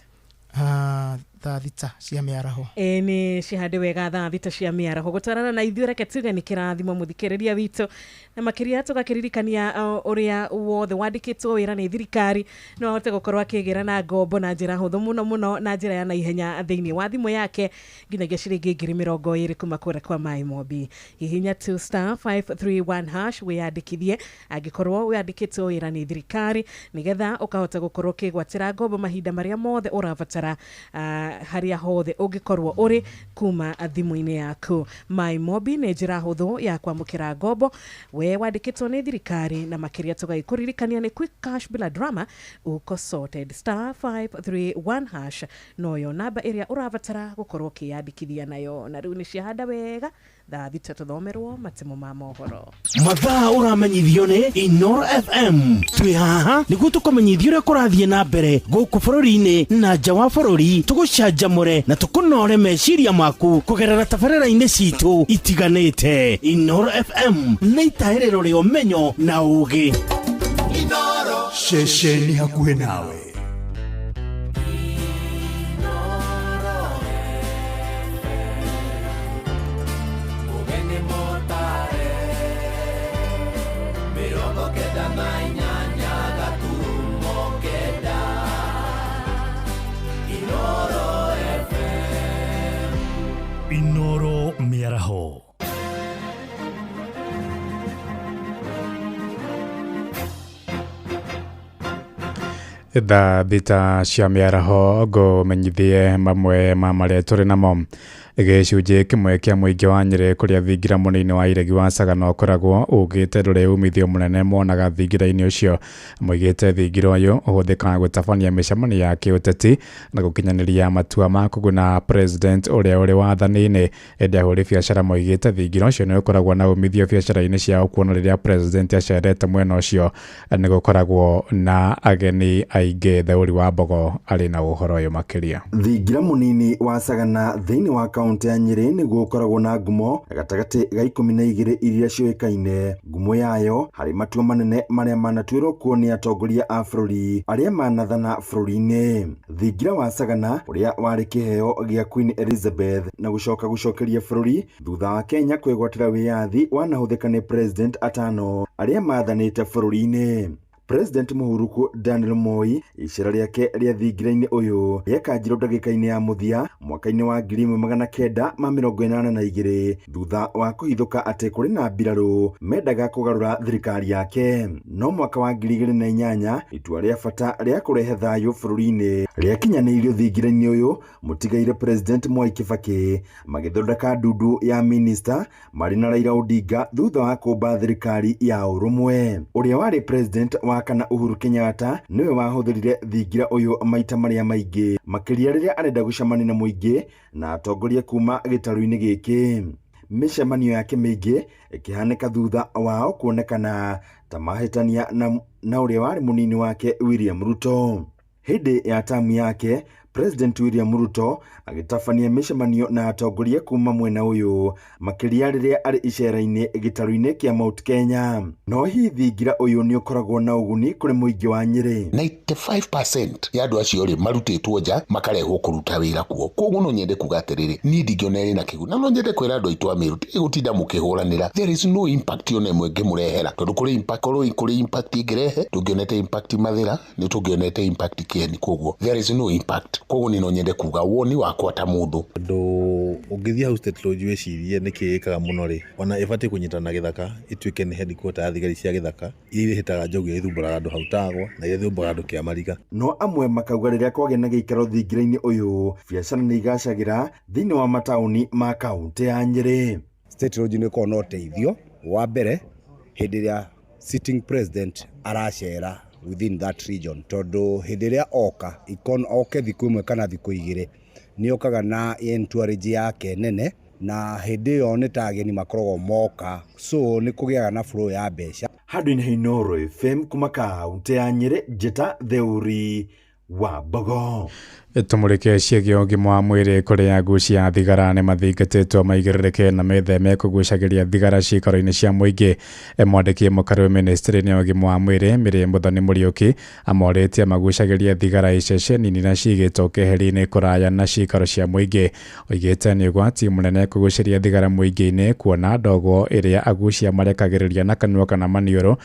Ah, thaa 6 cia mĩaraho. Ĩ nĩ cihande wega thaa 6 cia mĩaraho. Gũtwarana na ithuĩ, reke tuge nĩ kĩrathimo mũthikĩrĩria witũ, na makĩria tũgakĩririkania ũrĩa wothe wandĩkĩtwo wĩra nĩ thirikari no ahote gũkorwo akĩgĩra na ngombo na njĩra hũthũ mũno mũno na njĩra ya naihenya thĩinĩ wa thimũ yake nginyagia ciringi 20,000 kuma kũrĩa kwa Maĩ Mobi. Hihinya 2 star 531 hash wĩyandĩkithie angĩkorwo wĩandĩkĩtwo wĩra nĩ thirikari, nĩgetha ũkahota gũkorwo ũkĩgwatĩra ngombo mahinda marĩa mothe ũrabatara, harĩa hothe ũngĩkorwo ũrĩ kuma thimũ-inĩ yaku. Maĩ Mobi nĩ njĩra hũthũ ya kwamũkĩra ngombo we wandĩkĩtwo nĩ thirikari, na makĩria tũgagĩkũririkania nĩ quick cash bila drama, uko sorted. Star 531 hash noyo namba ĩrĩa ũrabatara gũkorwo ũkĩyandĩkithia nayo. Na rĩu nĩ ciahanda wega thaa 6 tũthomerwo matemo ma mohoro. Mathaa ũramenyithio nĩ Inoro FM. Twĩ haha nĩguo tũkũmenyithie ũrĩa kũrathiĩ na mbere gũkũ bũrũri-inĩ na nja wa bũrũri, tũgũcanjamũre na tũkũnore meciria maku kũgerera tabarĩra-inĩ citũ itiganĩte. Inoro FM nĩ itahĩrĩro rĩa ũmenyo na ũgĩ. Ceceni hakuhĩ nawe. Inoro mĩaraho. Thaa 6 cia mĩaraho ngũmenyithie mamwe ma marĩa tũrĩ namo. Gĩcunjĩ kĩmwe kĩa mũingĩ wa Nyĩrĩ kũrĩa thingira mũnini wa iregi wa Sagana ũkoragwo ugĩte ndũrĩ umithio mũnene monaga thingira-inĩ ũcio. Moigĩte thingira ũyũ ũhũthĩkaga gũtabania mĩcemanio ya kĩũteti na gũkinyanĩria matua ma kũguna president ũrĩa ũrĩ wathani-inĩ. Ĩndĩ ahũri biacara moigĩte thingira ũcio nĩ ũkoragwo na umithio biacara-inĩ ciao, kuona rĩrĩa president acerete mwena ũcio nĩ gũkoragwo na ageni aingĩ. Theuri wa Mbogo arĩ na ũhoro ũyũ makĩria. Thingira mũnini wa Sagana thĩinĩ wa kaunti ya Nyĩrĩ nĩguo ũkoragwo na ngumo gatagatĩ ga 12 iria ciũĩkaine. Ngumo yayo harĩ matua manene marĩa manatuĩrwo kuo nĩ atongoria a bũrũri arĩa manathana bũrũri-inĩ. Thingira wa Sagana ũrĩa warĩ kĩheo gĩa Queen Elizabeth na gũcoka gũcokeria bũrũri thutha wa Kenya kwĩgwatĩra wĩyathi wanahũthĩka nĩ president atano arĩa mathanĩte bũrũri-inĩ. President Mũhuruku Daniel Moi icera rĩake rĩa thingira-inĩ ũyũ rĩekanjirwo ndagĩka-inĩ ya mũthia mwaka-inĩ wa 1982 thutha wa kũhithũka atĩ kũrĩ na mbirarũ mendaga kũgarũra thirikari yake. No mwaka wa 2008 itua rĩa bata rĩa kũrehe thayũ bũrũri-inĩ rĩakinyanĩirio thingira-inĩ ũyũ mũtigaire President Mwai Kibaki magĩthondeka ndundu ya minista marĩ na Raila Odinga thutha wa kũmba thirikari ya ũrũmwe. Ũrĩa warĩ president wa kana Uhuru Kenyatta nĩwe wahũthĩrire thingira ũyũ maita marĩa maingĩ, makĩria rĩrĩa arenda gũcemania na mũingĩ na atongoria kuma gĩtarũ-inĩ gĩkĩ. Mĩcemanio yake mĩingĩ ĩkĩhanĩka thutha wao kuonekana ta mahĩtania na ũrĩa warĩ mũnini wake William Ruto. Hĩndĩ ya tamu yake President William Ruto agĩtabania mĩcemanio na atongoria kuma mwena ũyũ, makĩria rĩrĩa arĩ icera-inĩ gĩtarũ-inĩ kĩa Mount Kenya. No hihi thingira ũyũ nĩ ũkoragwo na ũguni kũrĩ mũingĩ wa Nyĩrĩ? 95% ya andũ acio rĩ marutĩtwo nja makarehwo kũruta wĩra kuo. Koguo no nyende kuga atĩrĩrĩ, niĩ ndingĩona ĩrĩ na kĩguni, na no nyende kwĩra andũ aitũ a Meru tigũtinda mũkĩhũranĩra. There is no impact ona ĩmwe ĩngĩmũrehera, tondũ kũrĩ impact, korwo kũrĩ impact ĩngĩrehe, tũngĩonete impact Mathĩra, nĩ tũngĩonete impact Kĩeni. Koguo there is no impact. Koguo niĩ no nyende kuga woni wakwa ta mũndũ. Tondũ ũngĩthiĩ hau State Lodge wĩcirie nĩkĩ ĩkaga mũno rĩ, ona ĩbatiĩ kũnyitana na gĩthaka ĩtuĩke nĩ headquarter ya thigari cia gĩthaka iria ihĩtaga njogu iria ithumbũraga andũ hau Tagwa na iria ithumbũraga andũ Kĩamariga. No amwe makauga rĩrĩa kwagĩa na gĩikaro thingira-inĩ ũyũ, biacara nĩ igacagĩra thĩinĩ wa mataũni ma kaũntĩ ya Nyĩrĩ. State Lodge nĩ ĩkoragwo na ũteithio wa mbere hĩndĩ ĩrĩa sitting president aracera within that region, tondũ hĩndĩ ĩrĩa oka oke thikũ ĩmwe kana thikũ igĩrĩ nĩ okaga na entourage yake nene, na hĩndĩ ĩyo nĩ ta ageni makoragwo moka, so nĩ kũgĩaga na flow ya mbeca. Handũ-inĩ ha Inooro FM kuma kaũntĩ ya Nyĩrĩ, Njĩta Theuri wa Mbogo. Tũmũrĩke ciĩgiĩ ũgima wa mwĩrĩ kũrĩa agucia a thigara nĩ mathingatĩtwo maigĩrĩrĩke na metheme kũgucagĩria thigara ciikaro-inĩ cia mũingĩ. Mwandĩki mũkarũ ministry-inĩ ya ũgima wa mwĩrĩ Mary Muthoni Mũriũki amorĩtie magucagĩrie thigara iceceni-inĩ na cigĩtwo keheri-inĩ kũraya na ciikaro cia mũingĩ. Oigĩte nĩ ũgwati mũnene kũgucĩria thigara mũingĩ-inĩ kuona ndogo ĩrĩa agucia marekagĩrĩria na kanua kana maniũrũ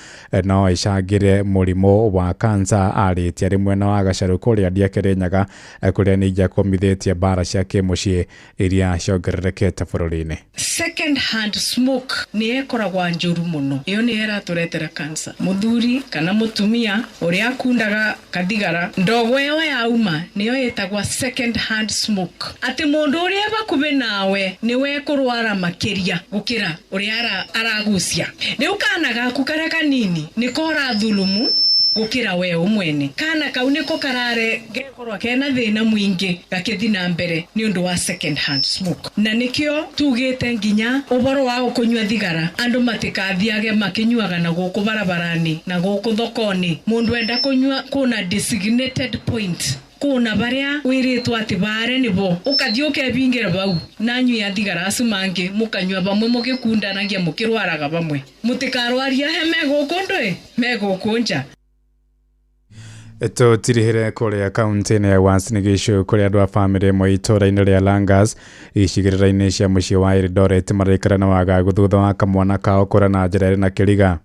no ĩcangĩre mũrimũ wa kansa. Arĩtie arĩ mwena wa Gacarũ kũrĩa Ndiakĩrĩnyaga kũrĩa ningĩ akũmithĩtie mbara cia kĩmũciĩ iria ciongererekete bũrũri-inĩ. Second hand smoke nĩ ĩkoragwa njũru mũno, ĩyo nĩ ĩratũretera cancer. Mũthuri kana mũtumia ũrĩa akundaga kathigara, ndogo ĩyo yauma nĩyo ĩtagwa second hand smoke, atĩ mũndũ ũrĩa bakubĩ nawe nĩwe kũrwara makĩria gũkĩra ũrĩa aragucia. Rĩu kana gaku karĩa kanini nĩko ũrathulumu gũkĩra we ũmwene. Kana kau nĩko karare gekorwo kena thĩna mũingĩ gakĩthi na mbere nĩ ũndũ wa second hand smoke. Na nĩkĩo tugĩte nginya ũboro wa kũnyua thigara andũ matikathiage makĩnyuaga na gũkũ barabarani na gũkũ thoko-inĩ. Mũndũ enda kũnyua kũna designated point, kuna baria wiritwo ati bare nibo ukathii ukebingira bau nanyua thigara acu mangi mukanyua bamwe mugikundanagia mukirwaraga bamwe mutikarwaria he meguku ndui meguku nja. Tũtirihĩre kũrĩa kaunti-inĩ ya Uasin Gishu kũrĩa andũ a bamĩrĩ ĩmwe itũũra-inĩ rĩa Langas icigĩrĩra-inĩ cia mũciĩ wa Eldoret maraikara na wagagu thutha wa kamwana kao kũra na njĩra ĩrĩ na kĩriga.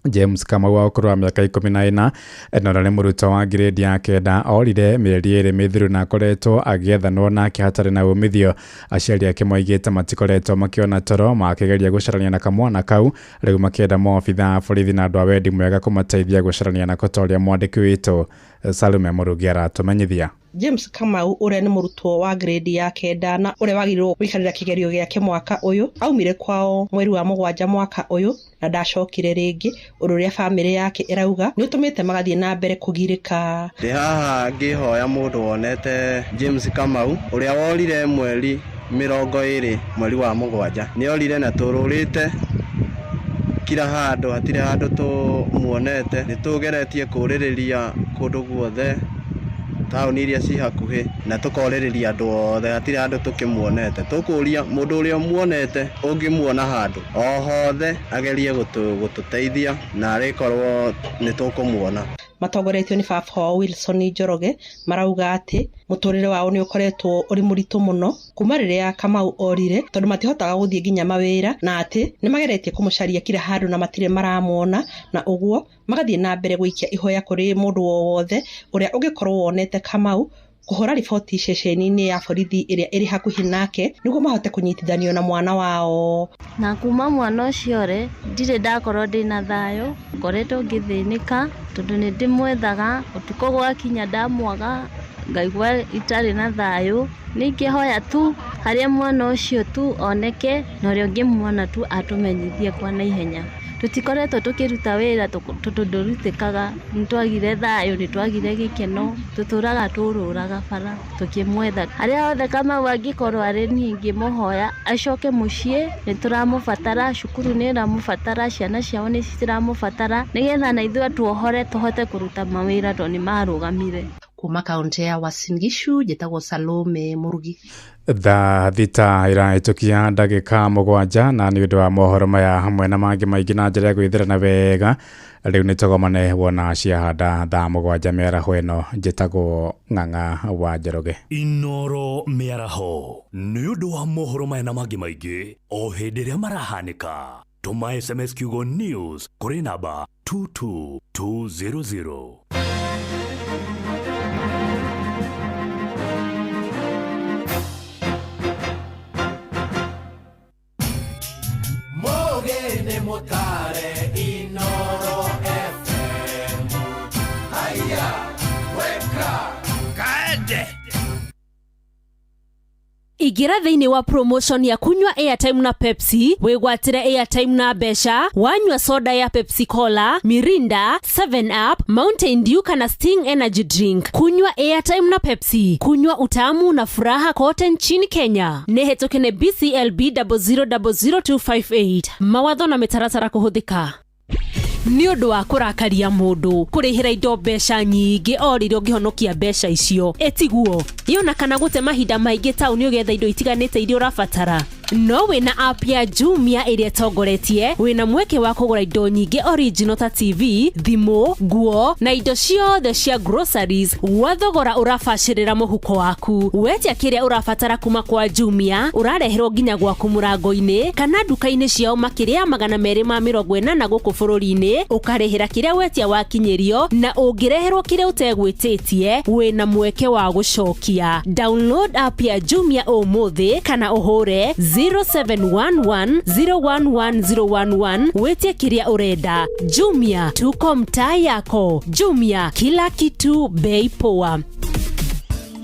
James Kamau wa ũkũrũ wa mĩaka 14 na ũrĩa nĩ mũrutwo wa grade ya 9 orire mĩeri 2 mĩthiru na akoretwo agĩethanwo nake hatarĩ na umithio. Aciari ake moigĩte matikoretwo makĩona toro makĩgeria gũcarania na kamwana kau, rĩu makĩenda maobitha a borithi na andũ a wendi mwega kũmateithia gũcarania nako ta ũrĩa mwandĩki witũ Salome Mũrugi aratũmenyithia. James Kamau ũrĩa nĩ mũrutwo wa grade ya 9 na ũrĩa wagĩrĩirwo gũikarĩra kĩgerio gĩake mwaka ũyũ aumire kwao mweri wa 7 mwaka ũyũ na ndacokire rĩngĩ. Ũndũ ũrĩa bamĩrĩ yake ĩrauga nĩ ũtũmĩte magathiĩ na mbere kũgirĩka. Ndĩ haha ngĩhoya mũndũ wonete James Kamau ũrĩa worire mweri 20 mweri wa 7 nĩ orire na tũrũrĩte kila handũ, hatirĩ handũ tũmuonete. Nĩ tũgeretie kũrĩrĩria kũndũ guothe taũni iria ci hakuhĩ na tũkorĩrĩria andũ othe, hatirĩ handũ tũkĩmuonete. Tũkũria mũndũ ũrĩa ũmuonete ũngĩmuona handũ o hothe agerie gũtũteithia na arĩkorwo nĩ tũkũmuona. Matongoretio nĩ baba wao Wilson Njoroge marauga atĩ mũtũrĩre wao nĩ ũkoretwo ũrĩ mũritũ mũno kuma rĩrĩa Kamau orire tondũ matihotaga gũthiĩ nginya mawĩra na atĩ nĩ mageretie kũmũcaria kila handũ na matirĩ maramuona, na ũguo magathiĩ na mbere gũikia ihoya kũrĩ mũndũ o wothe ũrĩa ũngĩkorwo wonete Kamau kũhũra riboti ceceni-inĩ ya borithi ĩrĩa ĩrĩ hakuhĩ nake nĩguo mahote kũnyitithanio na mwana wao. Na kuma mwana ũcio rĩ ndirĩ ndakorwo ndĩna thayũ, ngoretwo ngĩthĩnĩka tondũ nĩ ndĩmwethaga ũtukũ gwakinya ndamwaga ngaigua itarĩ na thayũ. Ningĩhoya tu harĩa mwana ũcio tu oneke na ũrĩa ũngĩmuona tu atũmenyithie kwa naihenya. Tũtikoretwo tũkĩruta wĩra tondũ ndũrutĩkaga, nĩtwagire thayũ, nĩtwagire gĩkeno, tũtũraga tũrũraga bara tũkĩmwetha. Harĩa hothe Kamau angĩkorwo arĩ niĩ ingĩmũhoya acoke mũciĩ, nĩtũramũbatara, cukuru nĩĩramũbatara, ciana ciao nĩciramũbatara, nĩgetha na ithuĩ tuohore tũhote kũruta mawĩra tondũ nĩmarũgamire. Kuma kaunti ya Uasin Gishu njĩtagwo Salome Mũrugi. Thaa 6 ĩrahĩtũkia ndagĩka 7 na nĩ ũndũ wa mohoro maya hamwe na mangĩ maingĩ na njĩra ya gwĩthĩrana wega rĩu nĩ tũgomane wona ciahanda thaa 7 mĩaraho ĩno. Njĩtagwo Ng'ang'a wa Njoroge. Inoro mĩaraho nĩ ũndũ wa mohoro maya na mangĩ maingĩ o hĩndĩ ĩrĩa marahanĩka. Tũma SMS kiugo news kũrĩ namba 22200. Mutare Inoro FM. Haya, weka kaende. Ingĩra thĩinĩ wa promotion ya kunywa airtime na Pepsi wĩgwatĩre airtime na mbeca wanyua soda ya Pepsi Cola, Mirinda, 7 Up, Mountain Dew kana Sting Energy Drink. Kunywa airtime na Pepsi, kunywa utamu na furaha kote nchini Kenya. Nĩ hetũke nĩ BCLB 0000258. Mawatho na mĩtaratara kũhũthĩka. Nĩ ũndũ wa kũrakaria mũndũ kũrĩhĩra indo mbeca nyingĩ o rĩrĩa ũngĩhonokia mbeca icio ĩtiguo yona kana gũte mahinda maingĩ taũni ũgetha indo itiganĩte iria ũrabatara no wĩna app ya Jumia ĩrĩa ĩtongoretie wĩna mweke wa kũgũra indo nyingĩ original ta TV, thimũ, nguo na indo ciothe cia groceries gwa thogora ũrabacĩrĩra mũhuko waku. Wetia kĩrĩa ũrabatara kuma kwa Jumia ũrareherwo nginya gwaku mũrango-inĩ kana nduka-inĩ ciao makĩria ya 280 gũkũ bũrũri-inĩ ũkarĩhĩra kĩrĩa wetia wakinyĩrio na ũngĩreherwo kĩrĩa ũtegwĩtĩtie wĩna mweke wa gũcokia. Download app ya Jumia ũmũthĩ kana ũhũre 0711 011011 wetie kĩrĩa ũrenda. Jumia, tuko mtaa yako. Jumia, kila kitu bei poa.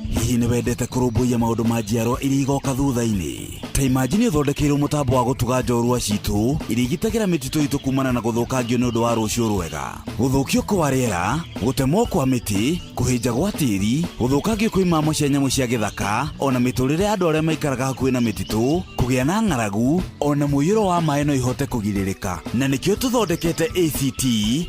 Hihi nĩ wendete kũrũmbũiya maũndũ ma njiarwa iria igoka thutha-inĩ? Ta imagine ũthondekeirwo mũtambo wa gũtuga njorua citũ iria igitagĩra mĩtitũ itũ kumana na gũthũkangio nĩ ũndũ wa rũciũ rwega. Gũthũkio kwa rĩera, gũtemwo kwa mĩtĩ, kũhĩnja gwa tĩri, gũthũkangio kwa imamo cia nyamũ cia gĩthaka, ona mĩtũrĩre ya andũ arĩa maikaraga hakuhĩ na mĩtitũ, kũgĩa na ng'aragu, ona mũiyũro wa maĩ no ihote kũgirĩrĩka. Na nĩkĩo tũthondekete ACT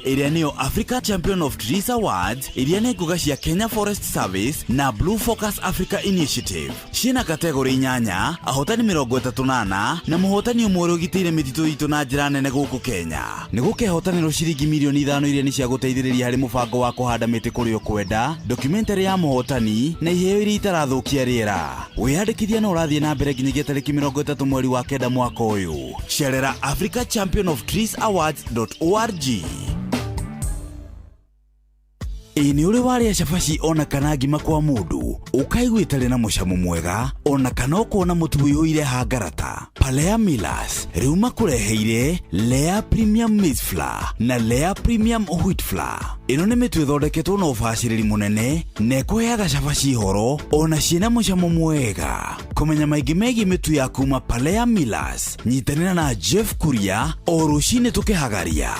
ĩrĩa nĩyo Africa Champion of Trees Awards, iria nĩ ngũga cia Kenya Forest Service na Blue Focus Africa Initiative. Ciĩna kategori 8, ahotani 38 na mũhotani ũmwe ũrĩa ũgitĩire mĩtitũ itũ na njĩra nene gũkũ Kenya. Nĩ gũkehotanĩrwo ciringi milioni 5 iria nĩ cia gũteithĩrĩria harĩ mũbango wa kũhanda mĩtĩ kũrĩa ũkwenda, documentary ya mũhotani na iheo iria itarathũkia rĩera. Wĩyandĩkithia no ũrathiĩ na mbere nginyagia tarĩki 30 mweri wa 9 mwaka ũyũ. Cerera Africa Champion of Trees Awards.org. Ĩ nĩ ũrĩ warĩa cabaci ona kana ngima kwa mũndũ ũkaigua ĩtarĩ na mũcamo mwega ona kana ũkona mũtu ũiyũire hangarata? Palea Millers rĩu makũreheire Lea Premium Maize Flour na Lea Premium Wheat Flour. Ĩno nĩ mĩtu ĩthondeketwo na ũbacĩrĩri mũnene na ĩkũheaga cabaci horo ona ciĩna mũcamo mwega. Kũmenya maingĩ megiĩ mĩtu ya kuma Palea Millers, nyitanĩra na Jeff Kuria o rũcinĩ tũkĩhagaria.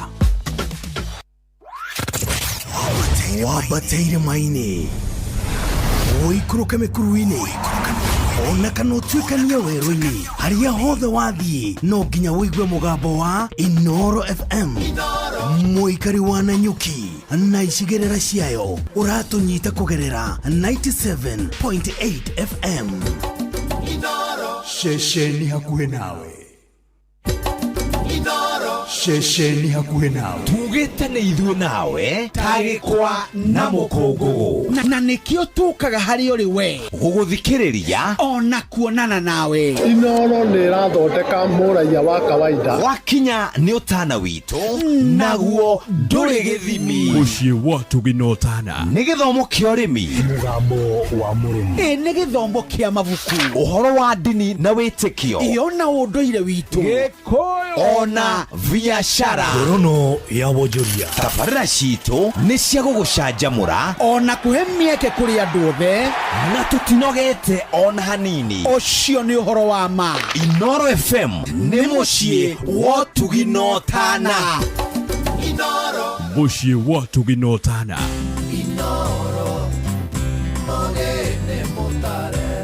Wambateire maini ũikũrũke mĩkuru-inĩ ona kana ũtuĩkanie werũ-inĩ harĩa hothe wathiĩ no nginya ũigue mũgambo wa Inoro FM. Mũikari wa Nanyuki na icigĩrĩra ciayo ũratũnyita kũgerera 97.8 FM. Ceceni hakuhĩ nawe. Ceceni hakuhĩ nawe. Tugĩte nĩ ithuĩ nawe tagĩkwa na mũkũngũgũ na nĩkĩo tũkaga harĩ ũrĩ we gũgũthikĩrĩria ona kuonana nawe. Inoro nĩ ĩrathondeka mũraiya wa kawaida. Wakinya nĩ ũtana witũ naguo ndũrĩ gĩthimi. Mũciĩ wa tũginotana nĩ gĩthomo kĩa ũrĩmi, mũgambo wa mũrĩmi, ĩ nĩ gĩthomo kĩa mabuku, ũhoro wa ndini na wĩtĩkio, ĩ ona ũndũire witũ, Gĩkũyũ ona biashara. Ngorono ya wonjoria. Tabarĩra citũ nĩ cia gũgũcanjamũra ona kũhe mĩeke kũrĩ andũ othe, na tũtinogete ona hanini. Ũcio nĩ ũhoro wa ma. Inoro FM nĩ mũciĩ wa tũginotana. Mũciĩ wa tũginotana. Inoro ogene mutare.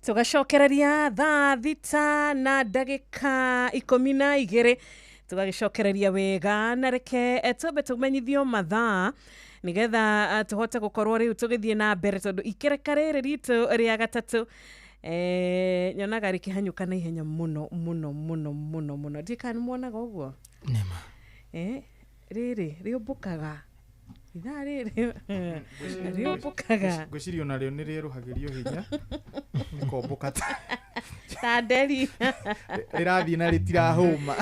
Tugacokereria thaa 6 na ndagĩka 12 tugagĩcokereria wega na reke twambe tũmenyithio mathaa nĩgetha tũhote gũkorwo rĩu tũgĩthiĩ na mbere tondũ ikereka rĩrĩ ritũ rĩa gatatũ nyonaga rĩkĩhanyũka na ihenya mũno mũno mũno mũno mũno. Ndiĩ kana nĩmuonaga ũguo? Nĩma. Rĩrĩ rĩũmbũkaga ithaa rĩrĩ rĩũmbũkaga. Ngwĩciria ona rĩo nĩ rĩerũhagĩrio hinya rĩkombũka ta nderi rĩrathiĩ na rĩtirahũma.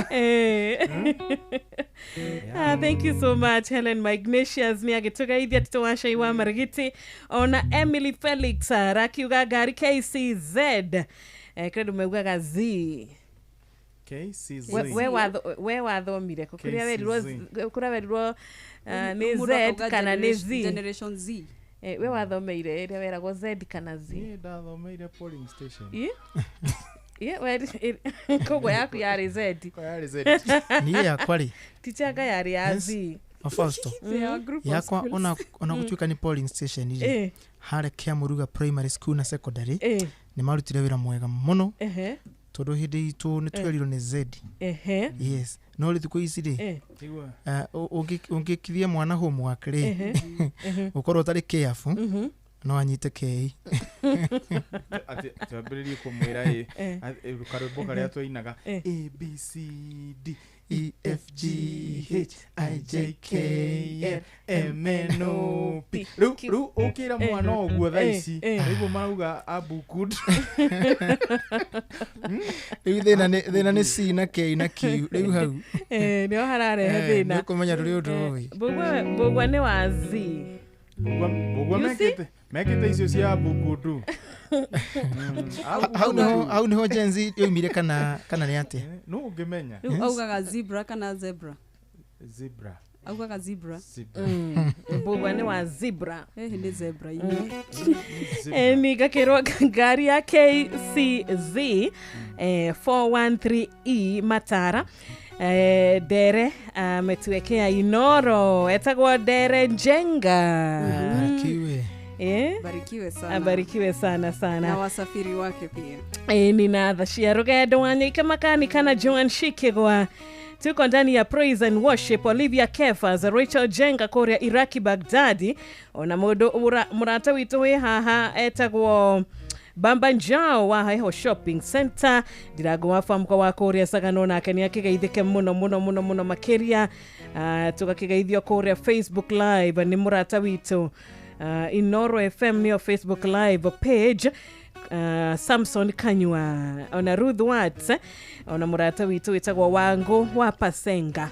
Thank you so much Helen Magnesius nĩ agĩtũgeithia Tito wa Cai wa Marigiti ona Emily Felix arakiuga ngari KCZ kĩrĩa maugaga Z KCZ. We wathomire kũrĩa werirwo nĩ Z kana nĩ Z? Generation Z. We wathomeire ĩrĩa weragwo Z kana Z? Niĩ ndathomeire polling station. Koguo yaku yarĩ Z. Yarĩ Z. Niĩ yakwa rĩ tichanga yarĩ ya Z. Fausto yakwa ona gũtuĩka nĩ polling station rĩ harĩa Kiamuruga primary school na secondary Nĩ marutire wĩra mwega mũno. Tondũ hĩndĩ itũ nĩ twerirwo nĩ Z. Yes, no rĩ, thikũ ici rĩ, ũngĩkithia mwana homework rĩ, ũkorwo ũtarĩ careful, no anyite kei. Atĩ twambĩrĩrie kũmwĩra ĩ karwĩmbo karĩa twainaga, A B C D E F G H I J K L M N O P. Rĩu ũkĩra mwana ũguo thaa ici, nĩguo marauga abukud. Rĩu thĩna nĩ C na K na Q rĩu hau. Nĩho hararehe thĩna. Nĩ ũkũmenya ndũrĩ ũndũ ũĩ. Mbũgua nĩ wa Z. Mbũgua. You see? Mekĩte icio cia bukudu. Hau nĩho Gen Z yoimire kana nĩ atĩa? No ũngĩmenya. Rĩu augaga zebra kana zebra? Zebra. Augaga zebra. Zebra. Mbũgua nĩ wa zebra. Hihi nĩ zebra inya? Ni gakĩrwo ngari ya KCZ 413E Matara, Ndere ametuwekea Inoro, etagwo Ndere Njenga. Barikiwe. Barikiwe sana. Abarikiwe sana sana. Na wasafiri wake pia. Nina Thashia Rugendo Wanyoike Makanika na Joan Shikigwa. Tuko ndani ya praise and worship. Olivia Kefas, Rachel Jenga kuria Iraki Bagdadi, ona mundu murata witu wi haha etagwo Bamba Njao wa Heho Shopping Center, Ndirango wa famko wa kuria Sagano, nake nĩ akĩgeithĩke mũno mũno mũno mũno makĩria. Tũgakĩgeithio kũrĩa Facebook Live nĩ mũrata witũ, Inoro FM nĩyo Facebook Live page, Samson Kanyua, ona Ruth Watts, ona mũrata witũ wĩtagwo Wangu wa Pasenga,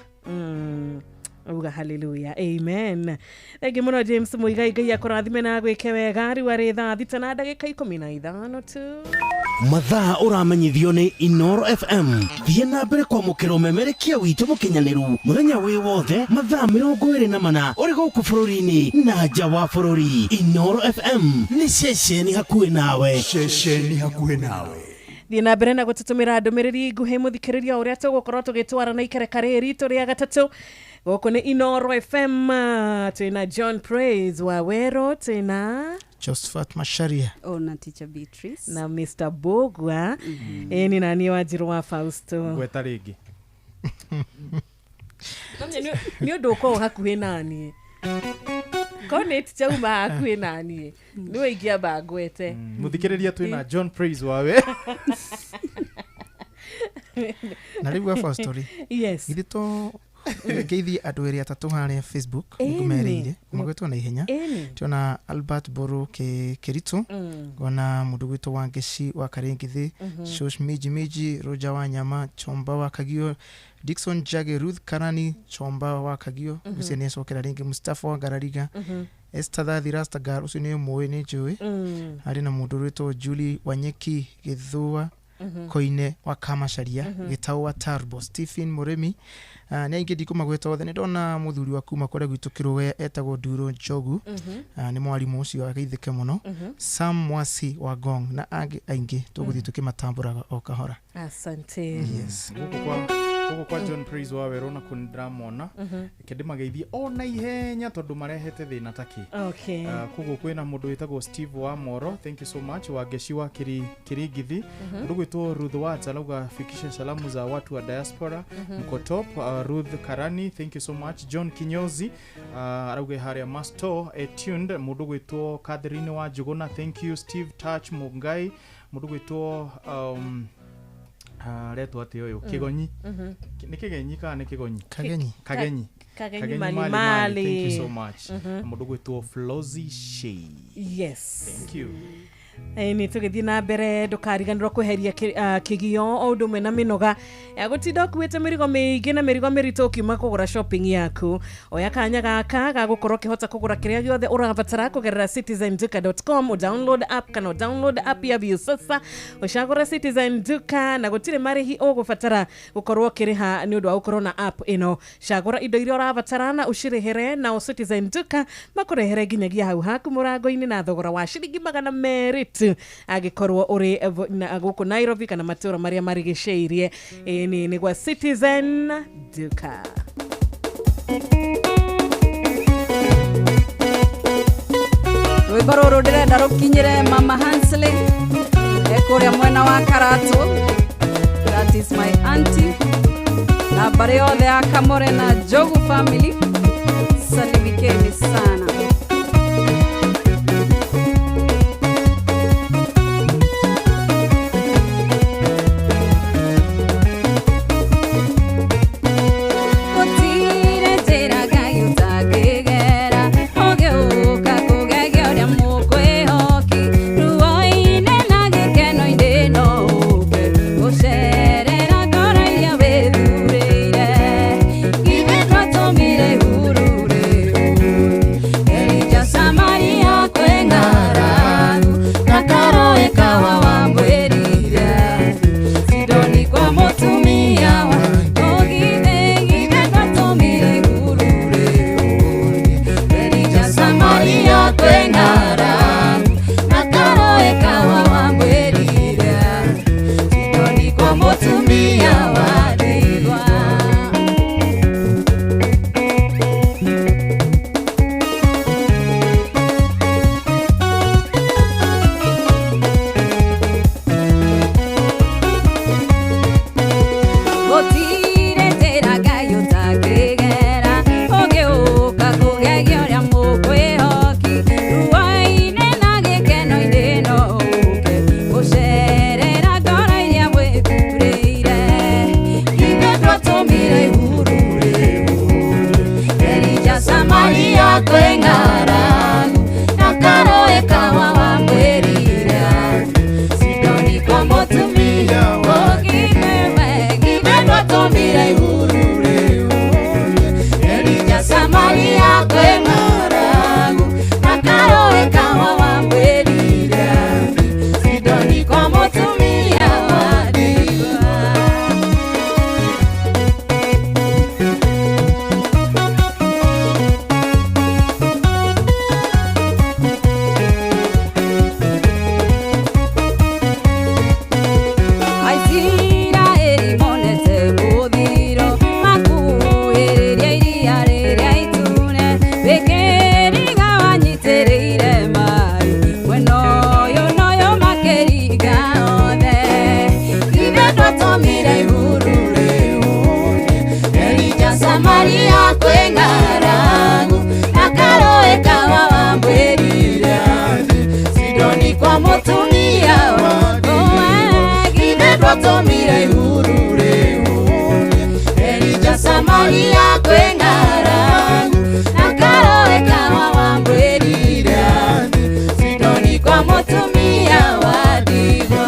Uga haleluya, amen. Thengi mũno James Muigai, Ngai akũrathime na gwĩke wega. Rĩu arĩ thaa 6:15 tu. Mathaa ũramenyithio nĩ Inoro FM. Thiĩ na mbere kwamũkĩra ũmemerekia witũ mũkinyanĩru mũthenya wĩ wothe, mathaa 24, ũrĩ gũkũ bũrũri-inĩ na nja wa bũrũri. Inoro FM nĩ ceceni hakuhĩ nawe. Ceceni hakuhĩ nawe. Thiĩ na mbere na gũtũtũmĩra ndũmĩrĩri nguhĩ, mũthikĩrĩria, ũrĩa tũgũkorwo tũgĩtwara na ikereka rĩrĩ ritũ rĩa gatatũ. Gũkũ nĩ Inoro FM, twĩna John Praise wa Wero, twĩna Josephat Macharia, ona Teacher Beatrice, na Mr Bogwa. Ĩ nĩ naniĩ Wanjirũ wa Fausto. Gweta rĩngĩ. Namenya nĩ ũndũ ũkorwo hakuhĩ naniĩ, ko nĩ tichauma hakuhĩ naniĩ nĩwe ingĩamba ngwete. Mũthikĩrĩria, twĩna John Praise wawe. Na rĩu gwa story, Yes. Githĩ to ngeithie andũ erĩ atatũ harĩa Facebook? Ĩni. Ngũmerĩire magwĩtwo na ihenya. Tiona Albert Boru Kĩritũ, ngona mũndũ gwĩtwo Wangeci wa Karingithĩ, Shosh Miji Miji, Roger wa Nyama, Chomba wa Kagio, Dixon Jage, Ruth Karani, Chomba wa Kagio, ũcio nĩ acokera rĩngĩ, Mustafa wa Ngarariga, Esther Thathi Rastagar, ũcio nĩ mũĩ, nĩ njũĩ, harĩ na mũndũ wĩtwo Julie Wanyeki Gĩthũa, Koine wa Kamacharia, Gĩtaũ wa Tarbo, Stephen Mũrĩmi, nĩ aingĩ ndikũmagweta othe. Nĩ ndona mũthuri wa kuma kũrĩa gwitũ Kĩrũwe etagwo Nduro Njogu, nĩ mwarimũ ũcio, ageithĩke mũno, Sam Mwasi wa Gong na angĩ aingĩ tũgũthiĩ tũkĩmatambũraga o kahora. Asante. Yes. Gũkũ kwa John Praise wa Werũ na kũndĩramona, reke ndĩmageithie o na ihenya tondũ marehete thĩna takĩ. Koguo kwĩna mũndũ wĩtagwo Steve wa Moro, thank you so much, Wangeci wa Kiringithi, mũndũ gwĩtwo Ruth Watts arauga fikisha salamu za watu wa diaspora, mko top. Ruth Karani, thank you so much. John Kinyozi arauga harĩa Masto tuned. Mũndũ gwĩtwo Catherine wa Njuguna, thank you. Steve Touch Mungai, mũndũ gwĩtwo aretwo atĩ ũyũ Kĩgonyi, nĩ Kĩgenyi kana nĩ Kĩgonyi? Kagenyi. Kagenyi. Kagenyi Mali Mali Mali, thank you so Mali. much. Na mũndũ gwĩtwo Flozy Shea, thank you. Nĩ tũgĩthiĩ na mbere, ndũkariganĩrwo kweheria kĩgio o ũndũ ũmwe na mĩnoga ya gũtinda ũkuĩte mĩrigo mĩingĩ na mĩrigo mĩritũ ũkiuma kũgũra shopping yaku. Oya kanya gaka ga gũkorwo ũkĩhota kũgũra kĩrĩa gĩothe ũrabatara kũgerera citizenduka.com. Download app kana download app ya Viusasa, ũcagũre Citizen Duka, na gũtirĩ marĩhi ũgũbatara gũkorwo ũkĩrĩha nĩ ũndũ wa gũkorwo na app ĩno. Cagũra indo iria ũrabatara na ũcirĩhĩre, nao Citizen Duka makũrehere nginyagia hau haku mũrango-inĩ na thogora wa ciringi 200 tu, angĩkorwo ũrĩ gũkũ Nairobi kana matũra marĩa marigicĩirie. Ĩĩ nĩ gwa Citizen Duka. Rwĩmbo rũrũ ndĩrenda rũkinyĩre Mama Hansley e Kũrĩa mwena wa Karatu, that is my auntie, na mbarĩ yothe ya Kamore na Njogu family, salimikeni sana. Gũtirĩ njĩra Ngai ũtangĩgera, ũgĩũka kũgegia ũrĩa mũkwĩhoki, ruo-inĩ na gĩkeno-inĩ no ũke gũcerera ngoro iria wĩthurĩire. Ithe twatũmire ihurure Elija Samaria kwĩ ng'aragu, na karoĩ kawa wamwĩrire Sidoni kwa mũtumia wa Ogithe, githe twatũmire ihurure Elija Samaria kwĩ ng'aragu, na karoĩ kawa wamwĩrire Sidoni kwa mũtumia wa ndigwa. Gũtirĩ njĩra Ngai ũtangĩgera, ũgĩũka kũgegia ũrĩa mũkwĩhoki, ruo-inĩ na gĩkeno-inĩ no ũke gũcerera ngoro iria mwĩthurĩire. Ithe twatũmire ihurure Elija Samaria kwĩ ng'aragu, na karoĩ kawa wamwĩrire Sidoni kwa mũtumia ũgithe, githe twatũmire ihurure Elija Samaria kwĩ ng'aragu, na karoĩ kawa wamwĩrire Sidoni kwa mũtumia wa ndigwa. Aisiraeli monete mũthiro, makuhĩrĩria iria rĩrĩa itune, wĩkĩriga wanyitĩrĩire maĩ, mwena ũyũ na ũyũ makĩringa othe. Ithe twatũmire ihurure Elija Samaria kwĩ ng'aragu, na karoĩ kawa wamwĩrire Sidoni kwa mũtumia wa Githe twatũmire ihurure Elija Samaria kwĩ ng'aragu, na karoĩ kawa wamwĩrire Sidoni kwa mũtumia wa ndigwa.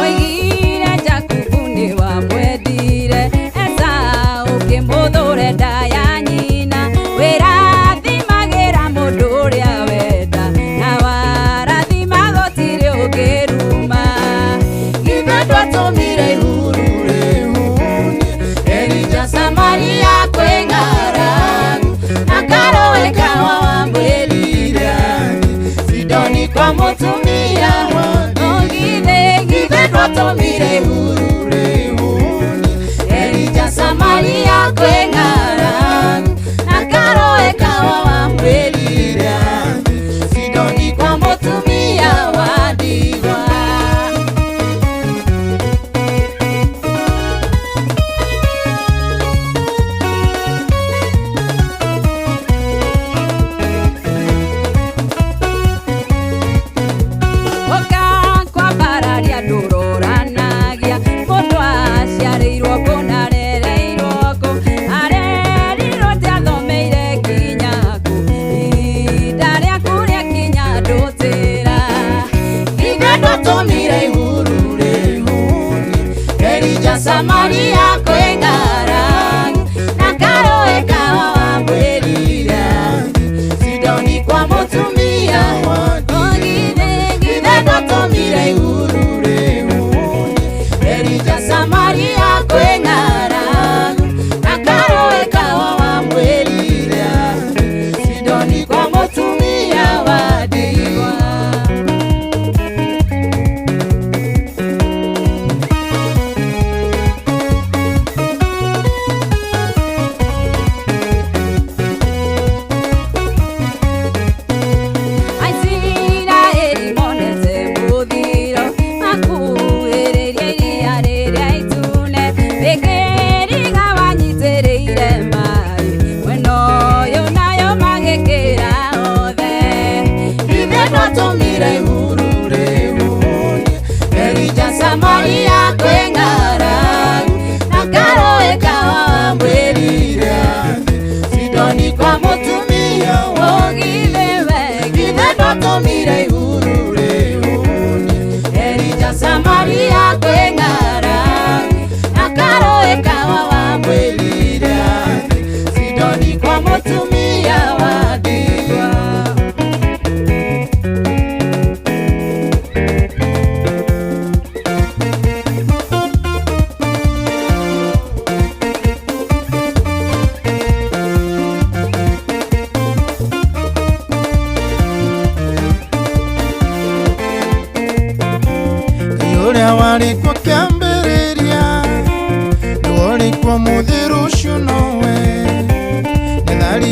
Oigire Jakubu nĩ wamwendire, Esau ũkĩmũthũre nda ya nyina, wĩrathimagĩra mũndũ ũrĩa wenda, na warathima gũtirĩ ũngĩruma. Ithe twatũmire ihurure Elija Samaria kwĩ ng'aragu, na karoĩ kawa wamwĩrire Sidoni kwa mũtumia Ogithe, githe twatũmire ihurure Elija Samaria kwĩ ng'aragu, na karoĩ kawa wamwĩrire Sidoni kwa mũtumia wa ndigwa. Ũka kwambararia ndũroranagia,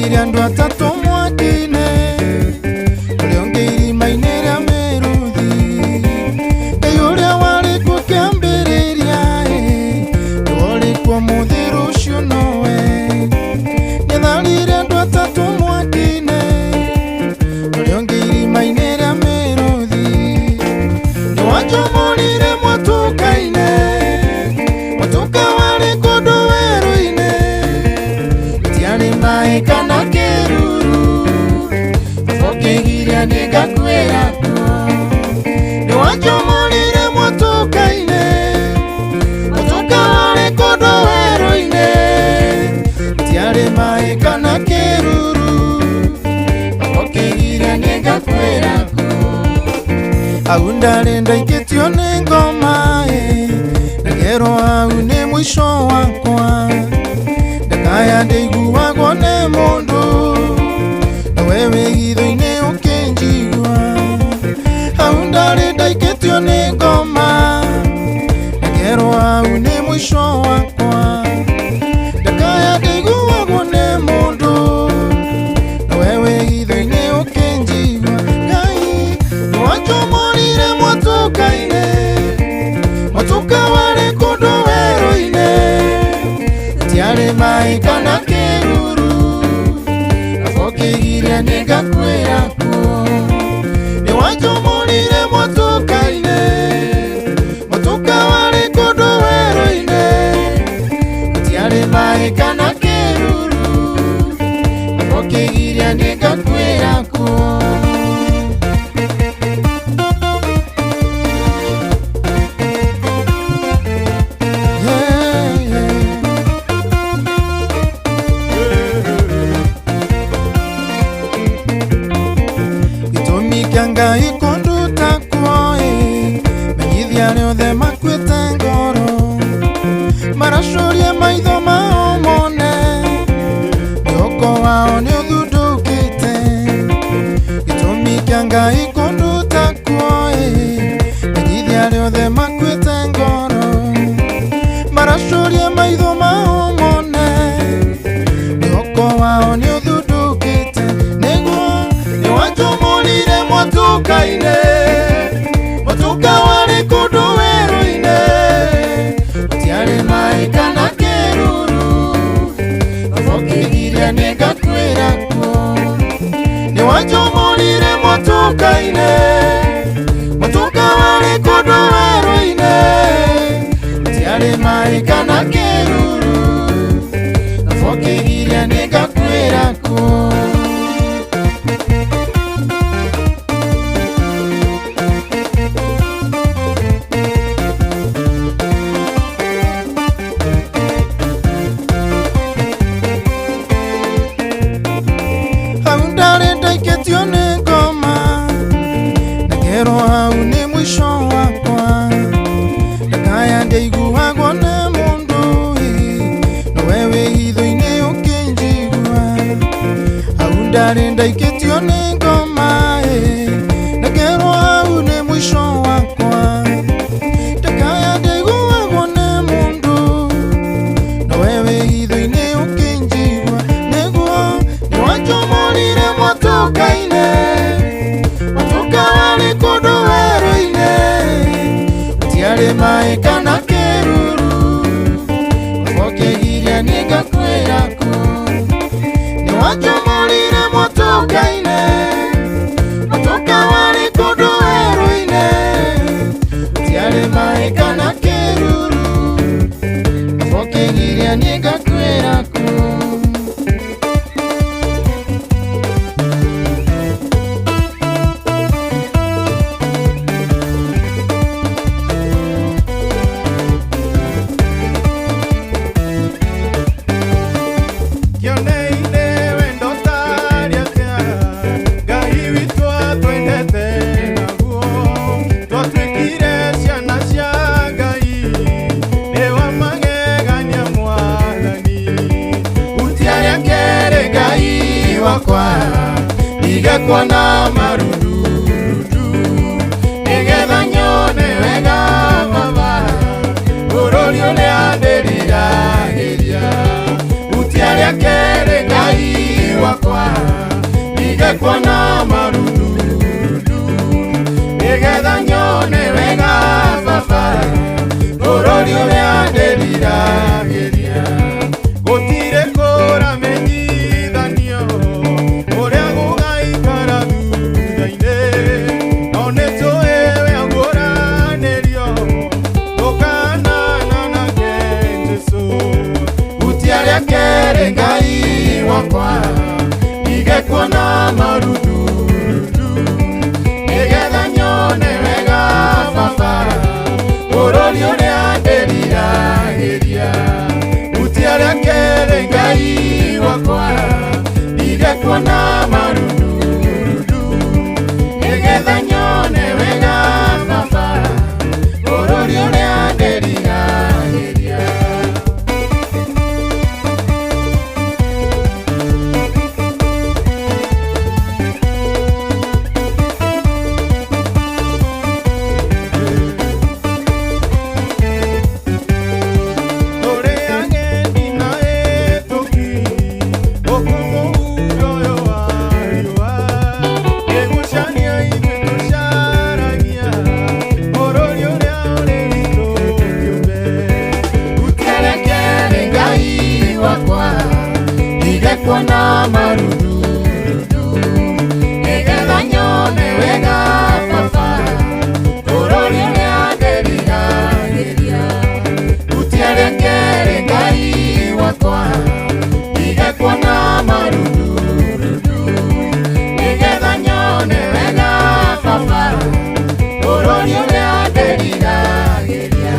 Nĩatharire andũ atatũ mwaki-inĩ, ũrĩa ũngĩ irima-inĩ rĩa mĩrũthi. Ngai ũrĩa warĩ kuo kĩambĩrĩria, nĩwe ũrĩ kuo ũmũthĩ rũciũ nowe. Nĩatharire andũ atatũ mwaki-inĩ, ũrĩa ũngĩ irima-inĩ rĩa mĩrũthi. Nĩwanjomorire mwatũka-inĩ, mwatũka warĩ kũndũ werũ-inĩ. Gũtiarĩ maĩ kana kĩruru, ũkĩgiria nĩngakuĩra kuo. Nĩwanjomorire mwatũka-inĩ, mwatũka warĩ kũndũ werũ-inĩ. Gũtiarĩ maĩ kana kĩruru, ũkĩgiria nĩngakuĩra kuo. Hau ndarĩ ndaikĩtio nĩ ngoma ĩ, ndakerwo hau nĩ mũico wakwa. Ndakaya ndĩiguagwo nĩ mũndũ, nawe wĩ hitho-inĩ ũkĩnjigua. Hau ndarĩ ndaikĩtio nĩ ngoma, ndakerwo hau nĩ mũico wakwa. Ndakaya ndĩiguagwo nĩ mũndũ, nawe wĩ hitho-inĩ ũkĩnjigua. Ngai nĩwanjomorire mwatũka-inĩ, mwatũka warĩ kũndũ werũ-inĩ. Gũtiarĩ maĩ kana kĩruru, ũkĩgiria nĩngakuĩra kuo. Nĩwanjomorire mwatũka-inĩ, mwatũka warĩ kũndũ werũ-inĩ. Gũtiarĩ maĩ kana kĩruru, ũkĩgiria nĩngakuĩra kuo. Gĩtũmi kĩa Ngai kũnduta kuo ĩ, menyithia arĩa othe makuĩte ngoro, maracuria maitho mao mone, mwĩhoko wao nĩũthundũkĩte. Gĩtũmi kĩa Ngai kũnduta kuo ĩ, menyithia arĩa othe makuĩte ngoro, maracuria maitho mao mone, mwĩhoko wao nĩũthundũkĩte. Nĩguo nĩwanjomorire mwatũka-inĩ, mwatũka warĩ kũndũ werũ-inĩ. Gũtiarĩ maĩ kana kĩruru, ũkĩgiria nĩngakuĩra kuo. Nĩwanjomorire mwatũka-inĩ, mwatũka warĩ kũndũ werũ-inĩ. Gũtiarĩ maĩ kana kĩruru, ũkĩgiria nĩngakuĩra kuo. Hau ndarĩ ndaikĩtio nĩ ngoma, ndakerwo hau nĩ mũico wakwa. Ndakaya ndĩiguagwo nĩ mũndũ ĩ, nowe wĩ hitho-inĩ ũkĩnjigua. Hau ndarĩ ndaikĩtio nĩ ngoma ĩ, ndakerwo hau nĩ mũico wakwa. Ndakaya ndĩiguagwo nĩ mũndũ, nowe wĩ hitho-inĩ ũkĩnjigua. Nĩguo nĩwanjomorire mwatũka-inĩ, mwatũka warĩ kũndũ werũ-inĩ. Gũtiarĩ maĩ kana kĩruru, ũkĩgiria nĩngakuĩra kuo. Nĩwanjomorire mwatũka-inĩ, mwatũka warĩ kũndũ werũ-inĩ. Gũtiarĩ maĩ kana kĩruru, ũkĩgiria nĩngakuĩra kuo. Kĩoneine wendo ũtarĩ atĩa, Ngai witũ atwendete naguo. Twatuĩkire ciana cia Ngai, nĩ wa magegania Mwathani. Hutia rĩa kerĩ Ngai wakwa, ndige kuona marundurudu, nĩgetha nyone wega Baba, bũrũri ũrĩa ndĩriragĩria. Hutia rĩa kerĩ Ngai wakwa ndige kuona marudurudu nigetha nyone wega baba bũrũri ũrĩa ndĩriragĩria gũtirĩ kũramenyithanio ũrĩa gũgaikara thutha-inĩ no nĩtũĩ we ngũranĩrio tũkanana nake Jesũ hutia rĩa kerĩ Ngai wakwa ndige kuona marudurudu nigetha nyone wega baba bũrũri ũrĩa ndĩriragĩria hutia rĩa kerĩ Ngai wakwa ndige kuona marudurudu nigetha nyone wega baba bũrũri ũrĩa ndĩriragĩria. Kuona marudurudu nigetha nyone wega baba bũrũri ũrĩa ndĩriragĩria hutia rĩa kerĩ Ngai wakwa ndige kuona marudurudu nigetha nyone wega baba bũrũri ũrĩa ndĩriragĩria.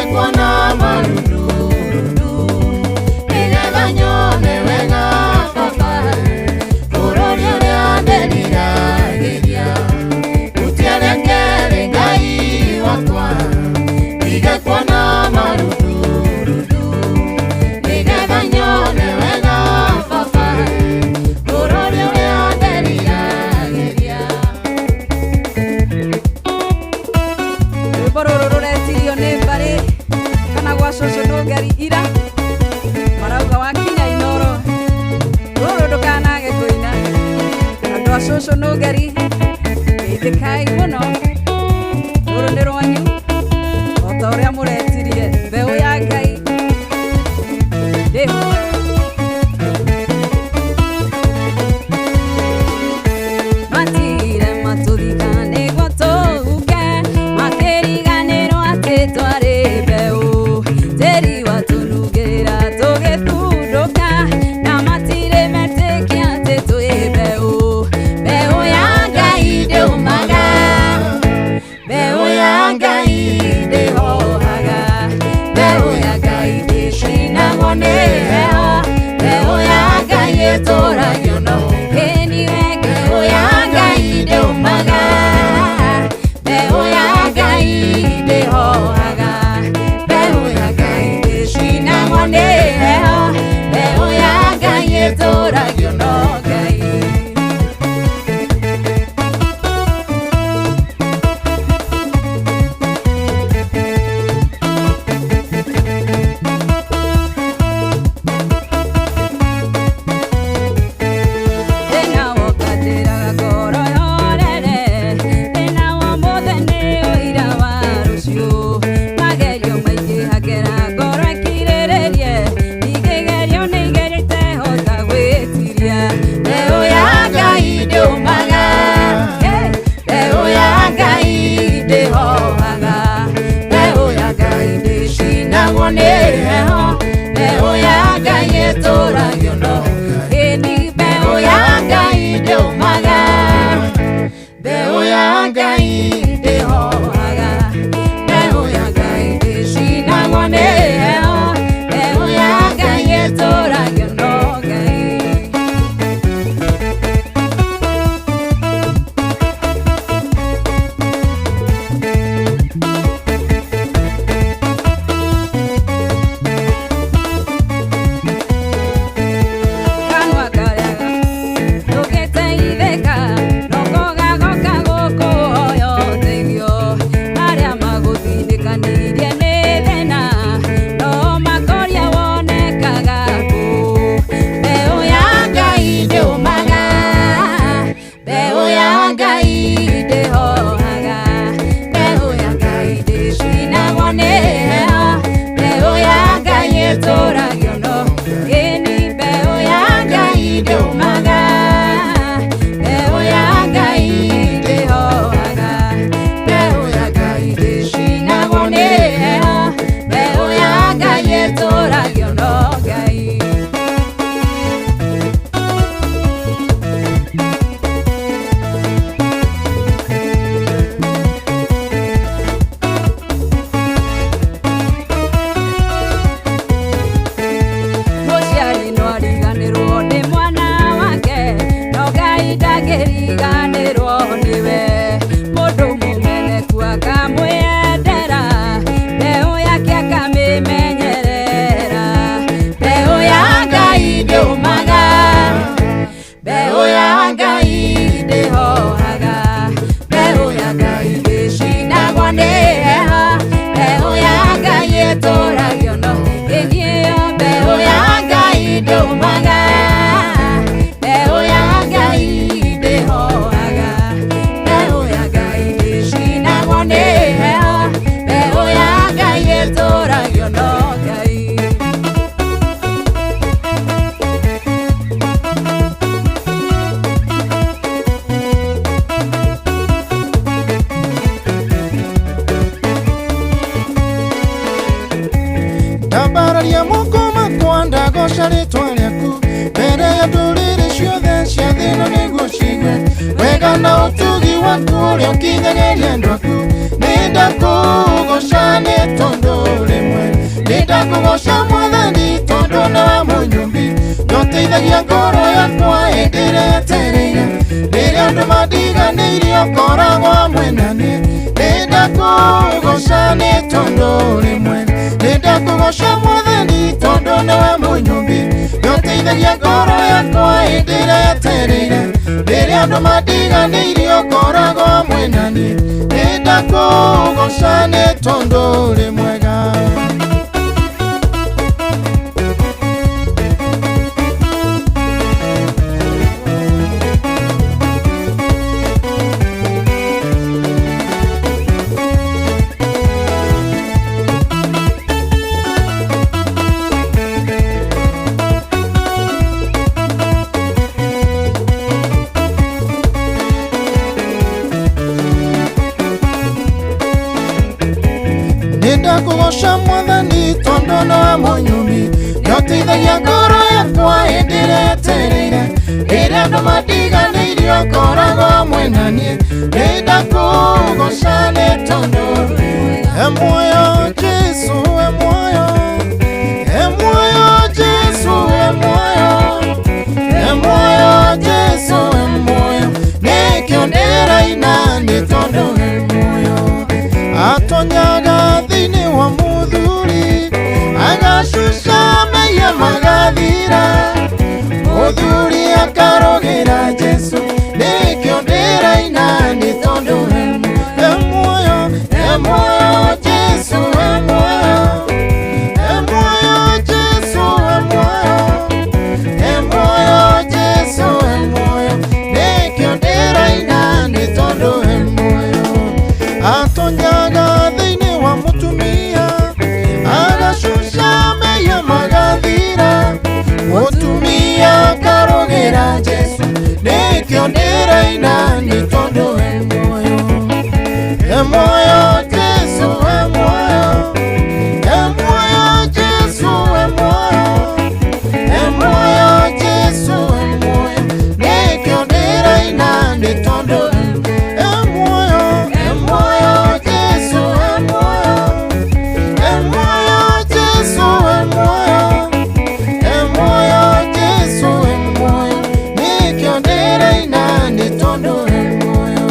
Kuona marudurudu nigetha nyone wega baba bũrũri ũrĩa ndĩriragĩria hutia rĩa kerĩ Ngai wakwa ndige kuona marudurudu nigetha nyone wega baba bũrũri ũrĩa ndĩriragĩria. Cũcũ nũngeri geithĩkai mũno rũrũ nĩ rwanyu o ta ũrĩa mũretirie mbeũ ya Ngai ndĩho. ĩtũragio no Ngai. Thĩna woka njĩraga ngoro yorere, thĩna wa ũmũthĩ nĩ ũira wa rũciũ. Magerio maingĩhagĩra ngoro ĩkirĩrĩrie, ingĩgerio nĩ igerio itehota gwĩtiria. Mbeũ ya Ngai ndĩũmaga, mbeũ ya Ngai ndĩhohaga, mbeũ ya Ngai ndĩcinagwo nĩ heho, mbeũ ya Ngai ĩtũragio no ĩni, mbeũ ya Ngai ndĩũmaga, mbeũ ya Ngai ndĩhohaga, mbeũ ya Ngai ndĩcinagwo nĩ heho, mbeũ ya Ngai ĩtũragio no Ngai. Kanua karĩa ndũngĩteithĩka, no kogagoka gũkũhoya ũteithio. Arĩa magũtindĩkanĩirie nĩ thĩna, no makoria wonekaga kũ. Mbeũ ya Ngai ndĩũmaga, mbeũ ya Ngai ndĩhohaga, mbeũ ya Ngai ndĩcinagwo nĩ heho, mbeũ ya Ngai ĩtũragio no ĩni, mbeũ ya Ngai ndĩũmaga, mbeũ ya Ngai ndĩhohaga, mbeũ ya Ngai ndĩcinagwo nĩ heho, mbeũ ya Ngai ĩtũragio no Ngai. Mũciari no ariganĩrwo nĩ mwana wake, no Ngai ndangĩriganĩrwo nĩwe. Mũndũ mũmeneku akamwĩendera, mbeũ yake akamĩmenyerera. Mbeũ ya Ngai ndĩũmaga, mbeũ ya Ngai ndĩhohaga, mbeũ ya Ngai ndĩcinagwo nĩ heho, mbeũ ya Ngai ĩtũragio no ĩnyĩo, mbeũ ya Ngai ndĩũmaga, mbeũ ya Ngai ndĩhohaga, mbeũ ya Ngai ndĩcinagwo nĩ heho, mbeũ ya Ngai ĩtũragio no Ngai. Ndambararia moko makwa ndagoca rĩtwa rĩaku mbere ya ndũrĩrĩ ciothe cia thĩ ĩno nĩguo ciigue wega na ũtugi waku ũrĩa ũkinyagĩria andũ aku. Nĩndakũgoca nĩ tondũ rĩmwe, nĩndakũgoca Mwathani tondũ nĩwe mũnyũmbi, nĩũteithagia ngoro yakwa hĩndĩ ĩrĩa yetereire. Rĩrĩa andũ mandiganĩirie ũkoragwo hamwe na niĩ. Nĩndakũgoca nĩ tondũ rĩmwe, nĩndakũgoca Mwathani tondũ nĩwe mũnyũmbi, nĩũteithagia ngoro yakwa hĩndĩ ĩrĩa yetereire. Rĩrĩa andũ mandiganĩirie ũkoragwo hamwe na niĩ. Nĩndakũgoca nĩ tondũ ũrĩ mwega. Nĩndakũgoca Mwathani tondũ nĩwe mũnyũmbi, nĩũteithagia ngoro yakwa hĩndĩ ĩrĩa yetereire. Rĩrĩa andũ mandiganĩirie ũkoragwo hamwe na niĩ. Nĩndakũgoca nĩ tondũ e muoyo Jesũ, e muoyo, e muoyo Jesũ, e muoyo, e muoyo Jesũ, e muoyo, nĩkĩo ndĩraina nĩ tondũ e muoyo. Atonyaga thĩinĩ wa mũthuri, agacuca maiya magathira. Nĩkĩo ndĩraina nĩ tondũ e muoyo. E muoyo Jesu e muoyo. E muoyo Jesu e muoyo. E muoyo Jesu e muoyo. Nĩkĩo ndĩraina nĩ tondũ e muoyo. E muoyo Jesu e muoyo. E muoyo Jesu e muoyo. E muoyo Jesu e muoyo. Nĩkĩo ndĩraina nĩ tondũ e muoyo.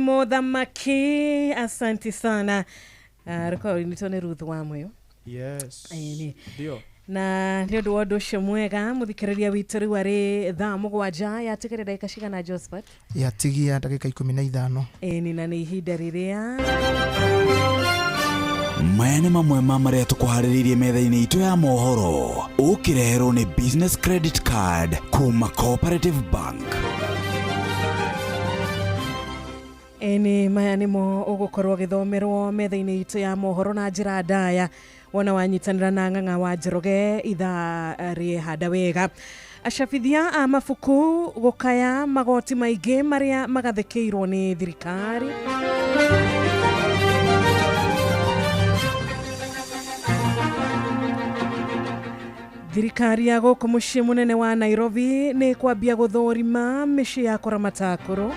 Muthamaki, asante sana. Rĩkorwo nĩ Ruth wa Moyo. Yes. Ndio. Na nĩ ũndũ wa ũndũ ũcio mwega mũthikĩrĩria witũ rĩu arĩ thaa 7 yatigĩrĩra ndagĩka cigana Josephat? Yatigia ndagĩka 15. Ĩni na nĩ ihinda rĩrĩa maya nĩ mamwe ma marĩa tũkũharĩrĩirie metha-inĩ itũ ya mohoro ũkĩreherwo nĩ Business Credit Card kuma Cooperative Bank. Ĩni maya nĩmo ũgũkorwo ũgĩthomerwo metha-inĩ itũ ya mohoro na njĩra ndaya wona wanyitanĩra na Ng'ang'a wa Njoroge ithaa rĩhanda wega. Acabithia a mabuku gũkaya magoti maingĩ marĩa magathĩkĩirwo nĩ thirikari. Thirikari ya gũkũ mũciĩ mũnene wa Nairobi nĩ kwambia gũthũrima mĩciĩ ya kũramata akũrũ.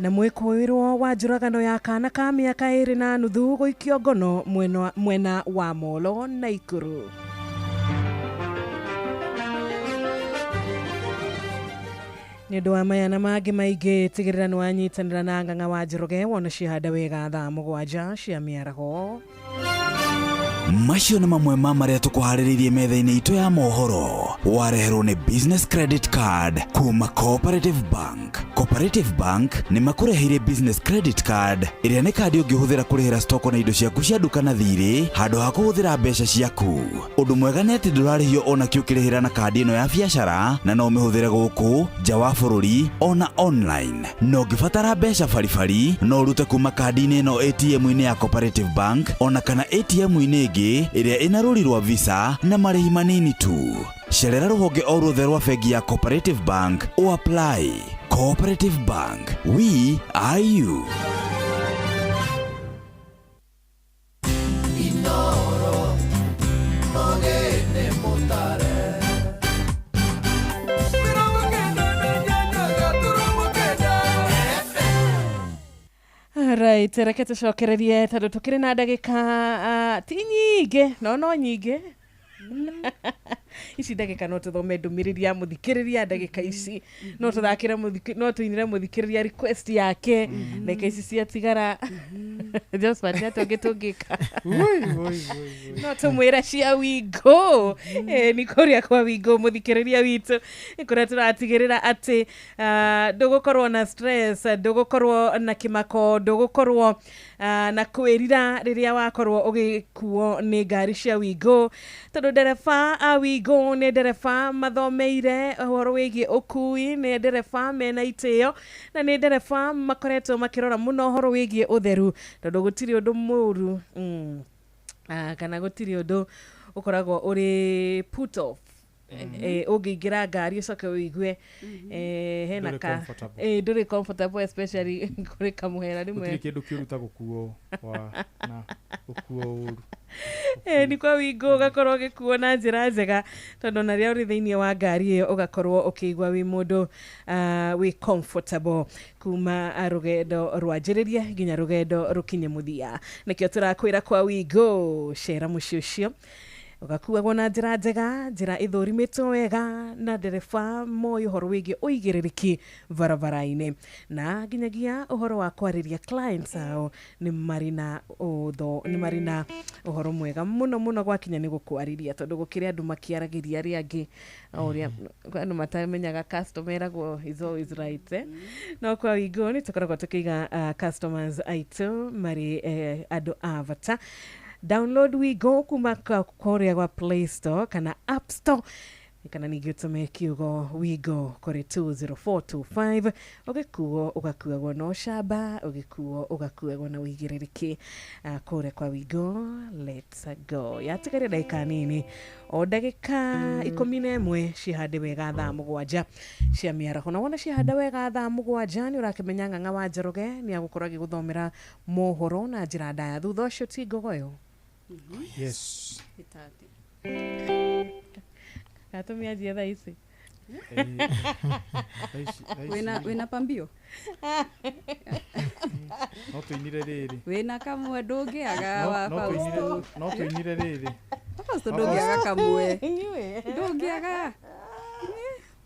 Na mwĩkũĩrwo wa njũragano ya kana ka mĩaka 2.5 gũikio ngono mwena wa Molo Naikuru. Nĩ ũndũ wa maya na mangĩ maingĩ tigĩrĩra nĩ wanyitanĩra na Ng'ang'a wa Njoroge wona cihanda wega thaa 7 cia mĩaraho. Macio nĩ mamwe ma marĩa tũkũharĩrĩirie metha-inĩ itũ ya mohoro. Wareherwo nĩ Business Credit Card kuma Cooperative Bank. Cooperative Bank nĩ makũreheire Business Credit Card ĩrĩa nĩ kandi ũngĩhũthĩra kũrĩhĩra stoko na indo ciaku cia nduka na thirĩ handũ ha kũhũthĩra mbeca ciaku. Ũndũ mwega nĩ atĩ ndũrarĩhio ona kĩ ũkĩrĩhĩra na kandi ĩno ya biacara na no ũmĩhũthĩre gũkũ nja wa bũrũri ona online. Na ũngĩbatara mbeca baribari no ũrute kuma kandi-inĩ ĩno ATM-inĩ ya Cooperative Bank ona kana ATM-inĩ ĩngĩ ĩrĩa ĩna rũri rwa Visa na marĩhi manini tu. Cerera rũhonge o ruothe rwa bengi ya Cooperative Bank o apply. Cooperative Bank, we are you. Inoro ogene mutare Right, reke tũcokererie tondũ tũkĩrĩ na ndagĩka ti nyingĩ no nyingĩ. Ici ndagĩka no tũthome ndũmĩrĩri ya mũthikĩrĩria ndagĩka ici no tũthakĩre no tũinĩre mũthikĩrĩria request yake ndagĩka ici ciatigara. Josephat nĩ atĩa ũngĩ tũngĩka? No tũmwĩre cia Wingo. Nĩ kũrĩa kwa Wingo mũthikĩrĩria witũ nĩ kũrĩa tũratigĩrĩra atĩ ndũgũkorwo na stress, ndũgũkorwo na kĩmako, ndũgũkorwo na kwĩrira rĩrĩa wakorwo ũgĩkuo nĩ ngari cia Wingo tondũ ndereba a Wingo nĩ ndereba mathomeire ũhoro wĩgiĩ ũkui, nĩ ndereba mena itĩo na nĩ ndereba makoretwo makĩrora mũno ũhoro wĩgiĩ ũtheru tondũ gũtirĩ ũndũ mũru kana gũtirĩ ũndũ ũkoragwo ũrĩ put off ũngĩingĩra ngari ũcoke ũigue hena ka ndũrĩ comfortable especially kũrĩ kamũhera rĩmwe gũtirĩ kĩndũ kĩũru ta gũkuo na gũkuo ũru. Nĩ kwa Wingo ũgakorwo ũgĩkuo na njĩra njega tondũ ona rĩrĩa ũrĩ thĩinĩ wa ngari ĩyo ũgakorwo ũkĩigua wĩ mũndũ wĩ comfortable kuma rũgendo rwanjĩrĩrie nginya rũgendo rũkinye mũthia. Nĩkĩo tũrakwĩra kwa Wingo cera mũciĩ ũcio ũgakuagwo na njĩra njega, njĩra ĩthũrimĩtwo wega na ndereba moĩ ũhoro wĩgiĩ ũigĩrĩrĩki barabara-inĩ na nginyagia ũhoro wa kwarĩria clients ao nĩ marĩ na nĩ marĩ na ũhoro mwega mũno mũno gwakinya nĩ gũkwarĩria tondũ gũkĩrĩ andũ makĩaragĩria arĩa angĩ o ũrĩa andũ matamenyaga customer eragwo is always right No kwa Wingo nĩ tũkoragwo tũkĩiga customers aitũ marĩ andũ a bata. Download Wingo kuma kũrĩa gwa Play Store kana App Store kana ningĩ ũtũme kiugo Wingo kũrĩ 20425 ũgĩkuo ũgakuagwo na ũcamba, ũgĩkuo ũgakuagwo na ũigĩrĩrĩki kũrĩa kwa Wingo. Let's go. Yatigaire ndagĩka nini o ndagĩka 11 cihande wega thaa 7 cia mĩaraho na wona cihanda wega thaa 7 nĩ ũrakĩmenya Ng'ang'a wa Njoroge nĩ agũkorwo agĩgũthomera mohoro na njĩra ndaya thutha ũcio ti ngogoyo. Yes. Gatumia njia thaa ici. Wĩna pambio? No tũinire rĩrĩ. Wĩna kamwe ndũngĩaga wa Fausto. No tũinire rĩrĩ. Fausto ndũngĩaga kamwe. Ndũngĩaga.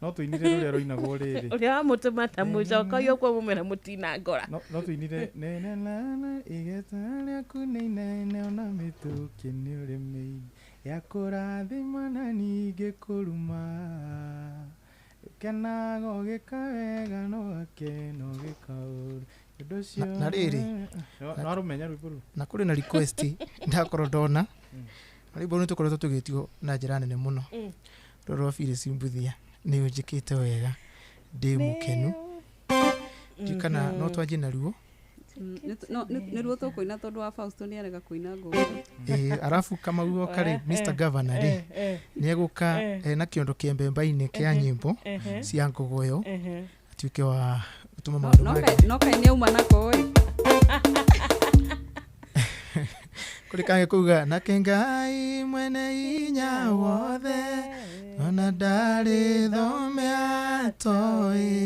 No tũinire rũrĩa rũinagwo rĩrĩ. Ũrĩa wa mũtũma ta mũcoka ũyũ kwa mũmera mũtina ngora. No tũinire nene nana igeta rĩaku nĩ inene ona mĩtũkĩ nĩ ũrĩmĩire ya kũrathima na ningĩ kũruma kenaga ũgĩka wega no gakena ũgĩka ũru. Na rĩrĩ no rwĩmbo rũu na kũrĩ na request ndakorwo ndona rwĩmbo nĩ tũkoretwo tũgĩtio na njĩra nene mũno rũrũ rwa Phyllis Mbuthia nĩ ũnjĩkĩte wega ndĩ mũkenu ndiũ kana no twanjie naruo nĩ ruo tũkũina tondũ wa Fausto nĩ arega kũina ngũgũ. Arabu Kamau oka rĩ Mr Governor rĩ nĩ egũka na kĩondo kĩa mbemba-inĩ kĩa nyĩmbo cia ngogoyo atuĩke wa gũtũma maũndũ make no kaĩ nĩ auma nako ĩ kũrĩ kangĩ kuga nake Ngai mwene hinya wothe ona ndarĩ thome atoĩ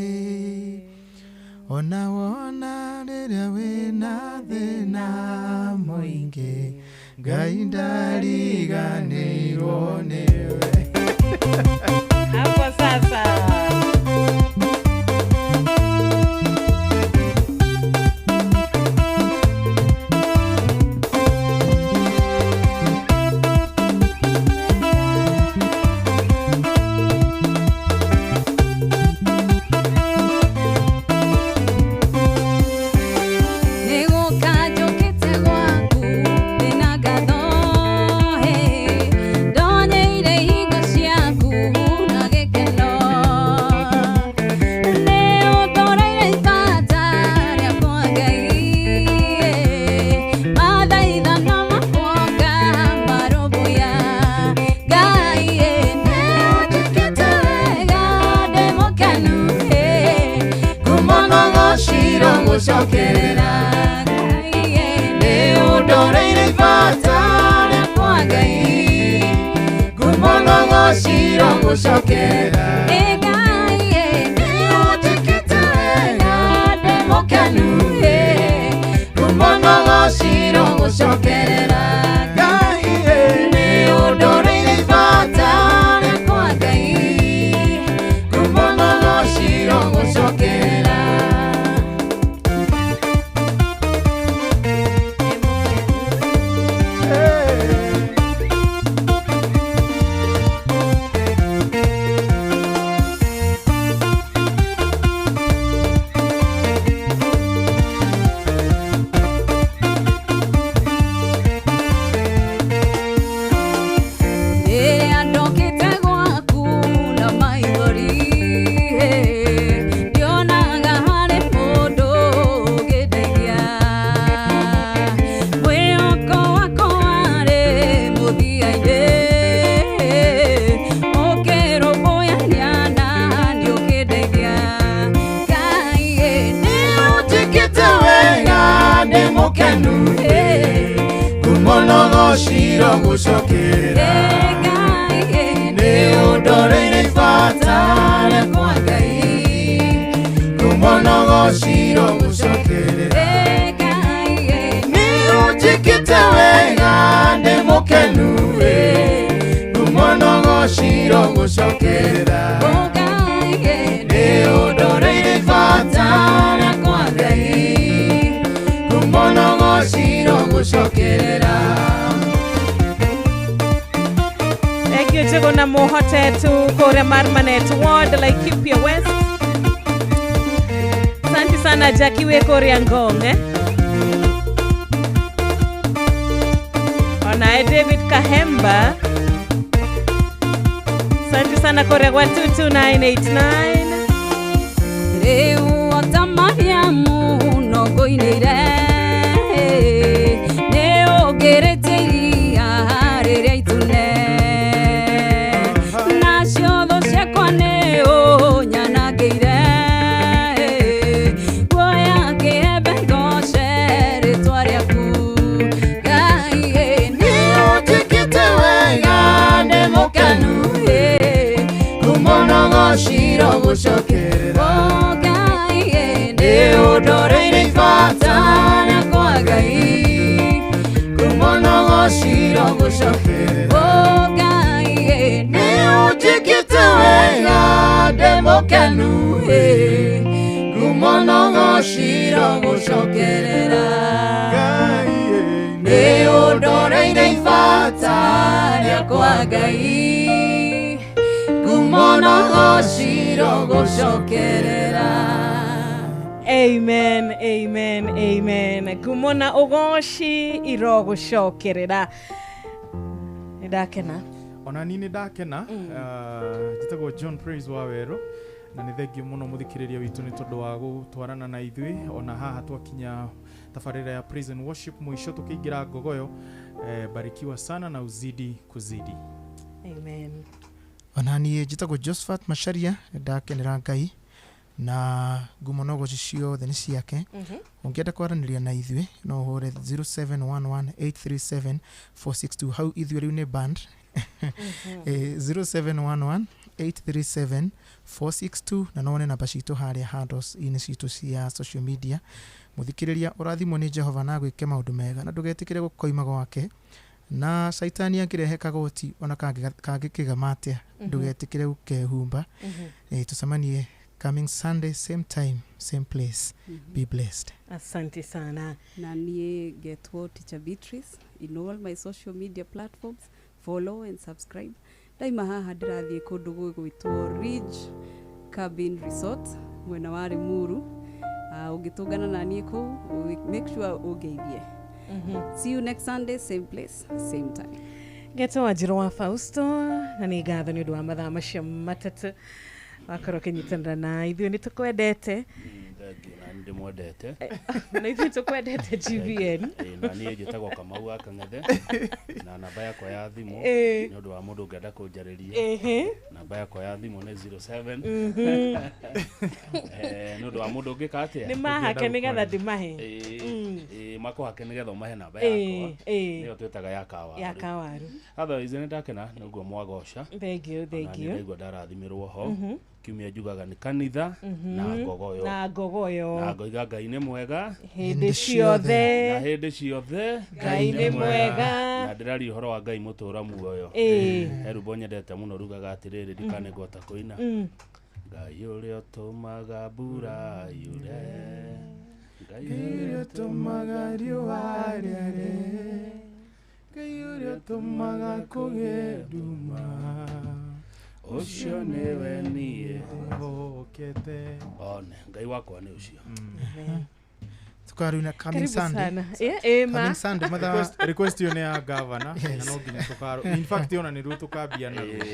Ona wona rĩrĩa wĩna thĩna mũingĩ, Ngai ndariganĩirwo nĩwe. Hapo sasa. Nĩgũka njũkĩte gwaku ndĩna ngatho, ndonyeire hingo ciaku na gĩkeno. Nĩũndoreire ibata rĩakwa Ngai, mathaithana makwa ngamarũmbũiya. Ngai, nĩũnjĩkĩte wega ndĩ mũkenu, ngumo na ũgoci gũcokerera. Nĩũndoreire ibata rĩakwa Ngai, ngumo na ũgoci gũcokerera. Nĩũnjĩkĩte wega ndĩ mũkenu, ngumo na ũgoci gũcokerera. Ngai, nĩũndoreire ibata rĩakwa Ngai, ngumo na ũgoci gũcokerera. Rĩrĩa ndokĩte gwaku na maithori, ndionaga harĩ mũndũ ũngĩndeithia. Mwĩhoko wakwa warĩ mũthia-inĩ, ũkĩrũmbũyania na niĩ ũkĩndeithia. Ngai, Nĩũnjĩkĩte wega ndĩ mũkenu, ngumo na ũgoci gũcokerera. Nĩũndoreire ibata rĩakwa Ngai, ngumo na ũgoci gũcokerera. Nĩũnjĩkĩte wega ndĩ mũkenu, ngumo na ũgoci gũcokerera. Nĩũndoreire ibata rĩakwa Ngai, ngumo na ũgoci gũcokerera. Thank you Njuguna Muhotetu kũrĩa Marmanet Ward, Laikipia West. Asante sana Jackie wĩ kũrĩa Ngong, eh? Onaye David Kahemba. Asante sana kũrĩa gwa 22989. Rĩu o ta Mariamu no ngũinĩire, nĩũngĩrĩtie iria rĩrĩa itune, nacio thũ ciakwa nĩũnyanangĩire. Nguoya kĩembe ngoce rĩtwa rĩaku Ngai, Nĩũnjĩkĩte wega ndĩ mũkenu, ngumo na ũgoci gũcokerera. Nĩũndoreire ibata rĩakwa Ngai, ngumo na ũgoci gũcokerera. Nĩũnjĩkĩte wega ndĩ mũkenu, ngumo na ũgoci gũcokerera. Nĩũndoreire ibata rĩakwa Ngai, ngumo na ũgoci gũcokerera. Amen, amen, amen. Ngumo na ũgoci irogũcokerera. Nĩndakena. Ona ni nĩ ndakena. Njĩtagwo John Praise wa Werũ, na nĩ thengio mũno mũthikĩrĩria witũ nĩ tondũ wa gũtwarana na ithuĩ ona haha twakinya tabarĩra ya praise and worship mũico tũkĩingĩra ngogoyo. Barikiwa sana na uzidi kuzidi. Amen. Ona niĩ njĩtagwo Josephat Macharia, nĩndakenera Ngai na ngumo na ũgoci ciothe nĩ ciake. Ũngĩenda kwaranĩria na ithuĩ no ũhũre 0711837462. Hau ithuĩ rĩu nĩ band. 0711 837 462 na no wone namba citũ harĩa handles-inĩ citũ cia social media. Mũthikĩrĩria, ũrathimwo nĩ Jehova na agwĩke maũndũ mega, na ndũgetĩkĩre gũkoima gwake, na caitani angĩrehe kagoti ona kangĩkĩgama atĩa, ndũgetĩkĩre gũkehumba. Tũcemanie coming Sunday, same time, same place. Be blessed. Asante sana. Na niĩ ngetwo Teacher Beatrice in all my social media platforms. Follow and subscribe. Ndaima haha ndĩrathiĩ kũndũ gũgwĩtwo Ridge Cabin Resort mwena wa Limuru. Ũngĩtũngana na niĩ kũu, make sure ũngeithie. See you next Sunday, same place, same time. Ngetwo Wanjirũ wa Fausto, na nĩ ngatho nĩ ũndũ wa mathaa macio 3 wakorwo ũkĩnyitanĩra na ithuĩ. Nĩ tũkwendete. Thengiũ, na nĩ ndĩmwendete. Na ithuĩ tũkwendete, GVN. Ĩĩ, na niĩ njĩtagwo Kamau wa Kang'ethe, na namba yakwa ya thimũ, nĩ ũndũ wa mũndũ ũngĩenda kũnjarĩria, namba yakwa ya thimũ nĩ 07, nĩ ũndũ wa mũndũ ũngĩka atĩa? Nĩ mahake nĩgetha ndĩmahe. Ĩĩ, makũhake nĩgetha ũmahe namba yakwa, nĩyo twĩtaga ya kawaru. Ya kawaru. Otherwise nĩ ndakena nĩ ũguo mwagoca. Thengiũ, thengiũ. Ndaigua ndarathimĩrwo ho. Kiumia njugaga nĩ kanitha na ngogoyo. Na ngogoyo. Na ngoiga Ngai nĩ mwega hĩndĩ ciothe. Na hĩndĩ ciothe Ngai nĩ mwega. Na ndĩraria ũhoro wa Ngai mũtũra muoyo. He rwĩmbo nyendete mũno rugaga atĩrĩrĩ, ndikanengwata kũina. Ngai ũrĩa ũtũmaga mbura yure, Ngai ũrĩa ũtũmaga riũa rĩare, Ngai ũrĩa ũtũmaga kũgĩe nduma, ũcio nĩwe niĩ ndĩhokete. One Ngai wakwa nĩ ũcio. Tukaruna coming Karibu Sunday. sana. Ma. Coming Sunday, mathaa Request ĩyo nĩ ya governor, na no nginya tũkaro. In fact, ona nĩruo tũkambia naruo.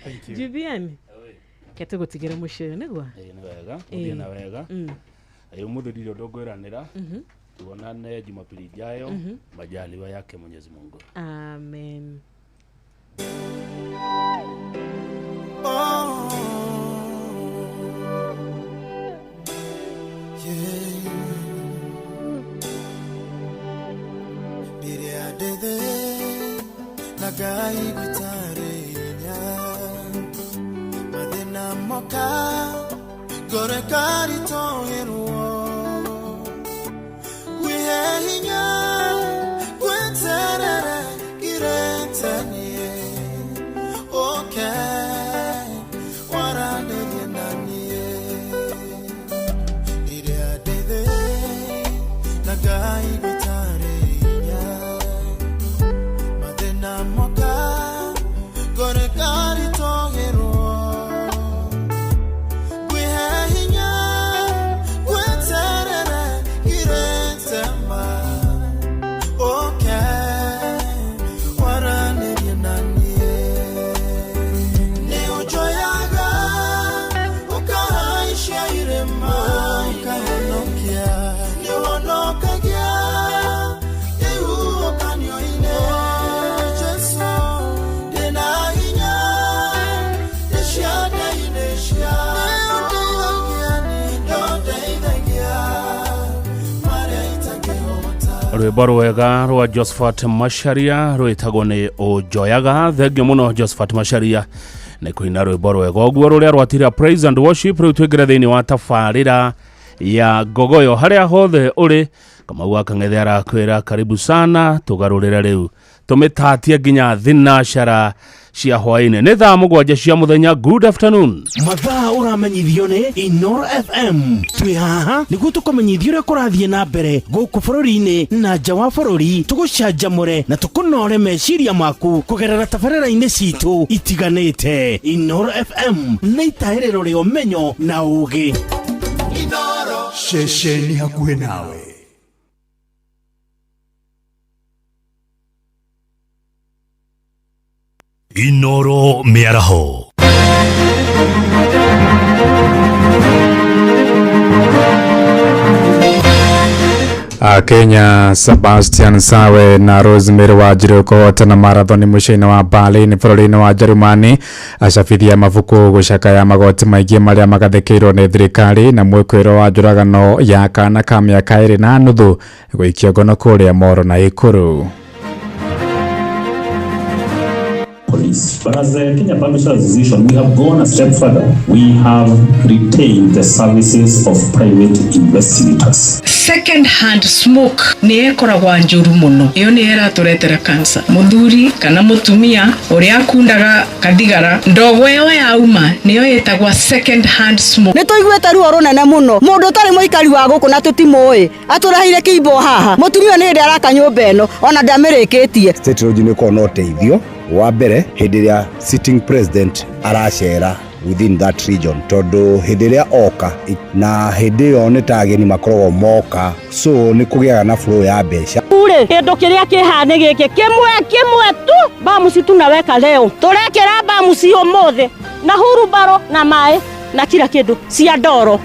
Thank you. GVN, ke tũgũtigĩre mũciĩ ũyũ nĩguo? Ĩĩ, nĩ wega, ũthiĩ na wega. Ĩĩ, ũmũthĩ ndirĩ ũndũ ngwĩranĩra. Tuonane Jumapili ijayo, majaliwa yake Mwenyezi Mungu. Amen. Oh, yeah. Rĩrĩa ndĩthĩ na Ngai gũtarĩria mathĩna moka, ngoro ĩkaritũhĩrwo, wĩhe hinya gweterere ngirĩte niĩ ũke waranĩrie na niĩ. Rĩrĩa ndĩthĩ na Ngai gũtarĩria mathĩna moka, ngoro ĩkaritũhĩrwo, ngwĩhe hinya gweterere ngirĩte ma ũke waranĩrie na niĩ. Nĩ ũnjoyaga ũkahaicia irĩma, ũkahonokia, nĩ ũhonokagia ihuhũkanio-inĩ. Jesũ, ndĩna hinya ndĩ ciande-inĩ cia, nĩ ũndeithagia marĩa itangĩhota. Rwĩmbo rwega rwa Josephat Macharia rwĩtagwo nĩ ũnjoyaga. Thengiũ mũno Josephat Macharia nĩ kũina rwĩmbo rwega ũguo rũrĩa rwatira praise and worship. Rĩu twĩngĩre thĩinĩ wa tabarĩra ya ngogoyo harĩa hothe ũrĩ. Kamau wa Kang'ethe arakwĩra karibu sana, tũgarũrĩre rĩu tũmĩtatie nginya thinacara cia hwaĩ-inĩ. Nĩ thaa 7 cia mũthenya. Good afternoon. Mathaa ũramenyithio nĩ Inoro FM. Twĩ haha nĩguo tũkũmenyithie ũrĩa kũrathiĩ na mbere gũkũ bũrũri-inĩ na nja wa bũrũri, tũgũcanjamũre na tũkũnore meciria maku kũgerera tabarĩra-inĩ citũ itiganĩte. Inoro FM nĩ itahĩrĩro rĩa ũmenyo na ũũgĩ. Ceceni hakuhĩ nawe. Inoro Mĩaraho. Kenya Sebastian Sawe na Rosemary Wanjiru kũhotana marathoni mũciĩ-inĩ wa Berlin bũrũri-inĩ wa Jerumani. Acabithia mabuku gũcakaya magoti maingĩ marĩa magathĩkĩirwo nĩ thirikari, na mwĩkũĩro wa njũragano ya kana ka mĩaka 2.5 gũikio ngono kũrĩa Moro na Ikuru. police. But as the Kenya Publishers Association, we have gone a step further. We have retained the services of private investigators. Second hand smoke nä ĩkoragwa njũru mũno, ĩyo nĩ ĩratũretera cancer. Mũthuri kana mũtumia ũrĩa akundaga kathigara, ndogo ĩyo yauma nĩyo ĩtagwa second hand smoke. Nä tå iguä ruo rå nene må no. Må ndå å tarä må ikari wa gå kå na tå timå atå reheire kä imbo haha. Må tumia nä hä ndä araka nyå mba ä no ona ndamä rä kä tie. State Lodge nä ĩkoragwo na ũteithio wa mbere hĩndĩ ĩrĩa sitting president aracera within that region, tondũ hĩndĩ ĩrĩa oka na hĩndĩ ĩyo nĩ ta ageni makoragwo moka, so nĩ kũgĩaga na flow ya mbeca. Ure kindu kiria kiha ni giki kimwe kimwe tu bamusi tunaweka leo, turekera bamusi umuthi na hurubaro na mai na kila kindu cia ndoro.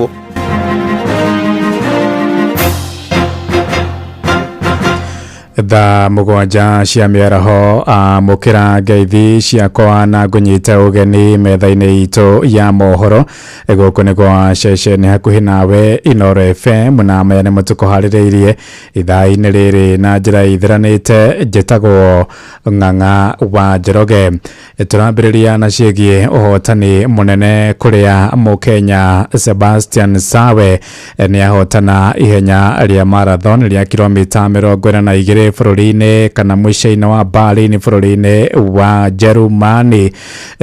Thaa 7 cia mĩaraho, amũkĩra ngeithi ciakwa na ngũnyite ũgeni metha-inĩ itũ ya mohoro. Gũkũ nĩ gwa ceceni hakuhĩ nawe Inooro FM, na maya nĩmo tũkũharĩrĩirie ithaa-inĩ rĩrĩ na njĩra ithiranĩte. Njĩtagwo Ng'ang'a wa Njoroge. Tũrambĩrĩria na ciĩgiĩ ũhotani mũnene kũrĩa mũkenya Sebastian Sawe nĩ ahotana ihenya rĩa marathon rĩa kilomita 42 bũrũri-inĩ kana mũciĩ-inĩ wa Berlin bũrũri-inĩ wa Jerumani.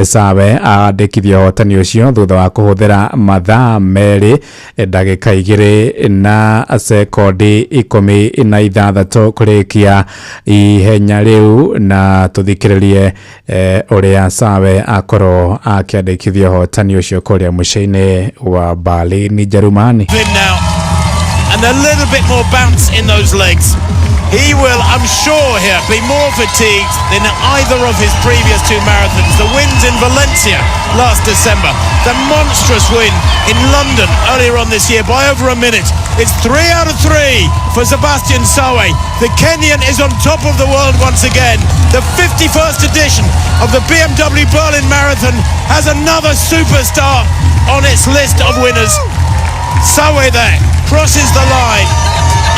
Sawe andĩkithia ũhotani ũcio thutha wa kũhũthĩra mathaa 2 ndagĩka 2 na sekondi 16 kũrĩkia ihenya rĩu, na tũthikĩrĩrie ũrĩa Sawe akorwo akĩandĩkithia ũhotani ũcio kũrĩa mũciĩ-inĩ wa Berlin Jerumani. And a little bit more bounce in those legs. He will, I'm sure here, be more fatigued than either of his previous two marathons. The wins in Valencia last December, the monstrous win in London earlier on this year by over a minute. It's 3 out of 3 for Sebastian Sawe. The Kenyan is on top of the world once again. The 51st edition of the BMW Berlin Marathon has another superstar on its list of winners. Sawe there crosses the line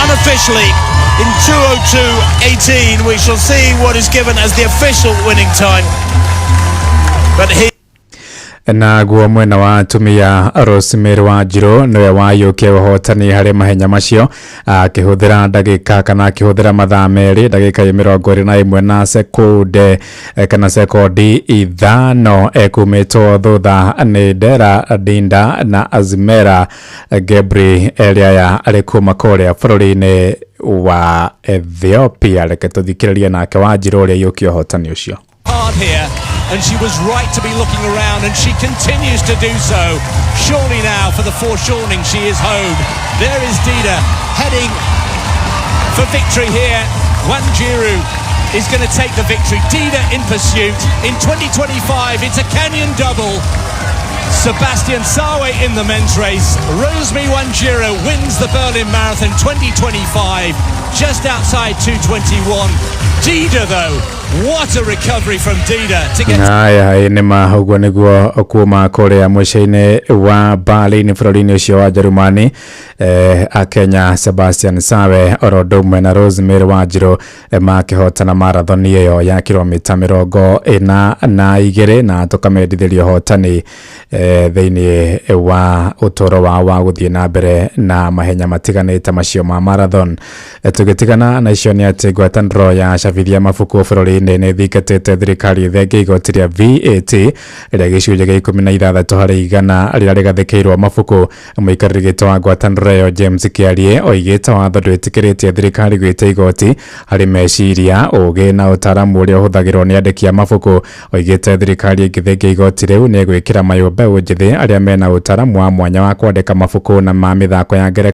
unofficially in 2:02.18. We shall see what is given as the official winning time. But he naguo mwena wa atumia Rosemary Wanjiru niwe wayũkia ũhotani harĩ mahenya macio akĩhũthĩra ndagĩka kana akĩhũthĩra mathaa 2 ndagĩka 21 na sekunde kana sekondi 5, ekumĩtwo thutha nĩ Dera Dinda na Azimera Gebri Eliaya arĩ kuma kũrĩa bũrũri-inĩ wa Ethiopia. Reke tũthikĩrĩrie nake Wanjiru ũrĩa aiyũkia ũhotani ũcio. Here, and she was right to be looking around, and she continues to do so. Surely now for the foreshortening, she is home. There is Dida heading for victory here. Wanjiru is going to take the victory. Dida in pursuit. In 2025, it's a Kenyan double. Sebastian Sawe in the men's race. Rosemary Wanjiru wins the Berlin Marathon 2025, just outside 2:21. Dida, though, what a recovery from Dida to get. Haya nĩ ma ũguo nĩguo kuma kũrĩa mũciĩ-inĩ wa Berlin bũrũri-inĩ ũcio wa Jerumani, akenya Sebastian Sawe oro ũndũ ũmwe na Rosemary Wanjiru makĩhotana marathoni ĩyo ya kilomita 42, na tũkamendithĩria ũhotani thĩinĩ wa ũtũũro wao wa gũthiĩ na mbere na mahenya matiganĩte macio ma marathon. Tũgĩtigana na icio nĩ atĩ ngwatanĩro ya cabithia mabuku bũrũri-inĩ nĩ ĩthingatĩte thirikari ĩthengie igoti rĩa VAT rĩa gĩcunjĩ gĩa 16 harĩ igana rĩrĩa rĩgathĩkĩirwo mabuku. Mũikarĩri gĩtĩ wa ngwatanĩro ĩyo James Kĩarie oigĩte watho ndwĩtĩkĩrĩtie thirikari gwĩtia igoti harĩ meciria, ũgĩ na ũtaaramu ũrĩa ũhũthagĩrwo nĩ andĩki a mabuku. Oigĩte thirikari ĩngĩthengia igoti rĩu nĩ ĩgwĩkĩra mayũ mbeũ njĩthĩ arĩa mena ũtaaramu wa mwanya wa kwandĩka mabuku na ma mĩthako ya ngerekano.